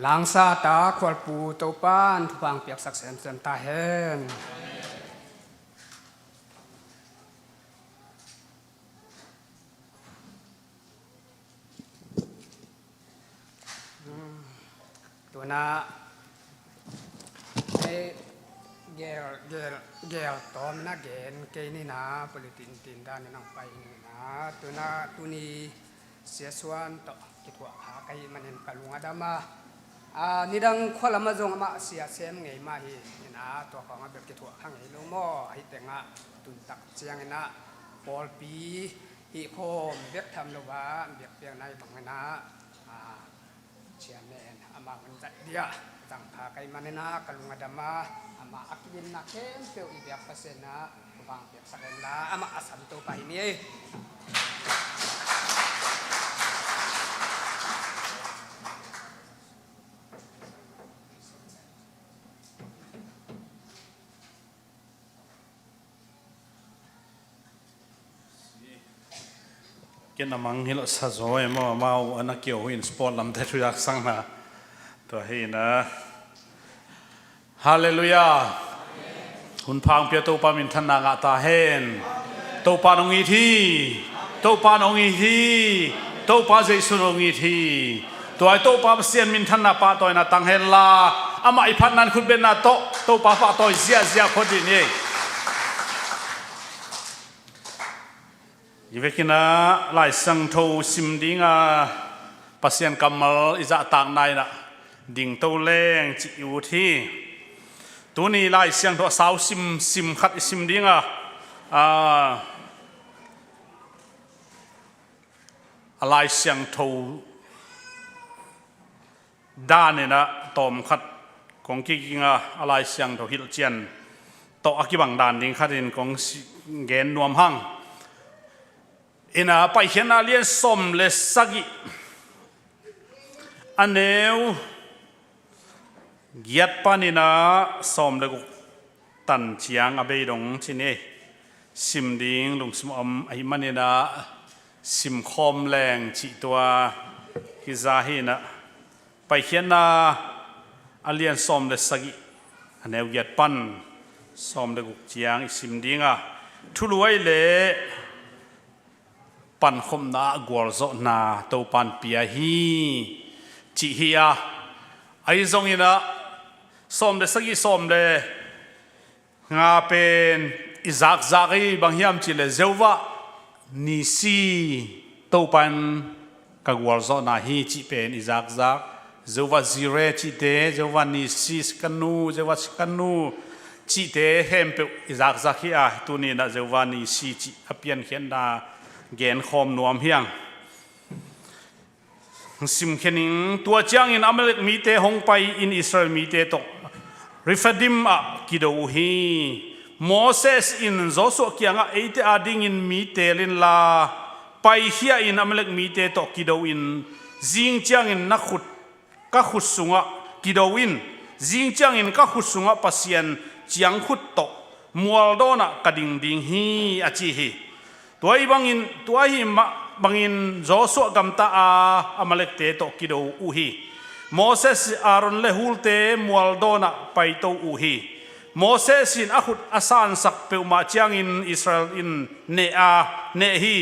Langsat a khualpu Topa'n thupha piaksak semsem ta hen. Tuna, eh, gel, gel, gel tawm na gen kei ni na, politin tin dan in ang pai ni na, tuna, tuni, Sia Suan tawh kithuah kha ka hih manin ka lung a dam a. Ah, nidang khua lamah zong amah sia sem ngei mah hi, ni na, tua khawng a bel kithuah kha ngei lo maw, ahi tengah tuntak ciangin ah pawlpi hih khawm bek tham lo a, biakpiakna i bangin ah, ah, chairman amah hun zat dia zang kha ka hih manin ah ka lung a dam a, amah a kigimna khempeuh i biak Pasian ah hupha piaksak hen la, amah a san Topa hi ni ei. Ken a mang hi lo sa zaw e maw, amau a na kio hu in sport lamte thuyak sang na. Tua hi na. Halleluiah. Hun pha hong pia Topa minthanna ngah ta hen. Topa nong it hi. Topa nong it hi. Topa Jesu nong it hi. Tua hi Topa Pasian minthanna pahtawina tang hen la, amah i phatna in khutbetna tawh Topa pahtawi ziahziah khawh dih ni. I vekin ah Lai Siangtho sim ding a, Pasian kammal i zahtakna in ah dingto leng cih i ut hi. Tuni Lai Siangtho a sau sim, sim khat i sim ding a, a, a Lai Siangtho dan in ah tawm khat kong kiging a, a Lai Siangtho hilhcian tawh a kibang dan ding khat in kong si-, gen nuam hang. In ah Paikhiatna lian sawm le sagih, a neu giat panin ah sawm le guk tan ciang a bei dong ci ni. Sim ding lungsim a om ahih manin ah sim khawm leng cih tua hi za hi na. Paikhiatna a lian sawm le sagih, a neu giat pan sawm le guk ciang i sim ding a, thuluai le pankhopna ah gualzawhna Topa'n pia hi, cih hi a. Ahi zongin ah sawm le sagih, sawm le nga pen i zakzak hi, bang hiam cih leh Jehovah Nissi, Topa'n ka gualzawhna hi cih pen i zakzak. Jehovah Jireh cihte, Jehovah Nissi, Tsidkenu, Jehovah Tsidkenu cihte khempeuh i zakzak hi a, tuni in ah Jehovah Nissi cih a piankhiatna genkhawm nuam hi hang. Simkhia ning. Tua ciangin Amalek mite hong pai-in Israel mite tawh Rephidim ah kido uh hi. Moses in Joshua kiangah, "Eite adingin mi teel inla, paikhia in Amalek mite tawh kido in, zing ciangin na khut, ka khut sungah kido in, zing ciangin ka khut sungah Pasian ciangkhut tawh mualdawnah ka ding ding hi," a ci hi. Tua hi bangin, tua hi mah bangin Joshua gamta a, Amalekte tawh kido uh hi. Moses, Aaron le Hulte mualdawnah paito uh hi. Moses in a khut a sansak peuhmah ciangin Israel in neh a, neh hi.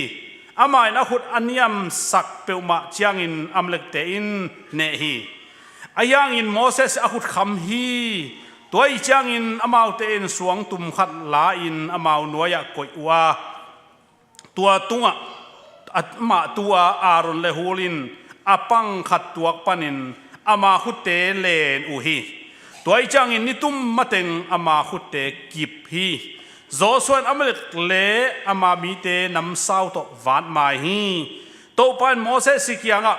Amah in a khut a niamsak peuhmah ciangin Amalekte in neh hi. Ahi hangin Moses a khut kham hi. Tua ahih ciangin amaute in suangtum khat la-in amau nuai-ah koih uh a, tua tungah, amah tu-a Aaron le Hul in a pang khat tuak panin ama khutte len uh hi. Tua ahih ciangin nitum mateng ama khutte kip hi. Joshua in Amalek le ama mite namsau tawh vatmai hi. Topa in Moses kiangah,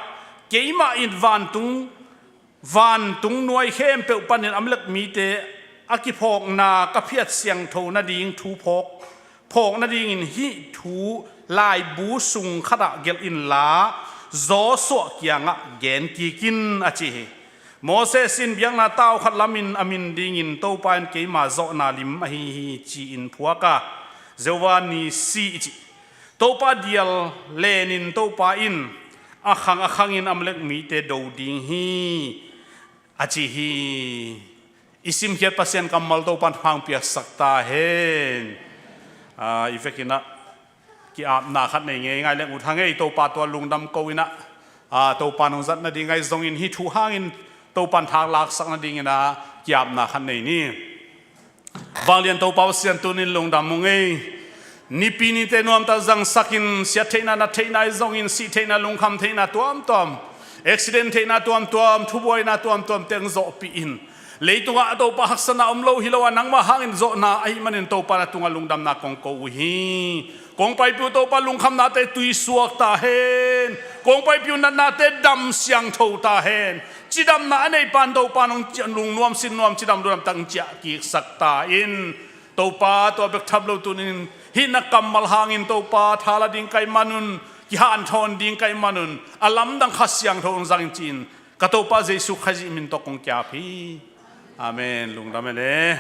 "Keimah in vantung, vantung nuai khempeuh panin Amalek mite a kiphawkna ka phiat siangtho nading thu phawk, phawk nadingin hih thu laibu sung khatah gelh inla, Joshua kiangah gen kik in," a ci hi. Moses in biakna tau khat lamin a min dingin, "Topa in keima zawhna lim ahi hi," ci-in phuak a, Jehovah Nissi i cih. Topa dial lenin Topa in a khang a khangin Amalek mite do ding hi. a ci hi. I simkhiat Pasian kammal Topan hong piaksak ta hen. Ah, i vekin ah ki-apna khat nei ngeingai leng ut hang ei, Topa tua lungdam ko in ah, ah, Topan hong zat nading ahi zongin hih thu hangin Topan thak laksak nadingin ah ki-apna khat nei ni. Vanglian Topa Pasian, tuni-in lungdam ung ei. Nipi nite nuamtak zangsakin, siat theihna, nat theihna ahi zongin, sih theihna, lungkham theihna tuamtuam, accident theihna tuamtuam, thubuaina tuamtuam teng zawhpih in. Leitungah Topa haksatna om lo hi lo a, nangmah hangin zawhna ahih manin Topa na tungah lungdamna kong ko uh hi. Kong paipih uh Topa, lungkhamnate tuisuak ta hen. Kong paipih uh natnate dam siangtho ta hen. Cidamna a neih pan Topa nong ciah, lungnuam sinnuam cidam lungdam tang ciah kiksak ta in. Topa, tua bek tham lo, tuni-in hih na kammal hangin Topa tha la ding ka hih manun, kihanthawn ding ka hih manun, a lamdang Kha Siangtho hong zangin ci-in ka Topa Jesu Khazih min tawh kong ki-ap hi. Amen. Lungdam e le.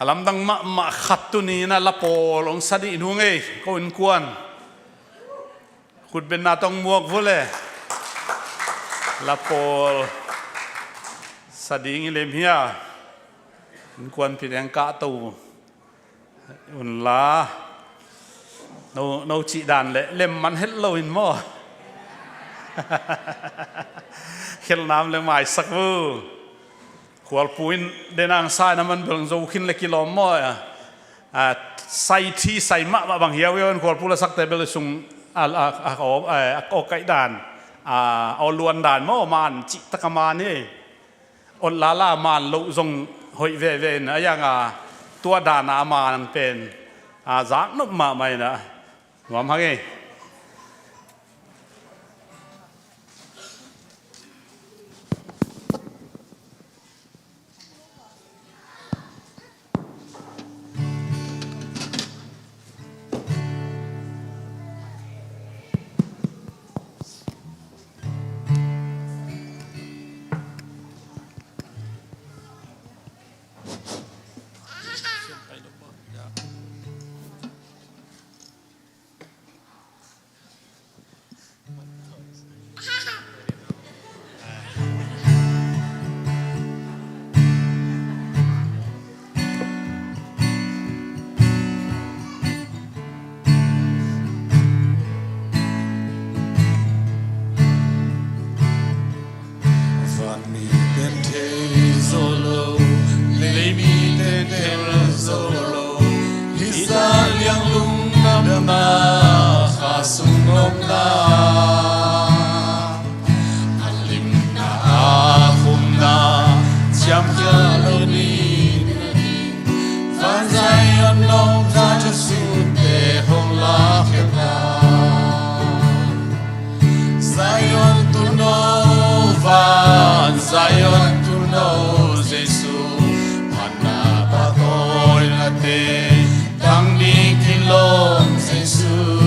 A lamdang mahmah khat tuni-in a lapawl hong sa dih nung ei, ko innkuan. Khutbenna tawh muak vua le. Lapawl sa ding i lem hia? Innkuanpih teng kahto un la. No, no cih dan le lem man het lo in maw? Khelhnam le maisak vua. Khualpu in denang sa-in a man bel zo khin le kilawm maw? A, sai thi sai mahmah bang hiauhiau in khualpu lasakte bel sung a, a, a, a, a, a kaih dan, a, a luan dan maw, man cihtak a man hi. Ot lala man loh zong hoih veve in, a yang a tua dan a man pen, a, zaknop mahmah in a, nuam hang ei. Vanmi ten thei zo lo, leimi ten thei zo lo, hih zah liang lungdamna Kha sung omna, a limna a khumna ciamkhia lo ni. Van Zion nong za thusute hong lakhia ta. Zion tuno, van Zion tuno, Jesu phatna pahtawinate tang ding kilawm, Jesu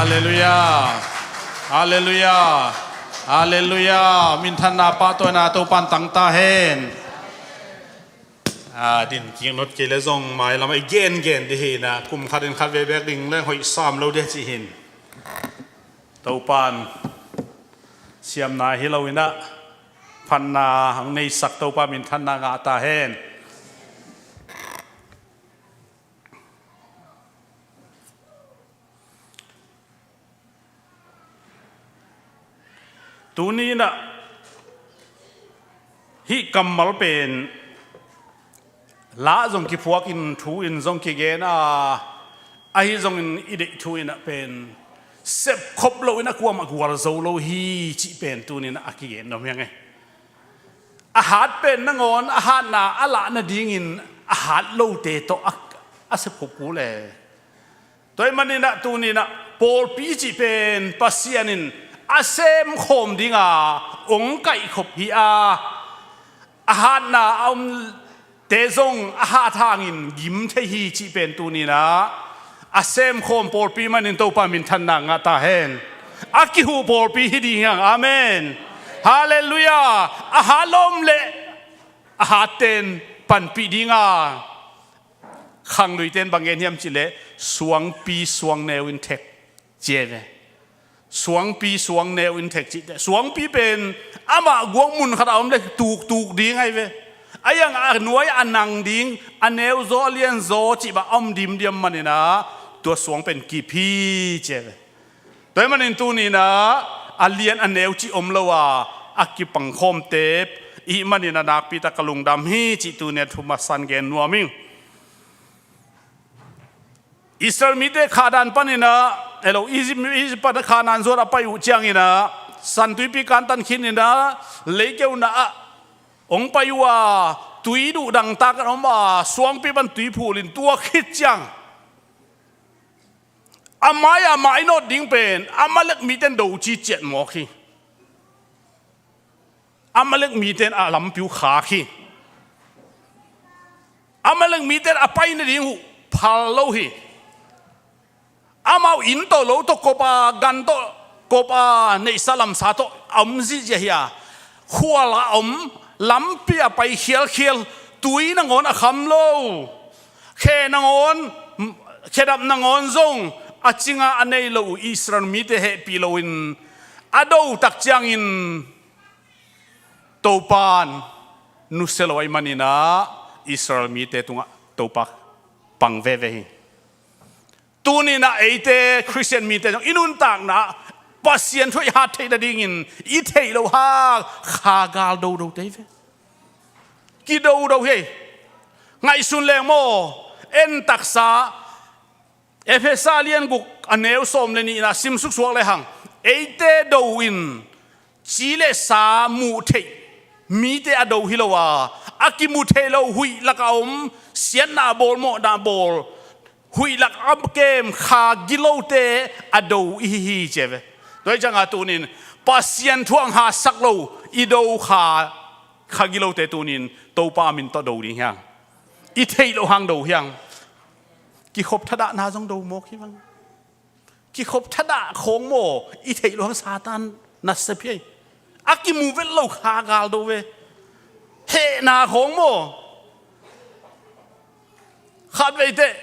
Halleluiah. Halleluiah. Halleluiah. Minthanna pahtawina Topan tang ta hen. A, din kik not kei le zong mailam ah i gengen dih hi inah, kum khat in khat vei bek ding le hoih sam lo dih cih hin. Topan siamna hi lo inah, phatna hong neisak Topa minthanna ngah ta hen. Tuni inah hih kammal pen la zong kiphuak in, thu in zong kigen a, ahi zongin i deih thu inah pen sepkhop lo inah kuamah gualzo lo hi cih pen tuni inah a kigen nuam hi ing e. A hat pen nangawn a hatna a lah nadingin a hat lote tawh a, a sepkhop kul e. Tua ahih manin ah tuni inah pawlpi cih pen Pasian in a semkhawm dinga hong kaihkhop hi a, a hatna a omte zong a hat hangin gim thei hi cih pen tuni inah a semkhawm pawlpi manin Topa minthanna ngah ta hen. A kihuh pawlpi hi ding hi hang. Amen. Halleluiah. A hat lo om leh a hatte in panpih dinga, khangluite in bang gen hiam cih leh suangpi suangneu in thek ci hi ve. Suangpi suangneu in thek cih teh, suangpi pen amah guak mun khat a om leh tuktuk ding ahi ve. A iang a nuai a nang ding, a neu zaw a lian zaw cih bang a om dimdiam manin ah tua suang pen kip hi ci hi ve. Tua ahih manin tuni inah a lian a neu cih om lo a, a kipangkhawmte i hih manin ah nakpi tak ka lungdam hi cih tuni a thuman san gen nuam ing. Israel mite Khanaan panin ah, elo, Egypt, Egypt pan Khanaan zuan a pai uh ciangin ah, San Tuipi kantan khin inah, leikeu na ah hong pai uh a, tui duh dangtak a om a, suangpi pan tui phul in tua khit ciang a mai-ah mainawt ding pen Amalek mite in do ciciat mawk hi. Amalek mite in a lampi uh khak hi. Amalek mite in a pai nading uh phal lo hi. Amau inn tawh, lo tawh kop a, gan tawh kop a, neihsa lamsa tawh a om ziahziah hi a, khual a om, lampi a pai khialkhial, tui nangawn a kham lo, khe nangawn, khedap nangawn zong a cinga a nei lo uh Israel mite hehpih loin a do tak ciangin Topan nusia lo ahih manin ah Israel mite tungah Topa pang veve hi. Tuni inah eite Khristian mite zong i nuntakna Pasian thu i hat theih nadingin i theih loh hang kha gal dodo te hi ve. Kidodo hi. Ngaihsun leng maw, en taksa, Efesa lian guk a neu sawm le nihna sim suksuak lehang, eite do in ci le sa muh theih mite a do hi lo a, a kimu thei lo huih lak a om, siatna bawl, mawhna bawl, huih lak a kem kha gilote a do i hi hi ci hi ve. Tua hi ciangin tunin Pasian thu hong hahsak lo i do kha, kha gilote tunin Topa min tawh do ding hi hang. I theih loh hang do hi hang. Kikhop thadahna zong do mawk hi vang. Kikhop thadah khawng maw, i theih loh hang Satan nasep hi. A kimu vet lo kha gal do ve. Hehna khawng maw. Khat vei teh,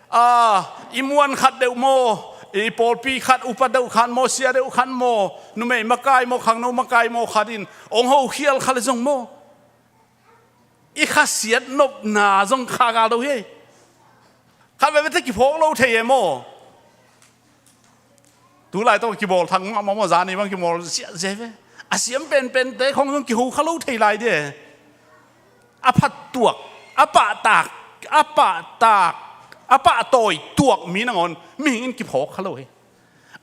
a, i muan khat deuh maw, i pawlpi khat, upa deuh khat maw, sia deuh khat maw, numei makai maw, khangno makai maw khat in hong hokhial kha le zong maw, i khasiat nopna zong kha gal do hi. Khat veve teh kiphawk lo thei e maw. Tulai tawh kibawl thang mahmah maw, zani bang kibawl ziahziah ve. A siam penpente khawng zong kiho kha lo thei lai dih. A phat tuak, a pahtak, a pahtak, a pahtawi tuak mi nangawn mihing in kiphawk kha lo hi.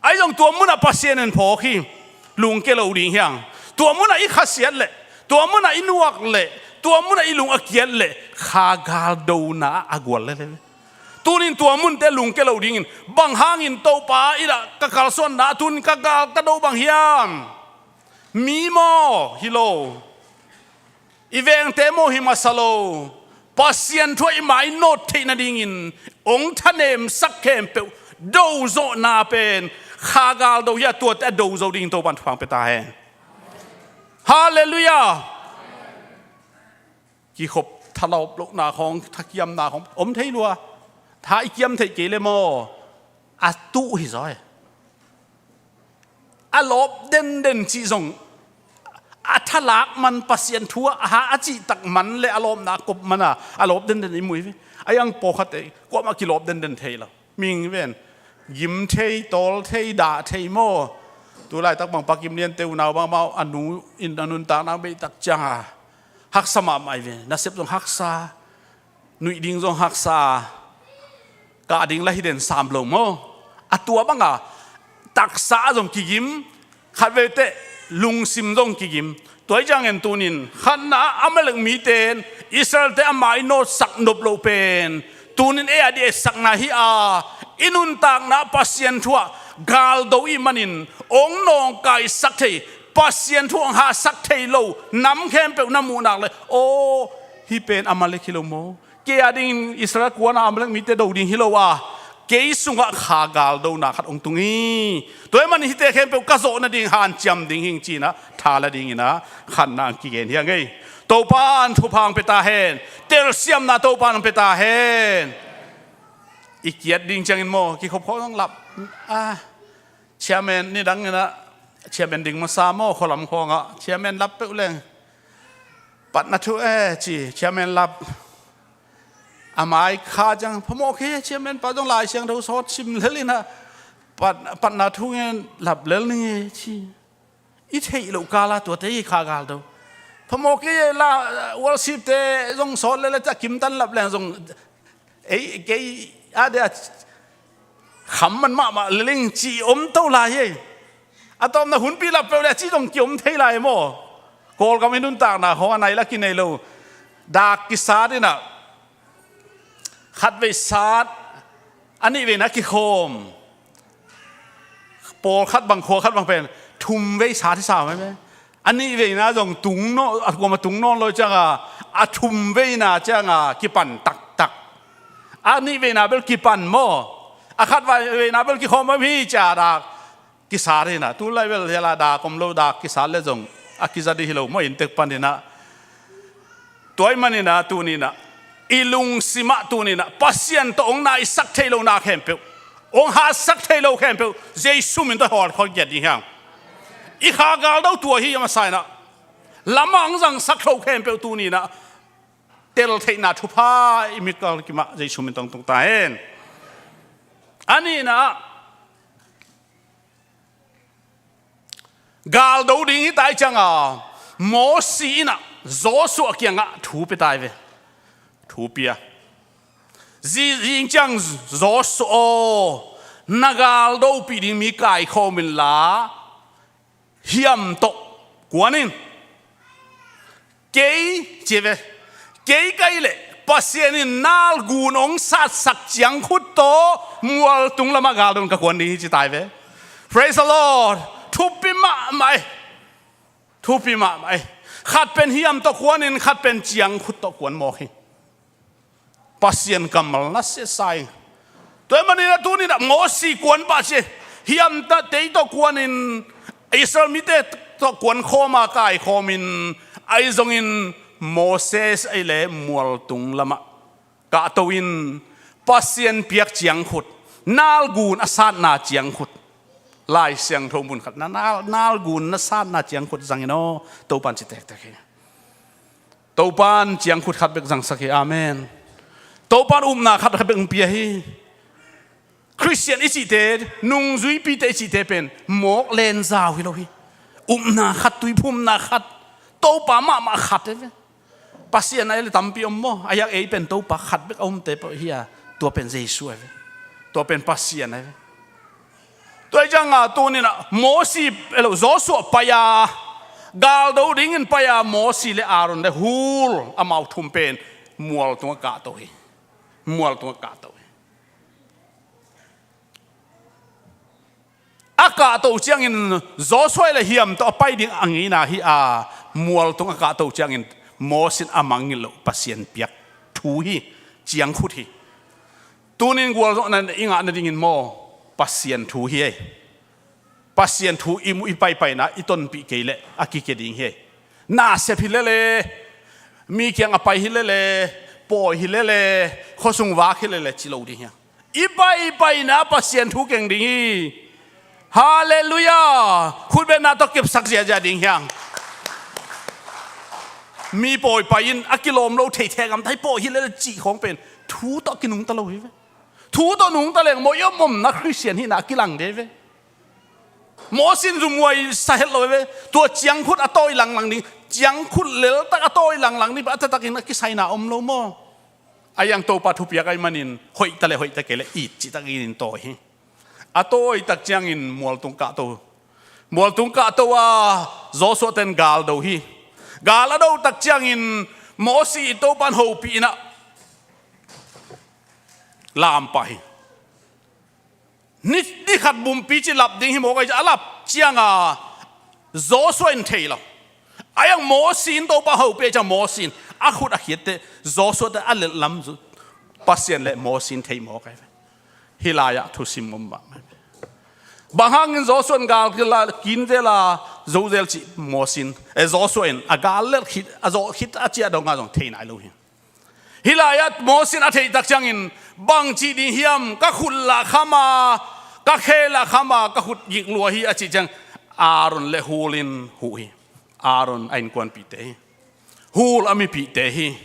Ahi zong tua munah Pasian in phawk hi. Lungkia lo ding hi hang. Tua munah i khasiat leh, tua munah i nuak leh, tua munah i lung a kiat leh kha galdona a gual lel hi. Tunin tua munte lungkia lo dingin, bang hangin Topa in ah ka kalsuanna tunin ka gal ka do bang hiam? Mi maw? Hi lo. I vengte maw? Hi masa lo. Pasian thu ah i mainawt theih nadingin hong thanemsak khempeuh dozawhna pen Kha galdo hi a, tuate a do zo ding Topan thupha pia ta hen. Halleluiah. Kikhop thalawp lohna khawng, thakiamna khawng om thei lua. Tha i kiam theih kei le maw, a tuh hi zaw e. A lawp denden cih zong, a thalak man, Pasian thu a ha a cihtak man le a lawpna a kop man a, a lawp denden i mu hi ve. A iang pawlkhatte kuamah kilawp denden thei lo. Mihing ven, gim thei, tawl thei, dah thei maw. Tu laitak bang Pa Kim Liante unau bang amau a nu in a nuntakna beihtak cianga haksa mahmah hi ve. Nasep zong haksa, nuih ding zong haksa, kah ding la hi den sam lo maw. A tua banga taksa ah zong kigim, khatvei teh lungsim zong kigim. Tua hi ciangin tunin khatna ah Amalek mite in Israelte a mainawtsak nop loh pen tunin ei a dih etsakna hi a, i nuntakna Pasian thu ah galdo i hih manin hong nawngkaisak thei, Pasian thu hong hahsak thei lo nam khempeuh na muh nak le, aw, hih pen Amalek hi lo maw? Kei a dingin Israel kuana Amalek mite do ding hi lo a, kei sungah kha galdona khat hong tung hi. Tua ahih manin hihte khempeuh ka zawh nading hanciam ding hing ci-in ah tha la dingin ah khatna hong kigen hi a ngei. Topan thupha hong pia ta hen. Telsiamna Topan hong pia ta hen. I kiat ding ciangin maw, kikhop khawng hong lap. Ah, chairman nidang in ah, chairman ding masa maw, khualam khawngah chairman lap peuh leng, patna thu e ci, chairman lap. A mai kha ciang, phamawh kei e, chairman pa zong Lai Siangtho sawt sim lel in ah, pat, patna thu ngen lap lel ning e ci. I theih loh kala tuate i kha galdo. Phamawh kei e, la, worship te zong sawt lel a, kimtan lap leng zong, ei, kei a dia kham man mahmah lel ing ci om to lai e. A tawpna hunpi lap peuh le a ci zong kiom thei lai maw. Kawlgam i nuntakna khawng a nai la kinei lo. Dak kisat in ah, khatvei sat, a nihveina kikhawm. Pawlkhat bang, khua khat bang pen thumvei sat hi sam e. A nihveina zong tung nawn, a kuamah tung nawn lo cianga, a thumveina cianga kipan taktak. A nihveina bel kipan maw. A khatveina bel kikhawm om hi cia dak kisat hi in ah, tu lai bel hia la dak om lo, dak kisat le zong a kiza dih hi lo maw, inntek panin ah. Tua ahih manin ah tunin ah, i lungsim ah tunin ah Pasian tawh hong naisak thei lohna khempeuh, hong hatsak thei lo khempeuh Jesu min tawh hawl khawng kiat ding hi hang. I kha galdo tua hi a masa in ah, lamah hong zangsak lo khempeuh tunin ah tel theihna thupha i mit galkim ah Jesu min tawh hong tung ta hen. A nihna ah, galdo ding hi ta ahih cianga, Mosi in ah Joshua kiangah thu pia ta hi ve. Thu pia. Zi, zing ciang Joshua aw, na galdopih ding mi kaikhawm inla, hiam tawh kuan in. Kei, ci ve. Kei ka hih leh Pasian in nalgun hong satsak ciangkhut tawh mualtung lamah galdon ka kuan ding hi, ci ta hi ve. Praise the Lord. Thupi mahmah e. Thupi mahmah e. Khat pen hiam tawh kuan in, khat pen ciangkhut tawh kuan mawk hi. Pasian kammal nasia sa ing. Tua ahih manin ah tunin ah Mosi kuan pah ci. Hiam tawh, tei tawh kuanin, Israel mite tawh kuan khawm a, kaikhawm in, ahi zongin Moses ahih leh mualtung lamah kahto in, Pasian piak ciangkhut, nalgun a satna ciangkhut. Lai Siangtho mun khat na, nal, nalgun na satna ciangkhut zangin aw, Topan ci tektek hi. Topan ciangkhut khat bek zangsak hi. Amen. Topan upna khat bek hong pia hi. Khristian i cihte, nungzuipite i cihte pen mawk lenzau hi lo hi. Upna khat, tuiphumna khat, Topa mahmah khat hi ve. Pasian a hi leh tampi om maw, a hiang ei pen Topa khat bek a omte peuh hi a, tua pen Jesu hi ve. Tua pen Pasian hi ve. Tua hi cianga tunin ah Mosi, elo, Joshua pai a, galdo dingin pai a, Mosi le Aaron le Hur, amau thum pen mualtung a kahto hi. Mualtung a kahto hi. A kahto ciangin Joshua le hiam tawh a pai ding a ngeina hi a, mualtung a kahto ciangin Mosi in a mangngilh loh Pasian piak thu hi, ciangkhut hi. Tunin gualzawhna i ngah nadingin maw, Pasian thu hi ei. Pasian thu i muh i paipaina i tonpih kei leh a kikia ding hi. Nasep hi lele, mi kiang a pai hi lele, pawi hi lele, khuasung vak hi lele ci lo ding hi. I paipaina Pasian thu keng ding hi. Halleluiah. Khutbetna tawh kepsak ziazia ding hi hang. Mi pawi pai in a kilawm lo thei thei gamta hi, pawi hi lele cih khawng pen thu tawh kinungta lo hi ve. Thu tawh nungta leng maw i om omna Khristian hihna a kilang de ve. Mawsi in zumhuai sa het lo ve. Tua ciangkhut a tawi langlang ding, ciangkhut leltak a tawi langlang ding, a taktakin a kisaina om lo maw? A iang Topa thupiak ahih manin hoihta le hoihta kei le it cihtakin in tawi hi. A tawitak ciangin mualtung kahto, mualtung kahto a Joshua ten gal do hi. Gal a dotak ciangin Mawsi in Topan hopih inah lam pah hi. Ni, ni khat bumpi ci lap ding hi mawk a, a lap cianga Joshua in thei lo. A iang Mawsi in Topa hopih a ciang Mawsi in a khut a khiatte Joshua te a lelh lam zu Pasian le Mawsi in thei mawk a hi ve. Hih lai-ah thusim om mahmah hi ve. Bang hangin Joshua in gal kila kin zela zo zel cih Mawsi in, eh, Joshua in a gal lelh khit a zawh khit a ciah dongah zong thei nai lo hi. Hih lai-ah Mawsi in a theihtak ciangin bang cih ding hiam, ka khut lah kham a, ka khe lah kham a, ka khut gik lua hi a cih ciang Aaron le Hul in huh hi. Aaron a innkuanpihte hi. Hul a mipihte hi.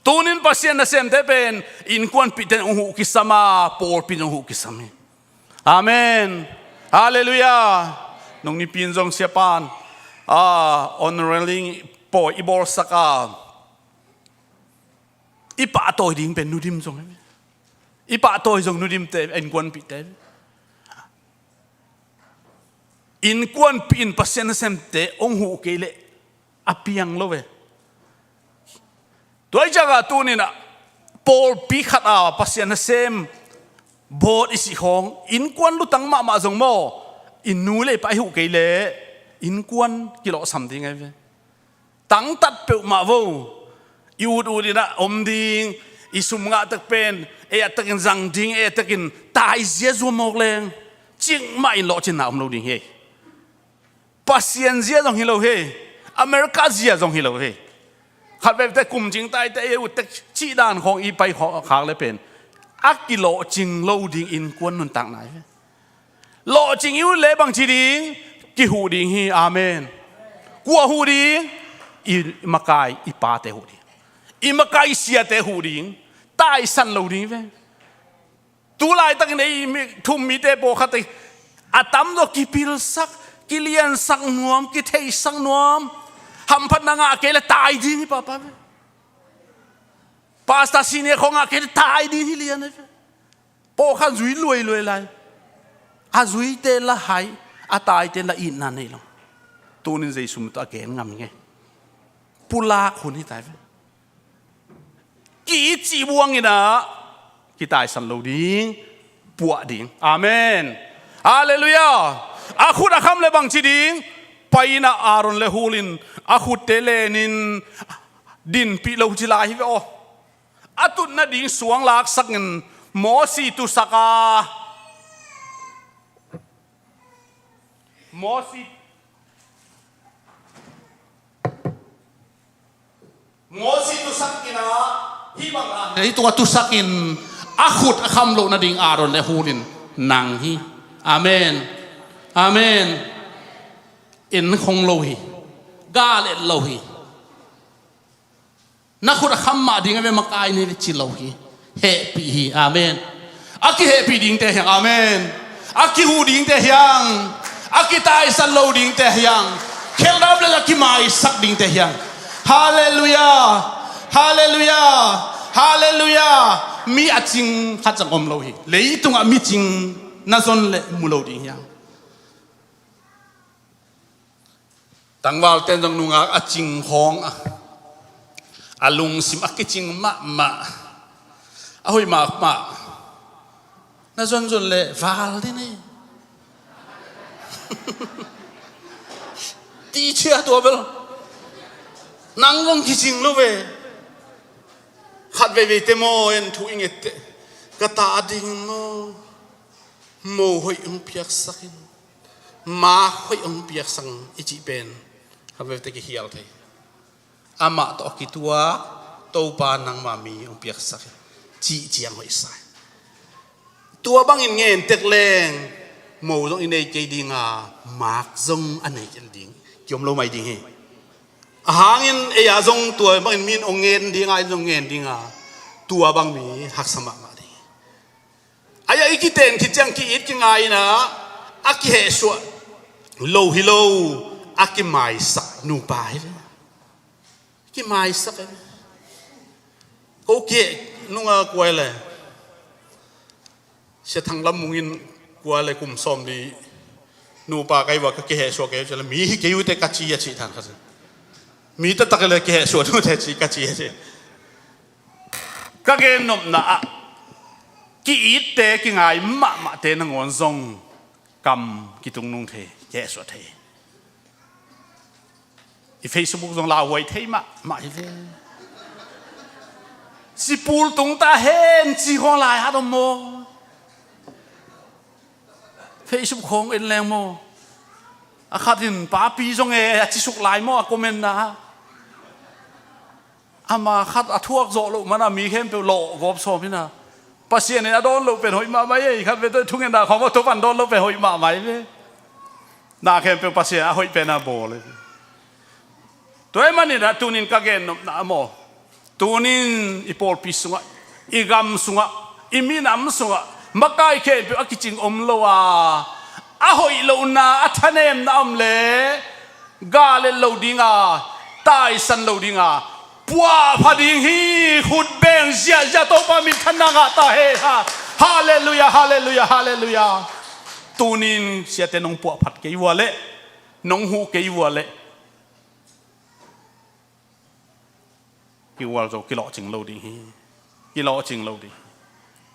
Tunin Pasian nasemte pen innkuanpihte in hong huh kisam a, pawlpi in hong huh kisam hi. Amen. Halleluiah. Nung nipi in zong siapan, ah, unveiling pawi i bawlsak a, i pahtawi ding pen Nu Dim zong hi ve. I pahtawi zong Nu Dimte, innkuanpihte hi ve. Innkuanpih in Pasian nasemte hong huh kei leh a piang lo ve. Tua hi ciangah tuninah pawlpi khat a Pasian nasem bawt i sih khawng innkuan lutang mahmah zong maw, i nu le i pa i huh kei leh innkuan kilawhsam ding ahi ve. Tangtat peuhmah vo. I ut ut inah om ding, i sum ngahtak pen ei a takin zang ding, ei a takin taizia zuam mawk leng cikmah in lawhcinna om lo ding hi. Pasian zia zong hi lo hi. America zia zong hi lo hi. Khat vevte kum cingtaite ei a uttek cih dan khawng i pai khawng khak le pen a kilawhcing lo ding innkuan nuntakna hi ve. Lawhcing i ut le bangci ding, kihuh ding hi. Amen. Kua huh ding? I makai i pate huh ding. I makai siate huh ding. Taisan lo ding ve. Tu laitakin ei mi, thum mite pawlkhat ei a tamzaw kipilsak, kiliansak nuam, kitheisak nuam. Hamphatna ngah kei le tai ding hi papa ve. Pastor senior khawng ngah kei le tai ding hi lian ve. Pawlkhat zui luailuai lai. A zuite la hai, a taite la itna nei lo. Tunin Jesu min tawh a gen ngam nge. Pulak hun hi tai ve. Ki cih buang inah kitaisan lo ding, puah ding. Amen. Halleluiah. A khut a kham le bangci ding, pai inah Aaron le Hul in a khutte lenin dinpih lo ci lai hi ve aw. A tut nading suang laksakin Mawsi tusak a, Mawsi, Mawsi tusak inah hih bang a, hih tungah tusakin a khut a kham loh nading Aaron le Hul in nang hi. Amen. Amen. En khong lo hi. Gal et lo hi. Na khut a kham mah ding a ve, makai nei ve ci lo hi. Hehpih hi. Amen. A kihehpih dingte hiang. Amen. A kihuh dingte hiang. A kitaisan lo dingte hiang. Kheldam le a kimaisak dingte hiang. Halleluiah. Halleluiah. Halleluiah. Mi a cing khat zong om lo hi. Leitungah mi cing na zon le mu lo ding hiang. Tangvalte in zong nungak a cing khawng a, a lungsim a kicing mahmah, a hoih mahmah. Na zonzon le val ding hi. Ti cia tua bel nang zong kicing lo ve. Khat veivei te maw en thu i ngette. Ka ta ding maw? Mo hoih hong piaksak in. Mak hoih hong piaksak i cih pen khat veve teh kikhial thei. Amah tawh kituak, Topa nangma mi hong piaksak hi, cih ciang hoih sa hi. Tua bangin ngen tek leng mo zong i nei kei ding a, mak zong a nei kei ding, kiom lo mai ding hi. A hangin ei a zong tua bangin min hong ngen ding a, ei zong ngen ding a, tua bang mi haksa mahmah ding hi. Ai a i kiten khit ciang ki-it kingai in a, a kihehsuah lo hi lo, a kimaisak nupa hi ve. Kimaisak hi ve. Ko kiheh nunga kua hi le, Sia Thang Lam Mung in kua hi le kum sawmli nupa kai vua ka kihehsuah kei uh ci le, mi hi kei uh teh ka ci a cih than kha si. Mi taktak hi le kihehsuah nu teh ci ka ci a ci. Ka gennopna ah ki-itte kingai mahmahte nangawn zong kam kitungnung thei, kihehsuah thei. I Facebook zong lauhuai thei mahmah hi ve. Sipul tung ta hen ci khawng lai hat om maw? Facebook khawng en leng maw? A khat in papi zong e a ci suk lai maw a comment na? Ama khat a thuak zawh loh mana mi khempeuh lawh gawp sawm hi na. Pasian in a dawn loh pen hoih mahmah ei, khat ve tawh thungetna khawng maw, tua pan dawn loh pen hoih mahmah ei ve. Na khempeuh Pasian a hoih pen a bawl ei. Tua ahih manin a tunin ka gennopna ah maw, tunin i pawlpi sungah, i gam sungah, i minam sungah makai khempeuh a kicing om lo a, a hoih lohna, a thanemna om le, galet lo dinga, taisan lo dinga, puahpha ding hi. Khut beng ziahziah, Topa minthanna ngah ta hen. Halleluiah, halleluiah, halleluiah. Tunin siate nong puahphat kei vua leh, nong huh kei vua leh, kiual zo, kilawhcing lo ding hi. Kilawhcing lo ding.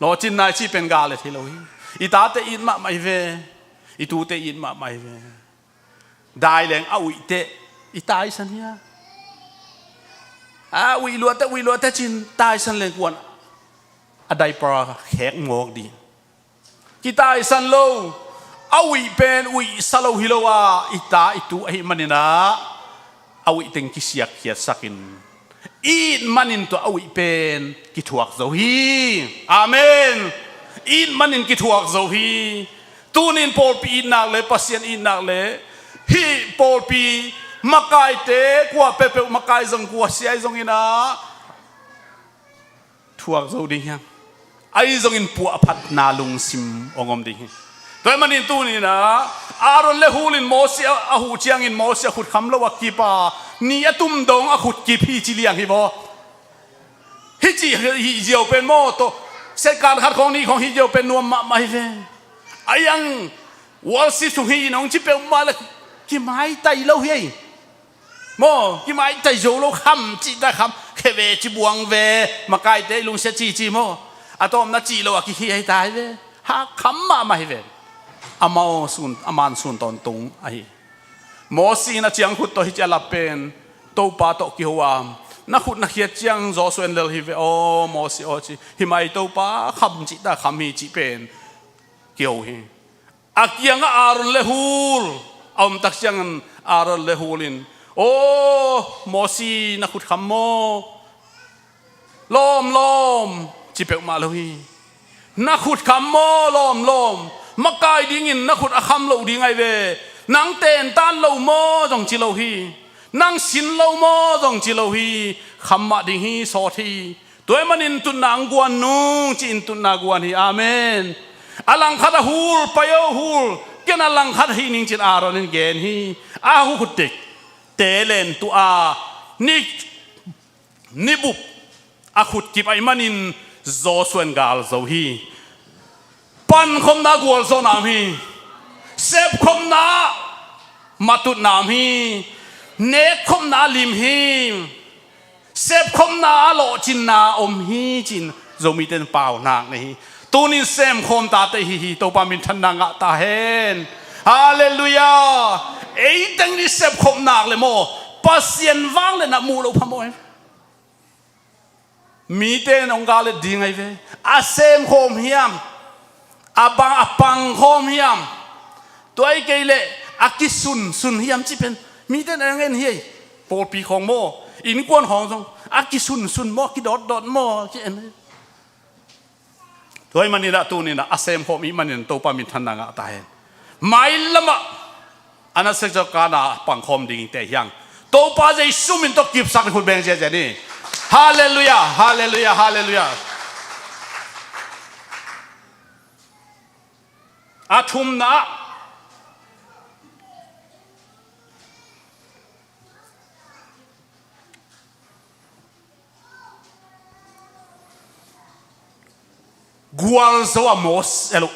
Lawhcinna i cih pen galet hi lo hi. I tate it mahmah hi ve. I tute it mahmah hi ve. Dai leng a uih teh i taisan hi a, a uih luat teh, uih luat teh ci-in taisan leng kuan a diaper khek mawk ding. Kitaisan lo, a uih pen uihsa lo hi lo a, i ta i tu ahih manin ah, a uih teng kisiakkhiatsakin, it manin tua a uih pen kithuak zo hi. Amen. It manin kithuak zo hi. Tunin pawlpi itnak le Pasian itnak le hih pawlpi makaite, kua peuhpeuh makai zong, kua sia ahi zongin ah, thuak zo ding hiam? Ahi zongin puahphatna lungsim hong om ding hi. Tua ahih manin tunin ah, Aaron le Hur in Mosi a, a huh ciangin Mosi a khut kham lo a kip a, ni a tum dong a khut kip hi ci liang hi maw? Hih ci hi ziau pen maw, tawh second khat khawng nih khawng hi ziau pen nuam mahmah hi ve. A iang worship sung hi nong ci peuhmah le kimaitai lo hi ei. Maw, kimaitai zo lo, kham cih ta kham, khe ve ci buang ve, makaite i lungsia cici maw. A tawpna cih lo a kikhih ahi ta hi ve. Ha kham mahmah hi ve. Amau sun, aman sun tawntung ahi. Mosi in a ciangkhut tawh hih ci a lap pen Topa tawh kiho a, na khut na khiat ciang Joshua in lel hi ve aw Mosi aw ci. Hi mai Topa, kham cih ta kham hi cih pen kiho hi. A kiangah Aaron le Hur a om tak ciangin Aaron le Hur in, aw Mosi, na khut kham maw? Lawm lawm ci peuhmah lo hi. Na khut kham maw? Lawm lawm. Makai dingin na khut a kham loh ding ahi ve. Nang tentan lo maw zong ci lo hi. Nang sin lo maw zong ci lo hi. Kham mah ding hi, sawt hi. Tua ahih manin tutna hong guan nung ci-in tutna guan hi. Amen. A langkhat ah Hur, pai aw Hur, ken a langkhat hih ning ci-in Aaron in gen hi. A huh khut tek, te len tuh a, ni, ni bup a khut kip ahih manin Joshua in gal zo hi. Pankhopna gualzawhna om hi. Sepkhopna matutna om hi. Nekkhopna lim hi. Sepkhopna a lawhcinna om hi ci-in Zomite in paunak nei hi. Tunin semkhawm tate hi hi. Topa minthanna ngah ta hen. Halleluiah. Ei teng i sepkhop nak le maw, Pasian vang le na muh loh phamawh hi. Mite in hong galet ding ahi ve. A semkhawm hiam? A bang a pangkhawm hiam? Tua ahih kei leh A kisunsun hiam cih pen mite na ngen hi ei. Pawlpi khawng maw, innkuan khawng zong a kisunsun maw, a kidawtdawt maw, a ki-en hi. Tua ahih manin ah tuni-in ah a semkhawm i hih manin Topa minthanna ngah ta hen. Mailam ah a nasep zawh ka na pangkhawm ding teh hiang. Topa Jesu min tawh kipsak ni, khut beng ziahziah ni. Halleluiah, halleluiah, halleluiah. A thumna ah gualzo a Mos-, elo,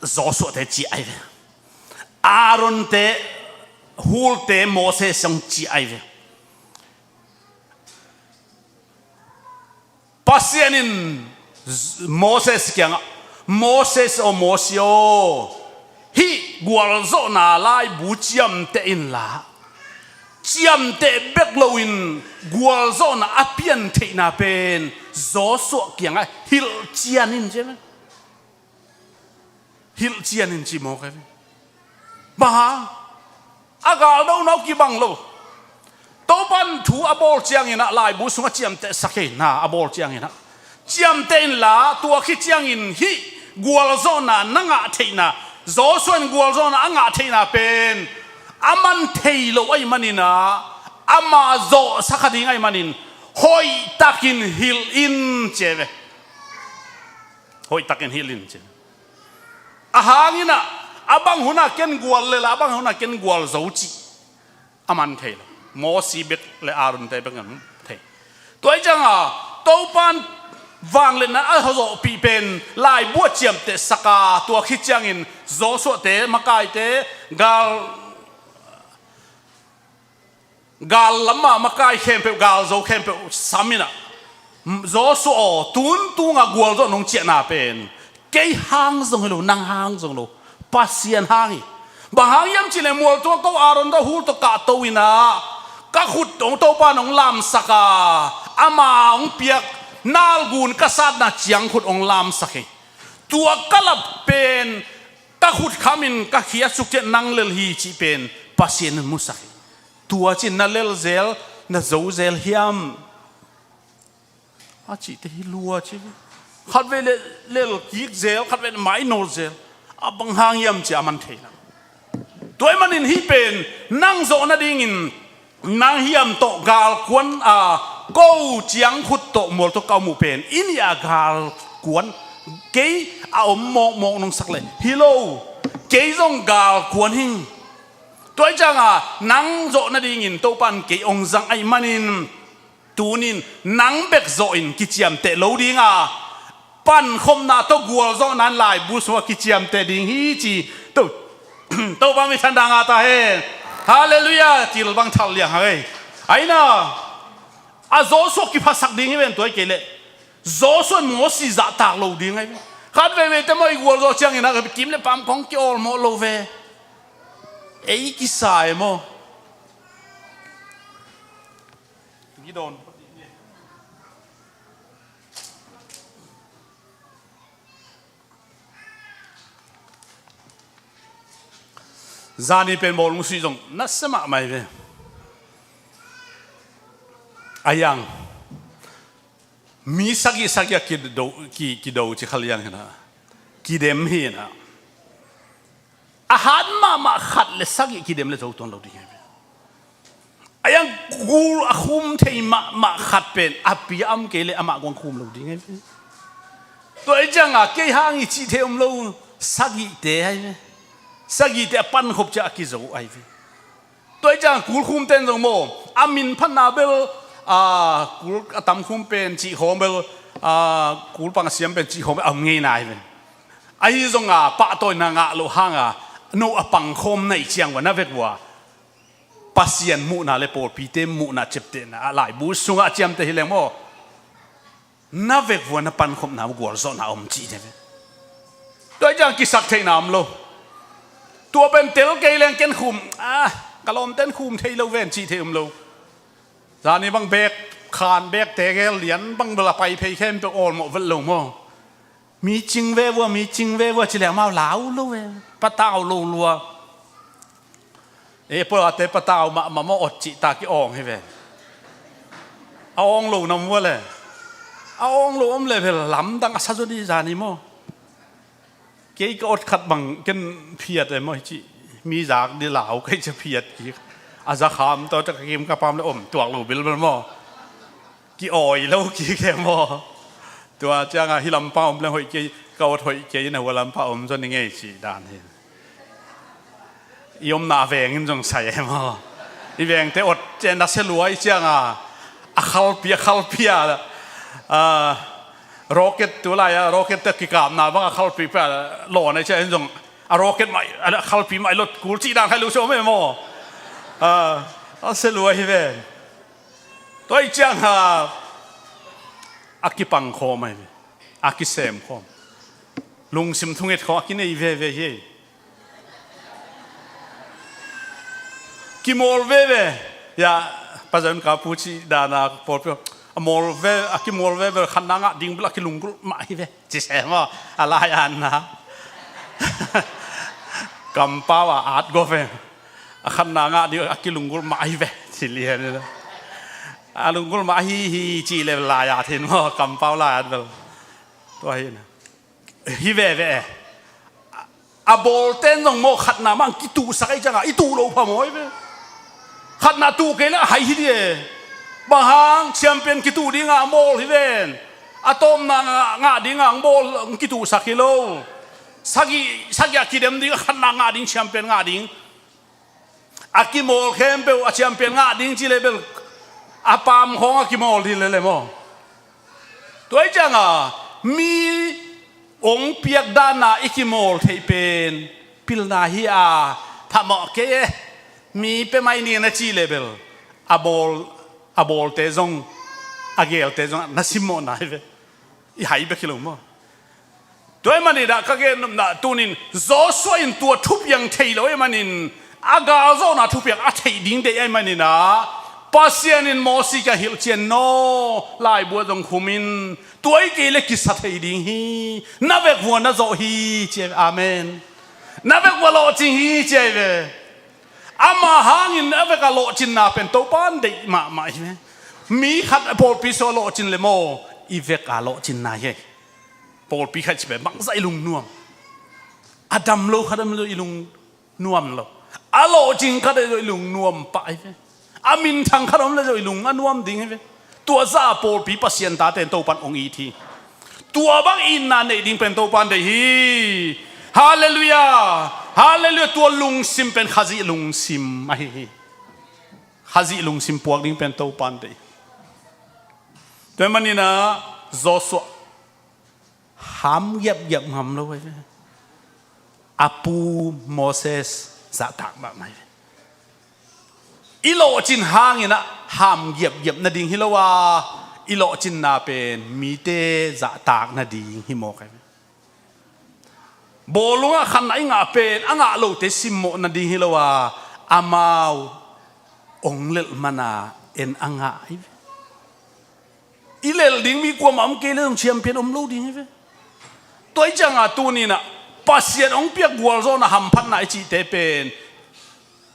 Joshua te ci ai ve. Aaron te, Hur te, Moses zong ci ai ve. Pasian in Moses kiangah, "Moses aw, Mosi aw, hih gualzawhna laibu ciamteh inla, ciamteh bek loin gualzawhna a pian theihna pen Joshua kiangah hilh cian in," ci ve. Hilh cian in ci mawk e. Bang hang? A galdona uh kibang lo. Topan thu a bawl ciangin ah laibu sungah ciamtehsak e, na a bawl ciangin ah, ciamteh inla, tua khit ciangin hih gualzawhna na ngah theihna, Joshua in gualzawhna a ngah theihna pen a man thei lo ahih manin ah, ama zawhsak kha ding ahih manin hoihtakin hilh in, ci e ve. Hoihtakin hilh in, ci. A hangin ah, a bang hun ah ken gual lel a, a bang hun ah ken gualzo cih a man thei lo. Mosi bek le Aaron te bek in thei. Tua ahih ciangin Topan vangliatna a zawhpih pen laibu a ciamtehsak a, tua khit ciangin Joshua te, makaite, gal gal lamah makai khempeuh, galzo khempeuh sam in ah, "Joshua aw, tuntunga gualzawh nong ciahna pen kei hang zong hi lo, nang hang zong lo, Pasian hang hi. Bang hang hiam cih leh mual tungah ko Aaron tawh Hur tawh kahto in ah, ka khut hong, Topa in hong lamsak a, ama hong piak nalgun ka satna ciangkhut hong lamsak hi. Tua ka lap pen ka khut khamin ka khiatsuk ciang nang lel hi," cih pen Pasian in musak hi. Tua cin na lel zel, na zo zel hiam? A cihte hi lua ci. Khatvei le lel kik zel, khatvei le mainawt zel. A bang hang hiam ci a man thei lo. Tua ahih manin hih pen nang zawh nadingin nang hiam tawh galkuan a, ko ciangkhut tawh mual tawh ka om uh pen i nih a galkuan, kei a om mawkmawk nong sak leh hi lo, kei zong galkuan hing. Tua ahih ciangin nang zawh nadingin Topan kei hong zang ahih manin, tunin nang bek zawh in kiciamteh lo ding a, pankhopna tawh gualzawhna in laibu sungah kiciamteh ding hi ci. To, Topa minthanna ngah ta hen. Halleluiah. Thil bang thal liang hang ei. Aina, a Joshua kiphasak ding hi ven, tua hi kei leh Joshua in Mosi zahtak lo ding ahi ve. Khat veivei te maw, i gualzawh ciangin a kim le pam kong ki-awlmawh lo ve. Ei kisa e maw. Gideon. Zani pen bawlung sih zong nasia mahmah hi ve. A yang mi sagih sagih a kido, ki, kido ci kha liang hi na. Kidem hi na. A hat mahmah khat le sagih kidem le zo tuan lo ding hi ve. A yang gul a khum thei mahmah khat pen a pi a om kei leh amah guang khum lo ding hi ve. Tua hi ciangin kei hang hi cih thei om lo sagihte hi ve. Sagihte a pankhop ciang a kizo hi ve. Tua hi ciangin kul khumte in zong maw, a min phatna bel, a, kul a tam khum pen cih khawng bel, a, kul pang a siam pen cih khawng bel a om ngei na hi ve. Ahi zongin pahtawina ngah loh hangin no a pangkhawm na hih ciang ua na vek ua Pasian muhna le pawlpite muhna ciaptehna a laibu sungah a ciamteh hi leng maw, na vek ua na pankhopna uh gualzawhna a om cih hi ve. Tua hi ciang kisak theihna om lo. Tua pen tel kei leng ken khum, a, ka lawmten khum thei lo ven cih thei om lo. Zani bang bek, khan bek tegel lian bang bel a pai phei khempeuh awlmawh vet lo maw. Mi cing ve vua, mi cing ve vua ci leh amau lau lo ve. Patau lo lua. E pua te patau mahmah maw, ot cih ta ki awng hi ve. A awng lo na om vua le. A awng lo om le ve, lamdang a sa zaw ni zani maw. Kei ka ot khat bang ken phiat e maw hi ci. Mi zak di lau kei cia phiat ki. A za kham tawh ka kim ka pam le om tuak lo bilbel maw. Ki awi lo ki ke maw. Tua cianga hi lampa om leng hoih kei, ka ot hoih kei na hua lampa om zaw ni ngei ci dan hi. I omna veng in zong sai e maw. I vengte ot cian a se luai cianga a khalpi, a khalpi a, a, rocket tu lai a, rocket te kikapna bang a khalpi pe a lawn a cian zong a rocket mai, a khalpi mai lot kul ci dan khai lu se om e maw. A, a se luai hi ve. Tua i cianga a kipang khawm ahi ve. A kisem khawm. Lungsim thunget khawm a kinei veve hi. Kimawl veve. Ya, pazon ka pu ci dana pawlpi a mawl ve, a kimawl veve, khatna ngah ding bel a kilunggulh mah hi ve. Ci se maw, a lai anna. Kampau a at go ve. A khatna ngah ding a kilunggulh mah hi ve. Ci lian. A lunggulh mah hi hi ci le lai at hin maw, kampau lai at bel. Tua hi na. Hi veve e. A bawlte zong maw khatna mah kituhsak ei cianga i tuh lo phamawh hi ve. Khatna tuh kei le a hai hi di e. Bang hang champion kituh dinga a mawl hi ven. A tawpna ngah, ngah dinga a mawl kituhsak hi lo. Sagih, sagih a kidem ding, a khatna ngah ding, champion ngah ding. A kimawl khempeuh a champion ngah ding ci le bel a pam khawng a kimawl ding le le maw. Tua i cianga mi ong piak dana i kimawl theih pen pilna hi a, phamawh kei e. Mi pe mai ni na ci le bel a bawl, a bawlte zong, a geelte zong na simmawh nai ve. I hai bek hi lo maw. Tua ahih manin ah ka gen nopna tunin Joshua in tua thupiang thei lo ahih manin a galzawhna thupiang a theih ding deih ahih manin ah Pasian in Mosi ka hilhcian naw, laibu ah zong khum in, tua i kei le kisa thei ding hi, na vek vua na zawh hi ci ahi ve. Amen. Na vek vua lawhcing hi ci ahi ve. Ama hangin a vek a lawhcinna pen Topa in deih mahmah hi ve. Mi khat a pawlpi sua lawhcin le maw, i vek a lawhcinna hi. Pawlpi khat ci pen bangzah i lungnuam. A dam lo khat om le i lungnuam lo. A lawhcing khat om le i lungnuam pah hi ve. A minthang khat om le i lung a nuam ding hi ve. Tua zah a pawlpi Pasian tate in Topan hong it hi. Tua bang itna neih ding pen Topan deih hi. Halleluiah. Halleluiah. Tua lungsim pen Khazih lungsim ahi hi. Khazih lungsim puak ding pen Topan deih hi. Tua manin ah Joshua ham giapgiap ngam lo ahi ve. A pu Moses zahtak mahmah hi ve. I lawhcin hangin ah ham giapgiap nading hi lo a, i lawhcinna pen mite zahtak nading hi mawk ahi ve. Bawlung ah khatna i ngah pen a ngah lote simmawh nading hi lo a, amau ong lelh mana en a ngah hi ve. I lelh ding mi kuamah om kei le zong champion om lo ding hi ve. Tua i cianga tuninah Pasian hong piak gualzawhna hamphatna i cihte pen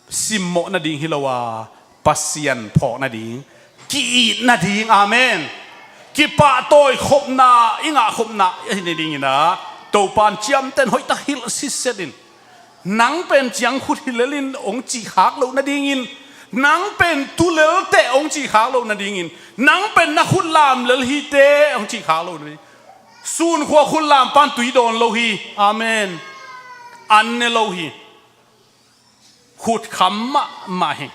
simmawh nading hi lo a, Pasian phawk nading, ki-it nading. Amen. Kipahtawi khopna i ngah khopna ahi nadinginah Topan ciamten hoihtak hilh sitset in. Nang pen ciangkhut hilelin hong cihkhak loh nadingin, nang pen tulel teh hong cihkhak loh nadingin, nang pen na khut lamlel hi teh hong cihkhak loh nading. Sunkhua khut lam pan tui dawn lo hi. Amen. An ne lo hi. Khut kham mahmah hi.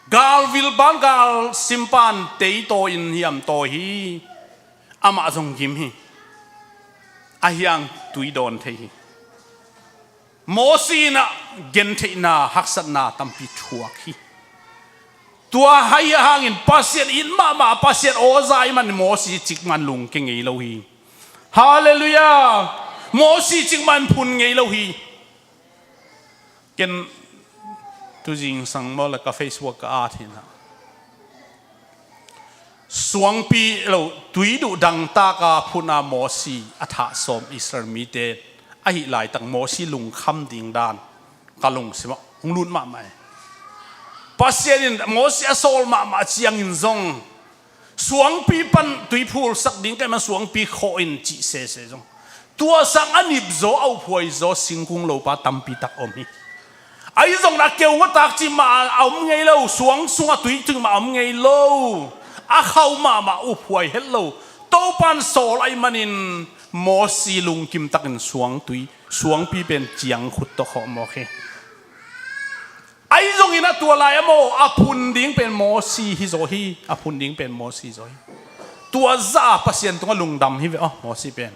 Galvil pan galsim pan tei tawi in hiam tawi hi. Amah zong gim hi. A hiang tui dawn thei hi. Mosi in ah gentheihna haksatna tampi thuak hi. Tua hai hangin Pasian it mahmah, Pasian aw za i man Mosi cikman lungke ngei lo hi. Halleluiah. Mosi cikman phun ngei lo hi. Ken tuzingsang maw le ka Facebook ka at hi na. Suangpi lo, tuiduh dangtaka phuna Mosi a thah sawm Israel mite ahi laitak Mosi lungkham ding dan ka lungsimah hong lut mahmah e. Pasian in Mosi a sawl mahmah ciangin zong suangpi pan tui phulsak ding ka hih man suangpi khawh in cih sese zong tua sang a nipzaw a uphuaizaw singkung lopa tampi tak om hi. Ahi zongin a keu ngawtak cih mah a om ngei lo, suang sungah tui cih mah a om ngei lo, a khauh mahmah uphuai het lo. Topan sawl ahih manin Mosi lungkim takin suangtui, suangpi pen ciang khut tawh khawh mawk hi. Ahi zongin a tua lai-ah maw a phun ding pen Mosi hi zaw hi, a phun ding pen Mosi zaw hi. Tua zah a Pasian tungah lungdam hi ve aw Mosi pen.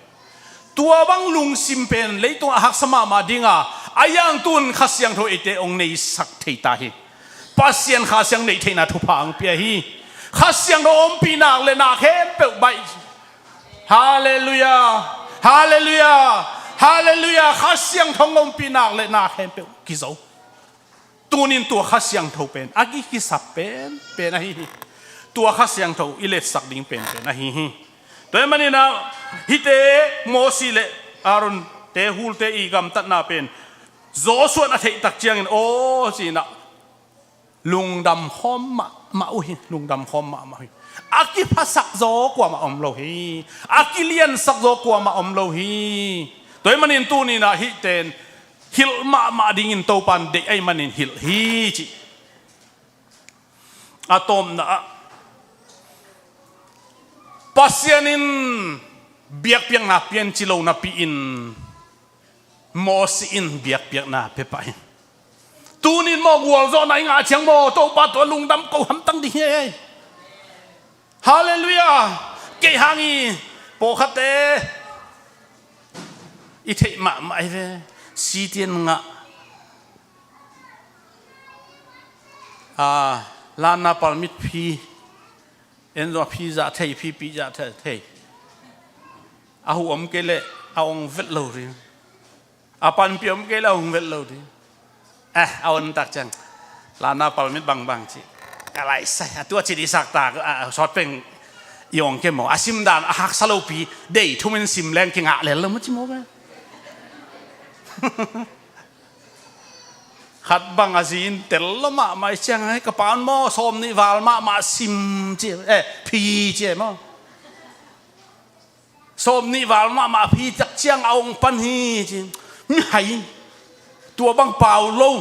Tua bang lungsim pen leitungah a haksa mahmah ding a, a hiang tun Kha Siangtho eite hong neisak thei ta hi. Pasian Kha Siang neih theihna thupha hong pia hi. Kha Siangtho ompih nak le nak khempeuh baih. Halleluiah. Halleluiah. Halleluiah. Kha Siangtho ompih nak le nak khempeuh kizo. Tunin tua Kha Siangtho pen a ki, kisap pen pen ahi hi. Tua Kha Siangtho i letsak ding pen pen ahi hi. Tua ahih manin ah hihte Mosi le Aaron te, Hur te i gamtatna pen Joshua in a theih tak ciangin aw ci-in ah lungdam khawm mahmah uh hi, lungdam khawm mahmah uh hi. A kiphasak zaw kuamah om lo hi. A kiliansak zaw kuamah om lo hi. Tua ahih manin tunin ah hihte in hilh mahmah dingin Topan deih ahih manin hilh hi cih. A tawpna ah Pasian in biakpiakna pia in ci lo napi-in Mosi in biakpiakna pia pah hi. Tunin maw gualzawhna i ngah ciang maw Topa tungah lungdam ko hamtang ding hi. Halleluiah. Kei hang hi. Pawlkhatte i theih mahmah hi ve. Sitian ngah, a, lanna palmit phi, en zong a phi zah thei, phi pih zah thei, thei. A huh om kei leh a ong vet lo ding. A panpih om kei leh a ong vet lo ding. Eh, a on tak ciang lanna palmit bangbang ci. A laisai a tua ci dihsak ta, a, a sawt peng i ong kei maw. A simdan a haksa lopi dei thumin sim leng kingah lel lo maw ci maw ve. Khat bang a zi in tel lo mahmah i ciang ai ka pan maw sawm nih val mahmah sim ci, eh, phi ci maw. Sawm nih val mahmah phi tak ciang a ong pan hi ci. Mihai tua bang pau lo.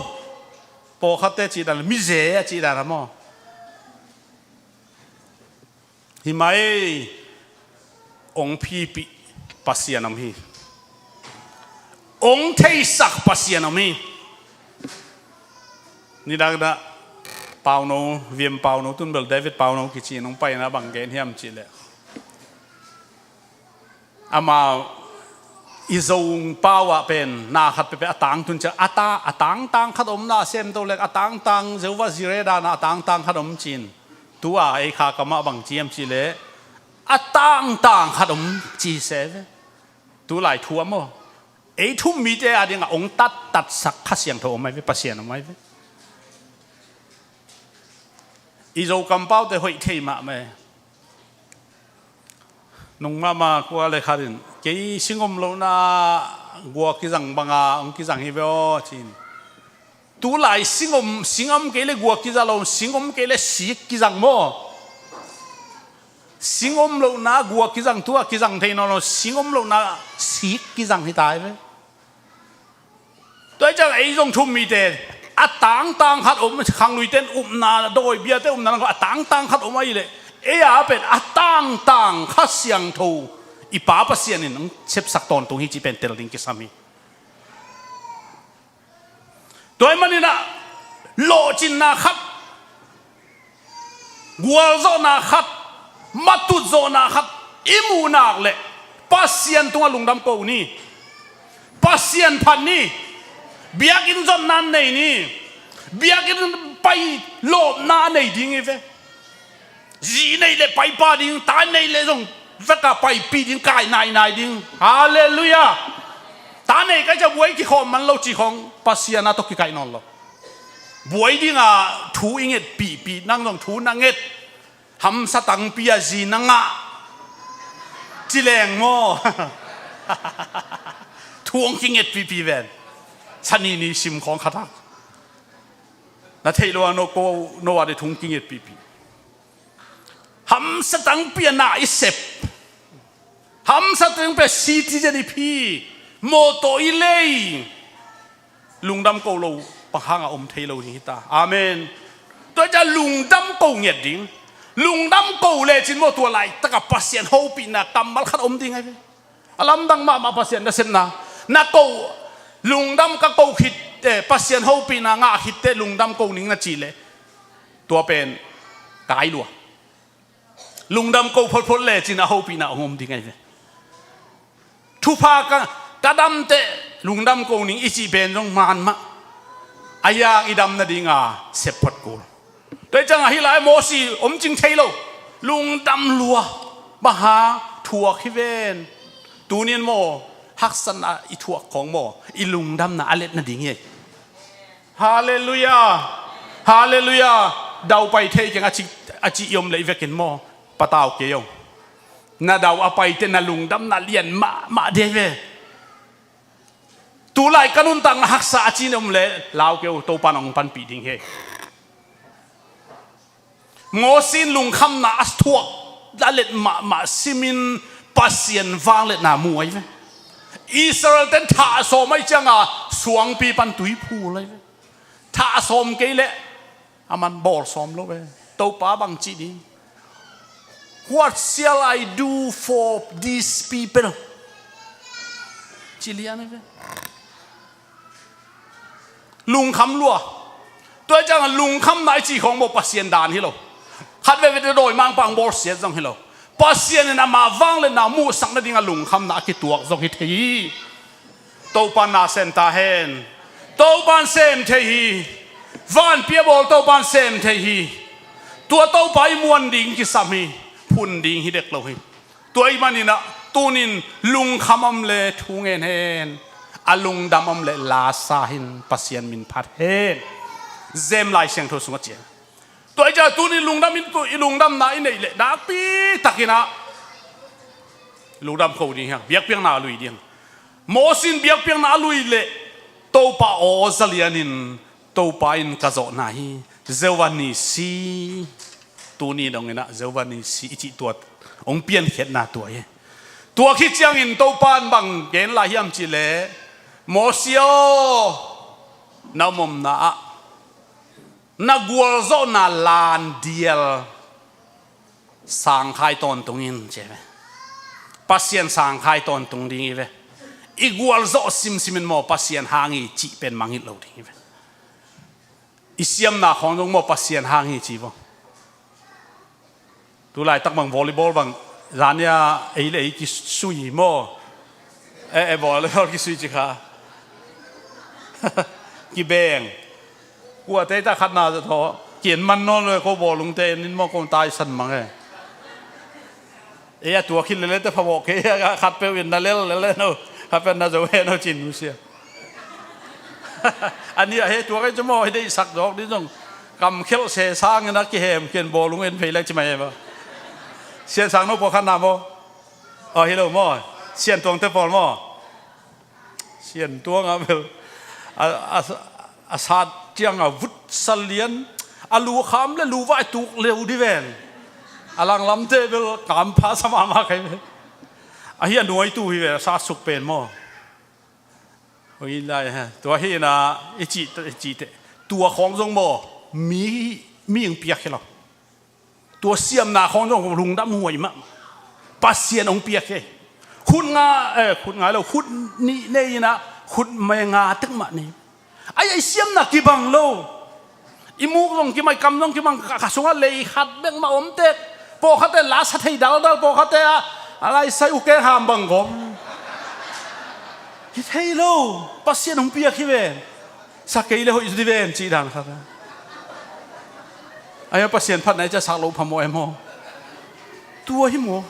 Pawlkhatte cih dan mize a cih dan a maw. Hi mai, ong phipih Pasian om hi. Ong theisak Pasian om hi. Nidang dah Pauno, Viam Pauno, tun bel David Pauno kici in ong paina bang gen hiam cih leh, amau i Zong pau ah pen na khat peuhpeuh a tangtun ciang a ta, a tangtang khat om na sem to lek a tangtang Jehovah Jireh dan a tangtang khat om ci-in. Tu a ei kha kamah bang ci hiam cih leh a tangtang khat om ci se ve. Tu lai thu a maw, ei thu-um mite a dingah ong tattatsak Kha Siangtho om ai ve, Pasian om ai ve. I Zo kampaute hoih thei mahmah e. Nung mahmah kua le khat in kei sing om lohna gua kizang banga ong kizang hi ve aw ci-in. Tu lai sing om, sing om kei le gua kiza lo, sing om kei le sik kizang maw. Sing om lohna gua kizang, tu a kizang thei nawn lo, sing om lohna sik kizang hi ta ai ve. Tua hi ciang ei zong thu-um mite a tangtang khat om, khangluite in upna, dawi biate upna nang a tangtang khat om ahih leh ei a pen a tangtang Kha Siangtho i Pa Pasian in hong sepsak tawntung hi cih pen tel ding kisam hi. Tua ahih manin ah lawhcinna khat, gualzawhna khat, matutzawhna khat i muh nak leh Pasian tungah lungdam ko ni. Pasian phat ni. Biakinn zotna nei ni. Biakinn pai lawpna nei ding hi ve. Zi nei le pai pah ding, ta nei le zong vek a paipih ding, kai nainai ding. Halleluiah. Ta nei kai ciang buai kikhawm man lo cih khawng Pasian a tawh kikaih nawn lo. Buai ding a thu i ngetpihpih, nang zong thu na nget, hamsa tangpi a zi na ngah ci leng maw. Thu hong kingetpihpih ven. Sani ni sim khawng khat a Na theih lo a no ko, no a ding thung kingetpihpih. Hamsa tangpi a na i sep. Hamsa tangpi a citizen i phi. Mawtaw i lei. Lungdam ko lo, bang hanga om thei lo ding hita. Amen. Tua ciang lungdam ko ngiat ding. Lungdam ko lecin maw tua laitaka Pasian hopihna kammal khat om ding ahi ve. A lamdang mahmah Pasian nasepna. Na ko, lungdam ka ko khit, eh, Pasian hopihna ngah khitte lungdam ko ning na cih leh. Tua pen kai lua. Lungdam ko photphot lecin a hopihna hong om ding ahi ve. Thupha ka, ka damteh lungdam ko ning i cih pen zong man mah. A hiang i dam nadinga sep phot kul. Tua hi cianga hih lai Mosi om cing thei lo. Lungdam lua. Bang hang thuak hi ven. Tuni in maw haksatna i thuak khawng maw i lungdamna a let nading hi. Halleluiah. Halleluiah. Dau pai thei keng a ci, a ci i om leh i vekin maw patau kei ong. Na dau a paite na lungdamna lian mahmah dei ve. Tulai ka nuntakna haksa a ci na om leh lau kei uh, Topa nong panpih ding hi. Mosi in lungkhamna a thuak a let mahmah simin Pasian vangliatna mu ahi ve. Israel ten thah sawm ahi cianga suangpi pan tui phul ahi ve. Thah sawm kei leh a man bawl sawm lo ve. Topa bang ci ding. What shall I do for these people? Ci lian ahi ve. Lungkham lua. Tua hi cianga lungkhamna i cih khawng maw Pasian dan hi lo. Khat veve te dawimangpa hong bawlsiat zong hi lo. Pasian in ama vangliatna muhsak nadinga lungkhamna a kituak zong hi thei hi. Topa na sem ta hen. Topa in sem thei hi. Vanpi a bawl Topa in sem thei hi. Tua Topa i muan ding kisam hi. Phun ding hi dek lo hi. Tua ahih maninah tunin lungkham om le thu ngen hen. A lungdam om le lasa hin Pasian min phat hen. Zem Lai Siangtho sungah ciang. Tua ahih ciang tunin lungdam in tu i lungdamna i neih leh nakpi takinah lungdam ko ding hiang, biakpiakna a lui ding. Mosi in biakpiakna a lui leh Topa aw zalianin Topa in ka zawhna hi. Jehovah Nissi. Tuni donginah Jehovah Nissi i cih tua hong piankhiatna tua hi. Tua khit ciangin Topa in bang gen lai hiam cihleh Mosi aw, na omomna ah na gualzawhna landial sangkhai tawntung in ci ve. Pasian sangkhai tawntung ding hi ve. I gualzawh simsimin maw Pasian hang hi cih pen mangngilh lo ding hi ve. I siamna khawng zong maw Pasian hang hi ci vong. Tulaitak bang volleyball bang zania ei le ei kisui maw. Eh, eh, volleyball kisui ci kha. Kibeng. Kuate ta khatna thaw kian man nawn lo ko bawlungte in maw ko taisan mang e. Ei a tua khit lele te phamawh kei a khat peuh in na lel lele no khat peuh na zo he no cin nusia. A nih a he tua kei cu maw hi deihsak zawk ding zong kamkhelh se sangin a kihem kian bawlung en phei lek ci mai e maw. Sian sang no pawlkhatna maw. Aw hi lo maw. Sian tuangte pawl maw. Sian tuanga bel a, a, a sat cianga vut salian a lu kham le lu vai tuk leu di ven. A langlamte bel kampha sa mahmah kai ven. Ahi a nuaitu hi ve a sat suk pen maw. Ui lai ha tua hi na i cih i cih te tua khawng zong maw mi mi ing piak hi lo. Tua siamna khawng zong lungdam huai mah. Pasian hong piak hi. Khut nga, eh, khut ngai lo, khut nih nei inah khut mai nga tek mah nei. Ai, ai siamna kibang lo. I muk zong kimai kam zong kimang ka, ka sungah lei khat bek mah om tek. Pawlkhatte la sa thei daldal pawlkhatte ah a lai sai u keng ham bang gom. Hi thei lo. Pasian hong piak hi ve. Sa kei le hoih zu di ven cih dan khat. Ai a Pasian phatna i ca sak lo phamawh em aw. Tua hi maw.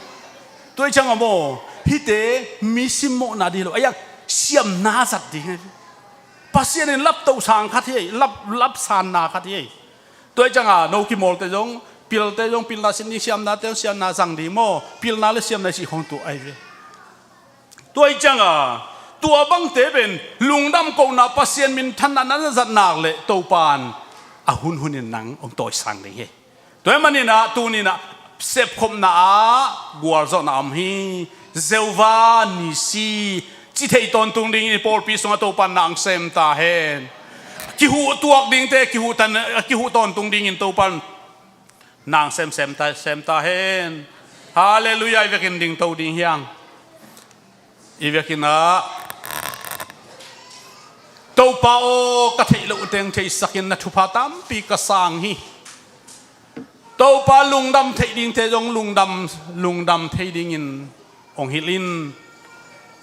Tua i cang a maw. Hite mi simmawhna di lo. Ai a siamna zat ding. Pasian in laptoh sang khat hi. Lap, lap sanna khat hi. Tua i cang a no kimawlte zong pilte zong pilna sin ding siamnate zong siamna zang ding maw. Pilna le siamna i cih khong tuah ai ve. Tua i cianga tua bangte pen lungdam kohna Pasian minthanna na zat nak le Topan a hun hunin nang hong tawisang ding hi. Tua ahih manin ah tuni-in ah sepkhopna ah gualzawhna om hi. Jehovah Nissi cih thei tawntung dingin i pawlpi sungah Topa'n na hong sem ta hen. Kihuh tuak dingte kihuh tan, kihuh tawntung dingin Topa'n na hong sem, sem ta, sem ta hen. Halleluiah. I vekin dingto ding hi hang. I vekin ah, Topa aw, ka theih loh teng theisakin, na thupha tampi ka sang hi. Topa, lungdam theih dingte zong lungdam, lungdam thei dingin hong hilh in,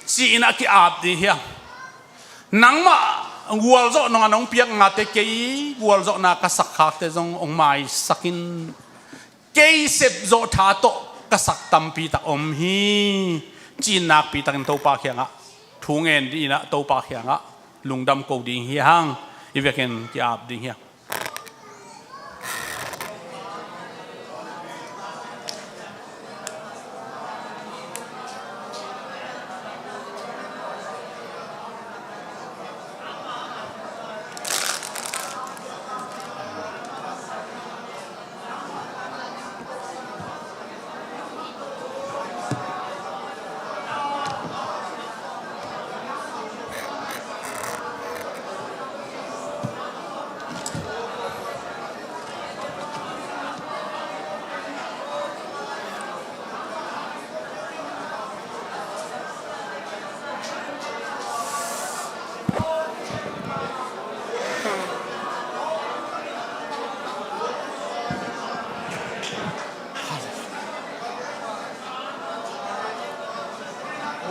ci-in a ki-ap ding hi hang. Nangmah gualzawh nong a nong piak ngate kei gualzawhna ka sakkhakte zong hong maisak in. Kei sepzawh tha tawh ka sak tampi tak om hi, ci-in nakpi takin Topa kiangah thu ngen dingin ah Topa kiangah lungdam ko ding hi hang. I vekin ki-ap ding hi hang.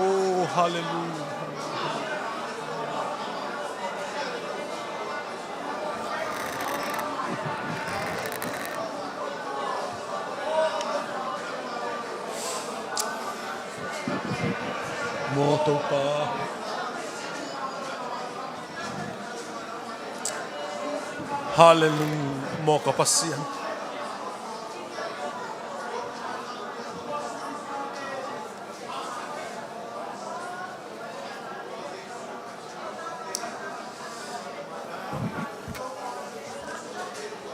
Oh, halleluiah. Maw Topa. Halleluiah. Maw ka Pasian.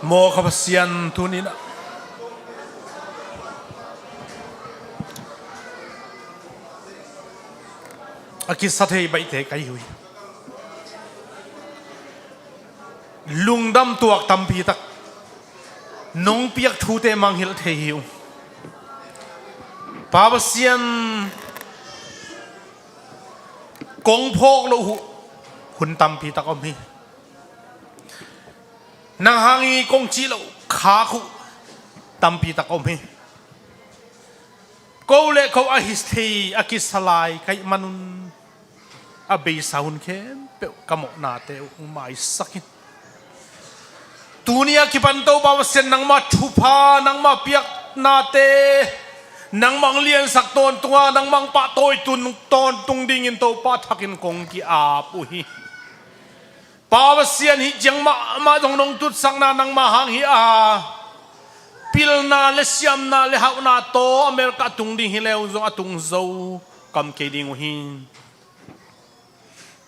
Maw ka Pasian, tuni-in ah a kisa thei baihte ka hi uh hi. Lungdam tuak tampi tak nong piak thute mangngilh thei hi ung. Pa Pasian, kong phawk loh uh hun tampi tak om hi. Nang hang hi kong cih loh khak uh tampi tak om hi. Ko le ko a hi thei a kisa lai ka hih manun a beisa hun khempeuh ka mawhnate uh maisak in. Tuni a kipan Topa Pasian, nangmah thupha, nangmah piaknate, nangmah hong liansak tawntung a, nangmah hong pahtawi tawntung dingin Topa thakin kong ki-ap uh hi. Pa Pasian, hih ciang mahmah zong nong tutsakna nangmah hang hi a, pilna le siamna le hauhna tawh America tung ding hi leu zong a tung zo kam kei ding uh hi.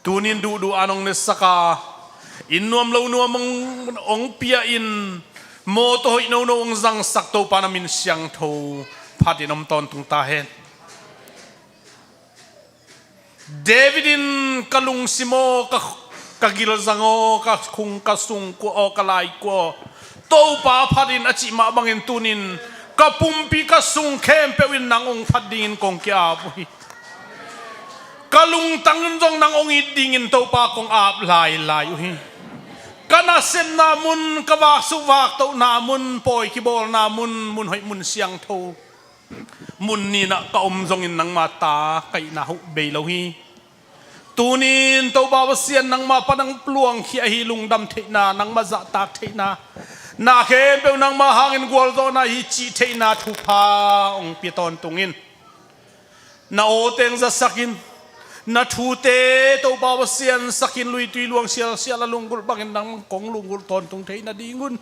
Tunin duhduh a nong nesak a, inn nuam lo nuam hong, hong pia in, mawtaw hoih nono hong zangsak Topa na min siangtho phatin om tawntung ta hen. David in ka lungsim aw, ka, ka gilzang aw, ka khung, ka sungkua aw, ka laikua aw, Topa phat in a cih mah bangin tunin ka pumpi ka sung khempeuh in nang hong phat dingin kong ki-ap uh hi. Ka lungtang in zong nang hong it dingin Topa kong ap lailai uh hi. Ka nasepna mun, ka vaksuk vaktohna mun, pawi kibawlna mun, mun hoih mun siangtho mun nih ah ka om zongin nangma ta ka hihna huh bei lo hi. Tunin Topa Pasian, nangma pan hong luangkhia ahi lungdam theihna, nangma zahtak theihna, na khempeuh nangma hangin gualzawhna hi cih theihna thupha hong pia tawntung in. Na aw teng zasak in, na thute Topa Pasian, sakin luitui luang sialsial a lunggulh bangin nang kong lunggulh tawntung theih nadingun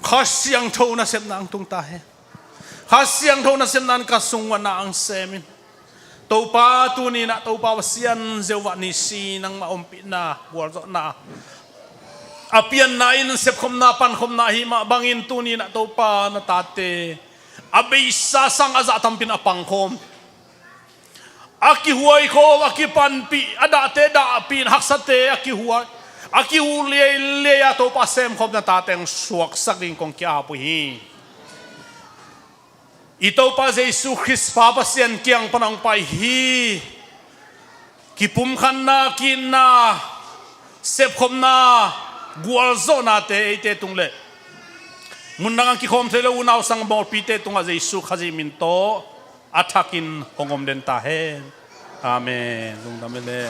Kha Siangtho nasepna hong tung ta hen. Kha Siangtho nasepna in ka sung uah na hong sem in. Topa, tuni-in ah Topa Pasian, Jehovah Nissi, nangmah ompihna, gualzawhna A pianna in sepkhopna, pankhopna ahi mah bangin tuni-in ah Topa na tate a beisa sang a zah tampi in a pangkhawm, a kihuaikhawm, a kipanpih, a dahte dahpih in, haksate a kihuai, a kihuh liailiai a Topa semkhopna tate hong suaksak ding kong ki-ap uh hi. I Topa Jesu Khrist Pa Pasian kiang pan a hong pai hi. Kipumkhatna, ki-itna, sepkhopna, gualzawhnate eite tung le mun dang a kikhawm thei lo unau sang pawlpite tungah Jesu Khazih min tawh a thakin hong om den ta hen. Amen. Lungdam e le.